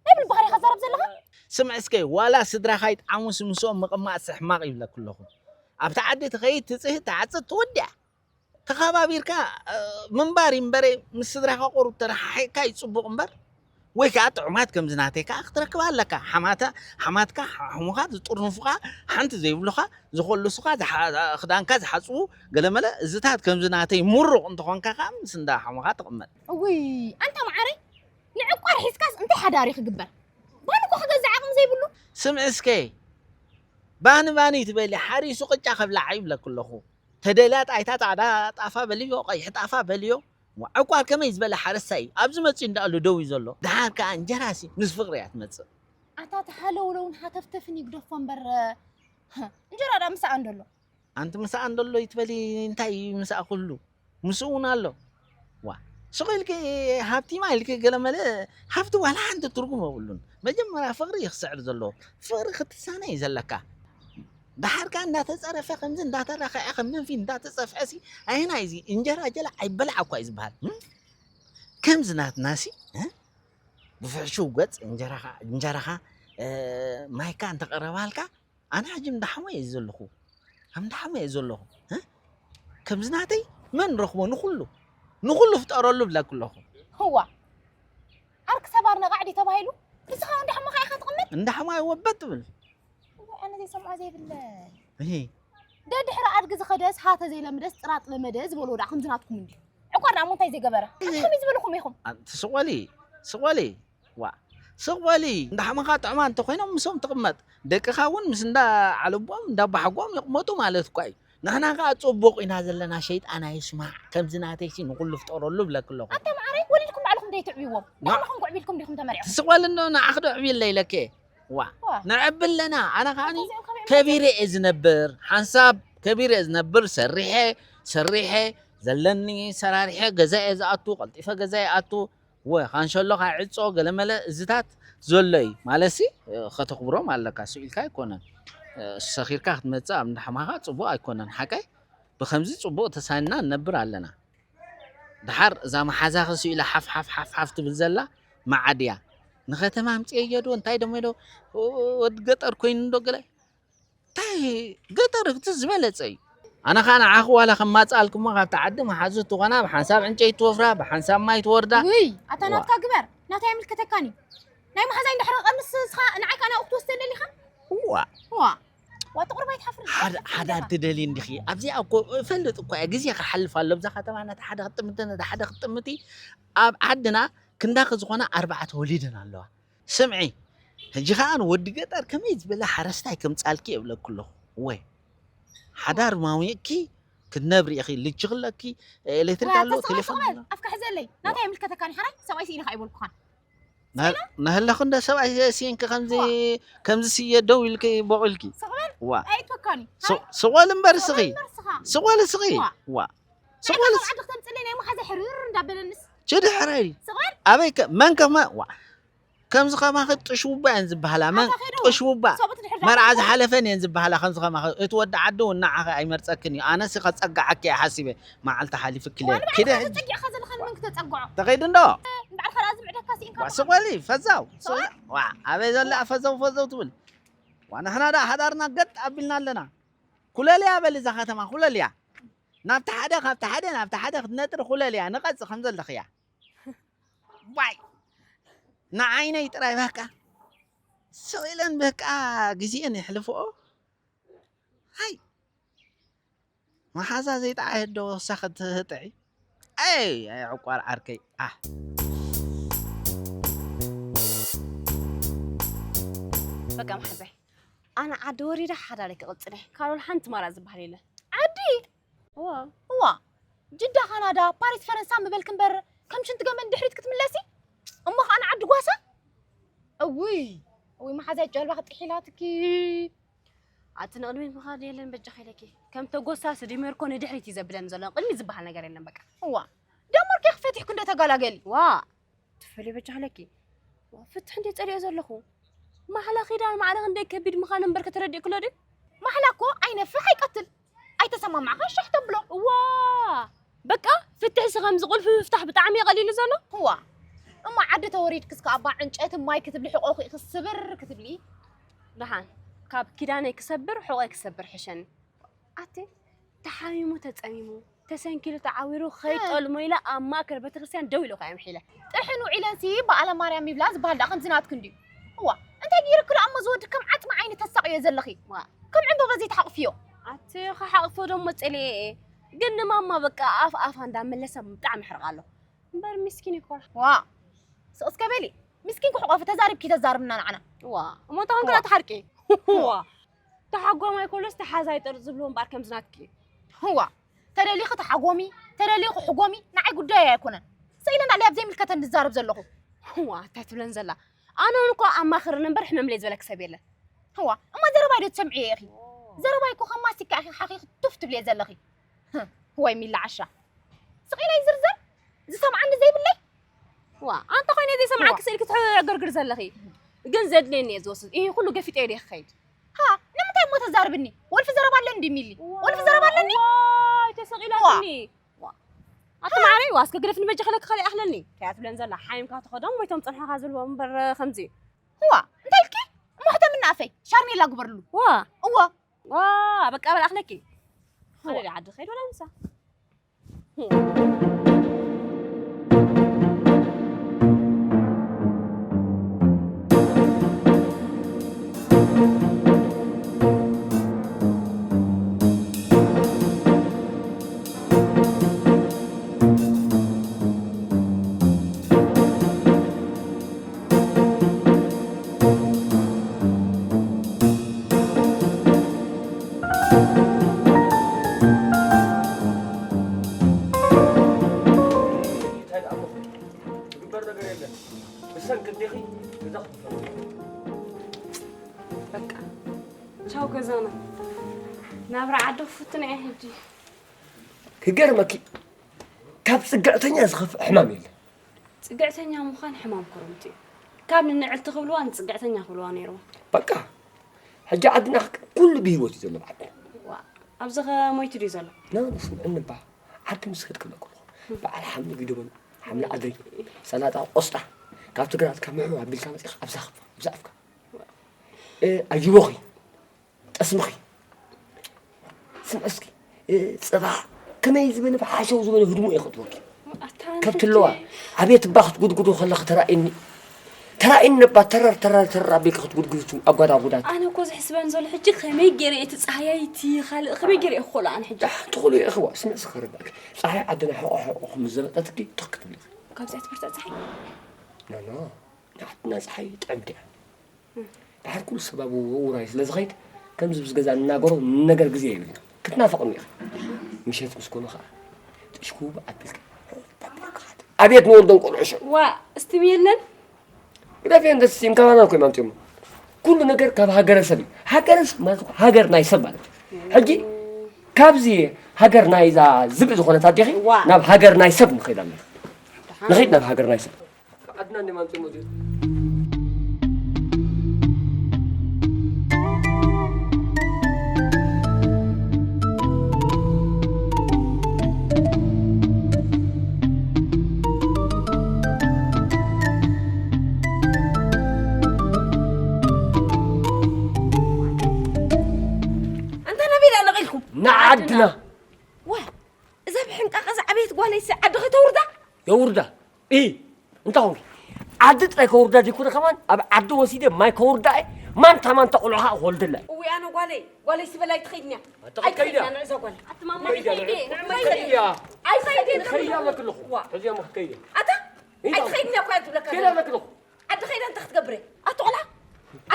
ናይ ብል ባህሪ ኢኻ ትዛረብ ዘለኻ ስምዒ እስከ ዋላ ስድራኻ ይጥዓሙስ ምስኦም ምቕማጥሲ ሕማቕ ይብለኪ ኣለኹ ኣብቲ ዓዲ ትኸይድ ትፅህት ትዓፅድ ትወድያ ተኸባቢርካ ምንባር እዩ እምበረ ምስ ስድራኻ ቁሩብ ተረሓሒቕካ እዩ ፅቡቕ እምበር ወይ ከዓ ጥዑማት ከምዚ ናተይ ከዓ ክትረክብ ኣለካ። ሓማታ ሓማትካ፣ ሓሙኻ ዝጥርንፉኻ፣ ሓንቲ ዘይብሉኻ፣ ዝኮልሱኻ፣ ዝሓ- ክዳንካ ዝሓፅቡ፣ ገለመለ፣ እዝታት ከምዚ ናተይ ምሩቕ እንተኾንካ ከዓ ምስ እንዳ ሓሙኻ ትቕመጥ። እውይ፣ ኣንታ መዓረይ፣ ንዕቋር ሒዝካስ እንታይ ሓዳር እዩ ክግበር? ባኒ እኮ ክገዝእ ዓቕሚ ዘይብሉ። ስምዒ እስከ፣ ባኒ ባኒ ትበሊ፣ ሓሪሱ ቅጫ ከብላዓ ይብለክ ኣለኹ። ተደልያ ጣይታ ጻዕዳ ጣፋ በልዮ፣ ቀይሕ ጣፋ በልዮ። ዋ፣ ዕቋር ከመይ ዝበለ ሓረስታይ እዩ። ኣብዚ መጺኡ እንዳኣሉ ደው እዩ ዘሎ። ደሓር ከኣ እንጀራሲ ምስ ፍቕሪ እያ ትመጽእ። ኣታ ተሃለውለውን ሃተፍተፍን ይግደፎ እምበር፣ እንጀራ ዳ ምሳኣ እንደሎ። ኣንቲ ምሳኣ እንደሎ ይትበሊ፣ እንታይ እዩ ምሳኣ ኩሉ? ምስኡ እውን ኣሎ። ዋ፣ ስቕ ኢልኪ ሃብቲማ ኢልኪ ገለመለ፣ ሃብቲ ዋላ ሓንቲ ትርጉም የብሉን። መጀመርያ ፍቕሪ እዩ ክስዕር ዘለዎ። ፍቕሪ ክትሳነ እዩ ዘለካ። ደሓር ከኣ እንዳተጸረፈ ከምዚ እንዳተራኸዐ ከም መንፊት እንዳተጸፍሐሲ ኣየናይ እዚ እንጀራ ጀላ ኣይበልዓ እኳ እዩ ዝበሃል። እም? ከምዚ ናትናሲ፣ እ? ብፍሕሹው ገጽ እንጀራኻ፣ እንጀራኻ፣ እ፣ ማይካ እንተቐረባልካ ኣነ ሕጂ እንዳሓሞ እየ ዘለኹ። ኣብ እንዳሓሞ እየ ዘለኹ። እ? ከምዚ ናተይ መን ረኽቦ ንኹሉ፣ ንኹሉ ፍጠረሉ ብለኩ ኣለኹ። ህዋ፣ ዓርኪ ሰባር ነቓዕ ድዩ ተባሂሉ? ንስኻ እንዳሓሞኻ ኢኻ ትቕመጥ? እንዳሓሞ እየ ወበት ትብል። እዋይ፣ ኣነ ዘይሰምዖ ዘይብለይ። እሂ። ደድሕሪ ኣድጊ ዝኸደስ ሃተ ዘይለምደስ ጥራጥ ለመደ ዝበልዎ ደኣ ከምዚ ናትኩም እንድዩ። ዕቋር ደኣ እሞ እንታይ ዘይገበረ? ኣቲ ከመይ ዝበልኹም ኢኹም? ኣ፣ ትስቆሊ፣ ስቆሊ። ዋ፣ ስቆሊ። እንዳሓመኻ ጥዑማ እንተኾይኖም ምስኦም ትቕመጥ። ደቅኻ እውን ምስ እንዳ ዓለቦም፣ እንዳ ኣባሓጎኦም ይቕመጡ ማለት እኳ እዩ። ንሕና ከኣ ጽቡቕ ኢና ዘለና፣ ሸይጣን ኣይስማዕ። ከምዚ ናተይሲ ንኹሉ ፍጠረሉ እብለኪ ኣለኹ። ኣታ መዓረይ፣ ወሊድኩም ባዕልኹም ደይትዕብይዎም? ና- ንሕና ኹም ክዕብይልኩም ዲኹም ተመሪዕኹም? ትስቆሊ እንዶ ንዓኺ ዶ ዕብይለይ ኢለኪ? ዋ፣ ዋ። ንዕቢ ኣለና። ኣነ ከኣኒ ኣታ እዚኦም ከመይ ከቢረ እየ ዝነብር። ሓንሳብ ከቢረ እየ ዝነብር። ሰሪሐ፣ ሰሪሐ፣ ዘለኒ ሰራሪሐ ገዛ እየ ዝኣቱ፣ ቀልጢፈ ገዛ እየ ኣቱ። ወ፣ ካንሸሎ ካዕጾ ገለመለ እዝታት ዘሎ እዩ። ማለትሲ፣ እ፣ ከተኽብሮም ኣለካ። ስኢልካ ኣይኮነን። እ፣ ሰኺርካ ክትመጽእ ኣብ እንዳሕማኻ ጽቡቕ ኣይኮነን። ሓቀይ? ብኸምዚ ጽቡቕ ተሳንና ንነብር ኣለና። ደሓር እዛ መሓዛኺ ስኢላ ሓፍ፣ ሓፍ፣ ሓፍ፣ ሓፍ ትብል ዘላ መዓድያ። ንኸተማ ኣምጽኤዮ ዶ እንታይ ደሞ ዶ ወዲ ገጠር ኮይኑ እንዶ ገለ? እንታይ ገጠር እቲ ዝበለጸ እዩ። ኣነ ኸኣ ንዓኺ ዋላ ከማጽኣልኪ እሞ ካብቲ ዓዲ መሓዙት ትኾና፣ ብሓንሳብ ዕንጨይቲ ትወፍራ፣ ብሓንሳብ ማይ ትወርዳ። ውይ፣ ኣታ ዋ። ናትካ ግበር፣ ናተይ ኣይምልከተካን እዩ። ናይ መሓዛይ እንድሕር ቀምስ ንስኻ ንዓይ ከኣ ናብኡ ክትወስደኒ ደሊኻ? እዋ። ዋ። ዋ፣ ጥቁር ባይ ትሓፍር። ሓደ፣ ሓደ ኣንተ ደልዪ እንዲኺ። ኣብዚኣ እኮ እፈልጥ እኮ እየ፣ ግዜ ክሓልፍ ኣሎ። ኣብዛ ከተማ ነቲ ሓደ ክትጥምቲ፣ ነቲ ሓደ ክትጥምቲ። ኣብ ዓድና ክንዳኺ ዝኾና ኣርባዕተ ወሊደን ኣለዋ። ስምዒ፣ ሕጂ ኸኣ ንወዲ ገጠር ከመይ ዝበለ ሓረስታይ ከምጻልኪ እብለኪ ኣለኹ። ወይ፣ ሓዳር ማሚቕኪ ክትነብሪ ኢኺ። ልጅ ክለኪ፣ ኤሌክትሪክ ዋ፣ ኣሎ፣ ተስፋ ቴሌፎን ተስፋ ኣሎ። ኣፍካ ሕዘለይ። ናተይ ኣይምልከተካን እዩ። ሓራይ ሰብኣይ ስኢልኻ ኣይበልኩኻን። ናህ-፣ ናህለኹ እንደ ሰብኣይ ሲንኪ ከምዚ፣ ዋ። ከምዚ ስየ ደው ኢልኪ ቦቕ ኢልኪ። ስቕ በል። ዋ። ኣይትወካኒ። ስ-፣ ሓራይ ስቕ በል እምበር ስቕ ስኺ። በል እምበር ስኻ። ስቕ በል ስኺ። ዋ። ዋ። ስቕ በል ስ-፣ ዓዲ ክተምጽለይ ናይ መሓዛ ሕርር እንዳበለንስ። ችዲ ሕረሪ። ስቕ በል። ኣበይ ከ-፣ መን ከማ-፣ ዋ። ከምዚ ከማኺ ጥሽውባ እየን ዝበሃላ። መን ኣታ ኸይዱ። ጥሽውባ። ሰብኡት ድሕር መርዓ ዳሕር ዝሓለፈን እየን ዝበሃላ። ከምዚ ከማኺ እቲ ወዲ ዓዲ እውን ንዓኺ ኣይመርጸክን እዩ። ኣነሲ ከጸግዓኪ እየ ሓሲበ። መዓልቲ ሓሊፍክለ። ዋንባ ኪደ ኢኻ ሕጂ። ተጸጊዕካ ዘለኻ ንመን ክተጸግዖ? ተኸይዱ እንዶ። እምበኣር ኸኣ ዝምዕደካ ስኢንካ ስቕ በሊ፣ ፈዛው። ስቕ በል። ዋ፣ ኣበይ ዘላ ፈዘው ፈዘው ትብል? ዋ፣ ንሕና ደኣ ሓዳርና ገጥ ኣቢልና ኣለና። ኩለልያ በሊ እዛ ከተማ፣ ኩለልያ። ናብቲ ሓደ፣ ካብቲ ሓደ፣ ናብቲ ሓደ ክትነጥሪ ኩለልያ፣ ንቐጽ ከም ዘለኽያ። ዋይ! ንዓይነይ ጥራይ በቃ። ስቕ ኢለን በቃ ግዜኤን የሕልፍኦ። ሃይ! መሓዛ ዘይጠዓየት ዶ እሳ ክትጥዒ? ኣይ፣ ኣይ፣ ዕቋር ዓርከይ። ኣህ። በቃ መሓዛይ፣ ኣነ ዓዲ ወሪደ ሓዳረይ ክቕጽል እየ። ካልኦት ሓንቲ ማራ ዝበሃል የለን። ዓዲ? እዋ። እዋ፣ ጅዳ፣ ካናዳ፣ ፓሪስ፣ ፈረንሳ ምበልኪ እምበር፣ ከም ሽንቲ ገመል ንድሕሪት ክትምለሲ? እሞ ኸኣ ንዓዲ ጓሳ? እውይ፣ እውይ፣ መሓዛይ ጀልባ ክጥሒላትኪ። ኣቲ ንቕድሚት ምኻድ የለን በጃኺ ኢለኪ። ከም ተጎሳሲ ዲመርኮ ንድሕሪት እዩ ዘብለኒ ዘሎ። ንቕድሚት ዝበሃል ነገር የለን በቃ። እዋ፣ ደመርኮ ፈቲሕኩ እንዶ ተገላገሊ። ዋ፣ ትፈሊ በጃኺ ኢለኪ። ዋ፣ ፍትሒ እንደ ጸሊኦ ዘለኹ። ማሕላ ኪዳን ማዕረ ክንደይ ከቢድ ምዃኑ እምበር ከተረዲእክሎ ድዩ? ማሕላ እኮ ኣይነፍሕ ኣይቀትል። ኣይተሰማማዕካ ሸሕ ተብሎ። እዋ፣ በቃ ፍትሕሲ ከምዚ ቁልፊ ምፍታሕ ብጣዕሚ እዩ ቀሊሉ ዘሎ። እዋ፣ እሞ ዓዲ ተወሪድክስ ከኣ እባ ዕንጨይቲ ማይ ክትብሊ ሕቖኺ ኢኺ ስብር ክትብሊ። ደሓን፣ ካብ ኪዳነይ ክሰብር ሕቖይ ክሰብር ሕሸኒ። ኣቲ፣ ተሓሚሙ ተጸሚሙ፣ ተሰንኪሉ ተዓዊሩ ከይጠልሞ ኢለ ኣብ ማእከል ቤተክርስትያን ደው ኢለ እኮ እየ ምሒለ። ጥሕን ውዒለንሲ በዓለ ማርያም ይብላ ዝበሃል ደኣ ከምዚ ናትክን ድዩ? እዋ፣ እንታይ ገይርክሉ እሞ ዝወዲ ከም ዓጽሚ ዓይኒ ተሳቕዮ ዘለኺ? ዋ። ከም ዕምበባ ዘይትሓቑፍዮ? ኣቲ ክሓቕፎ ደሞ ጸሊኤ እየ። ግን ንማማ በቃ ኣፍ ኣፋ እንዳመለሰ ብጣዕሚ ይሕርቕ ኣሎ። እምበር ምስኪን እኮ። ዋ፣ ስቕ እስከ በሊ። ምስኪን ክሕቆፊ ተዛሪብኪ ተዛርብና ንዓና። ዋ፣ እሞ እንታይ ኮንክላ ዋ። ትሓርቂ? ዋ። ተሓጓማይ ኮሎስ ተሓዛይ ጥርጥ ዝብልዎ እምበኣር ከምዚ ናትኪ። ህዋ፣ ተደሊኺ ተሓጎሚ፣ ተደሊኺ ሕጎሚ፣ ንዓይ ጉዳይ ኣይኮነን። ስኢለ ናዕሊ ኣብ ዘይምልከተን ዝዛረብ ዘለኹ። ህዋ፣ እንታይ ትብለን ዘላ? ኣነ እውን እኮ ኣማኽርን እምበር ሕመምለይ ዝበለኪ ሰብ የለን። ህዋ፣ እማ ዘረባይ ዶ ትሰምዕዮ ኢኺ? ዘረባይ እኮ ከም ማስቲካ ኢኺ ሓኺኺ ቱፍ ትብልዮ ዘለኺ። ህህ፣ ወይ ሚላ ዓሻ። ስቕ ኢለ ይዝርዘር? ዝሰምዓኒ ዘይብለይ? ዋ፣ ኣንተ ኮይነ ዘይሰምዓኪ ዋ። ስኢልኪ ትሕገርግር ዘለኺ። ግን ዘድልየኒ እየ ዝወስድ። ይሄ ኩሉ ገፊጠ ኢለ ክኸይድ። ሃ፣ ንምንታይ እሞ ተዛርብኒ? ወልፊ ዘረባ ኣለኒ ድዩ ሚሊ? ዋ፣ ወልፊ ዘረባ ኣለኒ? ዋይ፣ ተሰቒላትኒ። ዋ። ኣቲ ማዓረይ፣ ዋ፣ እስከ ግደፍኒ በጃ ክለኪ ካልእ ኣኽለኒ። ከያ ትብለን ዘላ፣ ሓሚምካ ትኸዶም ወይ ቶም ጸንሖኻ ዝብልዎ እምበር ከምዚ። ህዋ፣ እንታይ ኢልኪ? እሞ ሕተምኒ ኣፈይ፣ ሻርሜላ ግበርሉ። ዋ። እዎ። ዋ፣ በቃ በል ኣኽለኪ። ኣነ ዓዲ ኸይድ ወላ ምሳ። እንታይ ደኣ እሞ? ዝግበር ነገር የለን። ብሰንኪ እንዲኺ ገዛ ክትፈርስ። በቃ፣ ቻው ገዛና። ናብራ ዓዲ ክፍትን እየ ሕጂ። ክገርመኪ፣ ካብ ጽግዕተኛ ዝኸፍእ ሕማም የለን። ጽግዕተኛ ምዃን ሕማም ክረምቲ እዩ። ካብ ንንዕልቲ ክብልዋ ንጽግዕተኛ ክብልዋ ነይርዋ። በቃ፣ ሕጂ ዓድና ኩሉ ብህይወት እዩ ዘሎ ብዓድና። ዋ፣ ኣብዚ ኸ ሞይቱ ድዩ ዘሎ? ና፣ ንስምዕኒ እባ። ዓዲ ምስ ከድኪ እብለኪ ኣለኹ። በዓል ሓምሊ ጊደቦን፣ ሓምሊ ኣድሪ፣ ሰላጣ፣ ቆስጣ፣ ካብ ትግራት፣ ካብ ምሕው ኣቢልካ መጺኻ ኣብዛ ክፋ፣ ኣብዛ ኣፍካ። እ፣ ኣጅቦኺ፣ ጠስምኺ። ስምዒ እስኪ፣ እ፣ ጸባ ከመይ ዝበለ ብሓሸው ዝበለ ህድሞ እየ ከእትወኪ። ኣታ ከብቲ ኣለዋ። ንሕጂ ዓብየት እባ ክትጉድጉዱ ከለኺ ተራእየኒ። ተራእየኒ ነባ ተረር፣ ተረር፣ ተረር ኣቢልኪ ክትጉድጉዱ ኣጓዳጉዳት። ኣነ እኮ ዝሕስበን ዘሎ ሕጂ ከመይ ገይረ እየ እቲ ጸሃያይቲ ካልእ ከመይ ገይረ እየ ክኾሎ ኣነ ሕጂ? ደሓን ትኽእሉ ኢኺ ዋ፣ ስምዒ እስኪ ከረዳእኪ። ጸሓይ ዓድና ሕቖ ሕቖ ምስ ዘመጠትኪ ትኽ ክትብሊ ኢኺ። ካብዚኣ ትበርትዕ ጸሓይ? ኖ፣ ኖ። ንዓድና ጸሓይ ጥዕምቲ እያ። ድሓር ኩሉ ሰብ ኣብ ውራይ ስለ ዝኸይድ፣ ከምዚ ምስ ገዛ እንናገሮ ንነገር ግዜ የብልና። ክትናፈቕኒ ኢኻ። ምሸት ምስ ኮነ ኸዓ፣ ጥሽኩብ ኣቢልካ፣ ኣቤት ንወልዶም ቆልዑ ሽዑ። ዋ፣ እስቲም የለን? ግደፍየን ደስ ሲም ካባና እኮ ይማምፅሞ። ኩሉ ነገር ካብ ሃገረሰብ እዩ። ሃገረሰብ ማለት እኮ ሃገር ናይ ሰብ ማለት እዩ። ሕጂ ካብዚ ሃገር ናይዛ ዝብኢ ዝኾነት ኣዴኺ ዋ። ናብ ሃገር ናይ ሰብ ንኸይድ ኣለና። ንኸይድ ናብ ሃገር ናይ ሰብ። ዓድና እንደ ማምፅእ ሞት እዩ። ኣንታ ናበይ ደኣ ነቒልኩም? ንዓድና። ዋ፣ እዛ ብሕንቃቐ ዝዓበየት ጓለይሲ ዓዲ ከተውርዳ? የውርዳ። ኢ፣ እንታይ ኾንኪ? ዓዲ ጥራይ ከውርዳ ዘይኮነ ከማን ኣብ ዓዲ ወሲደ ማይ ከውርዳ እየ። ማንታ ማንታ ቆልዑ ኸዓ ክወልደላ እየ። እውይ ኣነ ጓለይ፣ ጓለይሲ በላይ ትኸይድን እያ። ኣታ ኣይትኸይድን እያ። ንዕዛ ጓለይ። ኣቲ ማማ ከይዳ፣ ትኸይዲ፣ ንዕማ ትኸይዲ። ከይዳ። ኣይትኸይድን እያ። ከይዳ ኣለክልኹ። ዋ። ሕዚኣ እሞ ክትከይዲ። ኣታ እንታይ? ኣይትኸይድን እያ እኮ እያ ትብለካ ከይዳ ዘላ። ኣለክልኹ። ዓዲ ኸይደ እንታይ ክትገብር እየ? ኣቲ ቆልዓ፣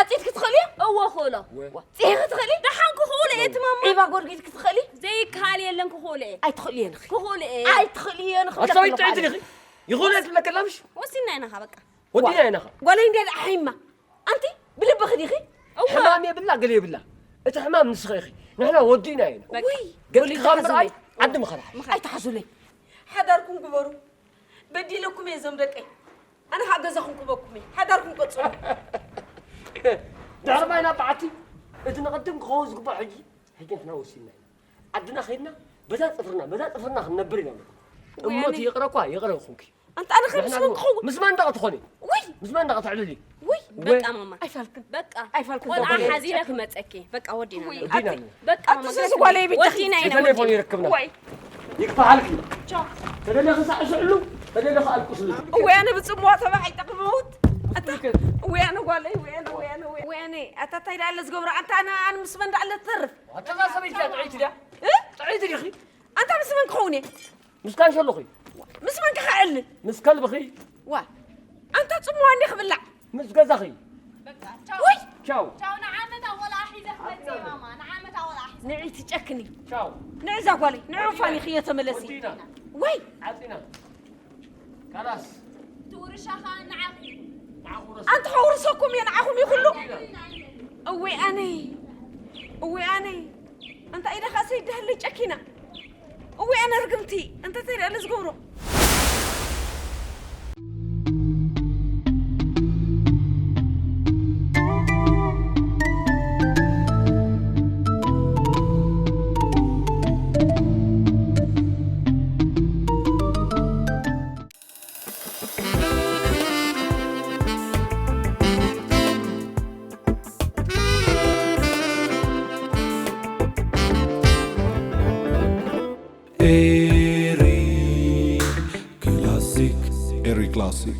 ዓፂድኪ ትኽእሊ እየ? እወ፣ እኽእሎ። ወ- ፅሒኺ ትኽእሊ? ደሓን ክኽእሎ እየ፣ እቲ ማማ። ዒባ ጎርጊድኪ ትኽእሊ? ዘይከኣል የለን፣ ክኽእሎ እየ። ኣይትኽእልየን ኢኺ። ክኽእሎ እየ። ኣይትኽእልየን ኢኺ ኣስታዊ ብለኪ ጥዕይቲ ኣለኹ። ኢኺ። ይኹን እየ ትብለኪ ኣላ፣ ምሽ? ወሲና ኢና ኢኻ፣ በቃ። ወዲና ኢና ኢኻ። ጓለይ እንድያ ደኣ ሓይማ። ኣንቲ ብልብኺ ዲኺ? እወ። ሕማም የብላ፣ ገለ የብላ። እቲ ሕማም ንስኺ ኢኺ። ንሕና ወዲና ኢና። በቃ። ውይ፣ ገለ ወሊድካ ክኻብ ምርኣይ ዝብል። ዓዲ ምኸራ። ምኸራ። ኣይትሓዙለይ። ሓዳርኩም ግበሩ። በዲለኩም እየ እዞም ደቀይ። ኣነ ኸዓ ገዛኹም ክበኩም እየ። ሓዳርኩም ቀጽሉ። ድሕሪ ማይ ናብ በዓቲ እቲ ንቐድም ክኸውን ዝግባእ ሕጂ፣ ሕጂ ንሕና ወሲንና ኢና። ዓድና ኸይድና በዛ ጽፍርና፣ በዛ ጽፍርና ክንነብር ኢና። እሞ እቲ ይቕረ እኳ ይቕረ ይኹንኪ። ኣንታ ኣነ ከም ንሕና ስሞም ክኸውን። ምስ ማን ደኣ ክትኾኒ? ውይ! ምስ ማን ደኣ ክትዕልሊ? ውይ! ወይ በቃ ማማ። ኣይፋልክን። በቃ። ኣይፋልክን ቆልዓ ዘጓለ። ሓዚለ ክመጸኪ። በቃ ወዲና ውይ፣ ኢና። ወዲና ኣቲ-፣ ኢና። በቃ ኣቲ ማማ። ስዚ ጓለይ ብጃኺ። ወዲና ኢና፣ ብቴሌፎን ወዲና። ይረክብና። ዋይ። ይግፋሓልኪ። ቻው። ተደለኺ ሳዕስዕሉ፣ ተደለኺ ኣልቅስሉ። እወ ኣነ ብጽምዋ ተባዕ ይጠቕመውት። ኣታ እወ ኣነ ጓለይ፣ እወ ኣነ፣ እወ ኣነ፣ እወ ኣነ። ኣታ እንታይ ደኣ ኣለ ዝገብሮ? ኣንታ ኣነ፣ ኣነ ምስ መን ደኣ ኣለ ትተርፍ? ኣታ እዛ ሰበይቲ እያ ጥዕይቲ ድያ? እ? ጥዕይቲ ዲኺ? ኣንታ ምስ መን ክኸውን እየ? ምስ ካንሸሎኺ። ምስ መን ክኸእል? ምስ ከልብኺ። ዋ፣ ኣንታ ጽምዋ እንዲ ክብላዕ። ምስ ገዛኺ። በቃ፣ ቻው። ውይ! ቻው። ቻው፣ ንዓመታ ቆልዓ ሒዘ ክመጽእ እየ፣ ማማ። ንዓመታ ቆልዓ ሒዘ። ንዒ ትጨክኒ። ቻው። ንዒ እዛ ጓለይ፣ ንዒ ፋኒኺ እየ ተመለሲ። ወዲና። ወይ! ዓጺና። ካላስ። እቲ ውርሻ ኸኣ ንዓኺ። ንዓኹ ረስ-፣ ኣንቲ ከውርሰኩም እየ፣ ንዓኹም እዩ ኩሉ። ወዲና። እወይ ኣነይ፣ እወይ ኣነይ። ኣንታ ኢዳ ኸኣ ሰይድ ደሃለይ ጨኪና። እወይ ኣነ ርግምቲ፣ ኣንታ እንታይ ደኣ ዝገብሮ? Eri Classic. Eri Classic.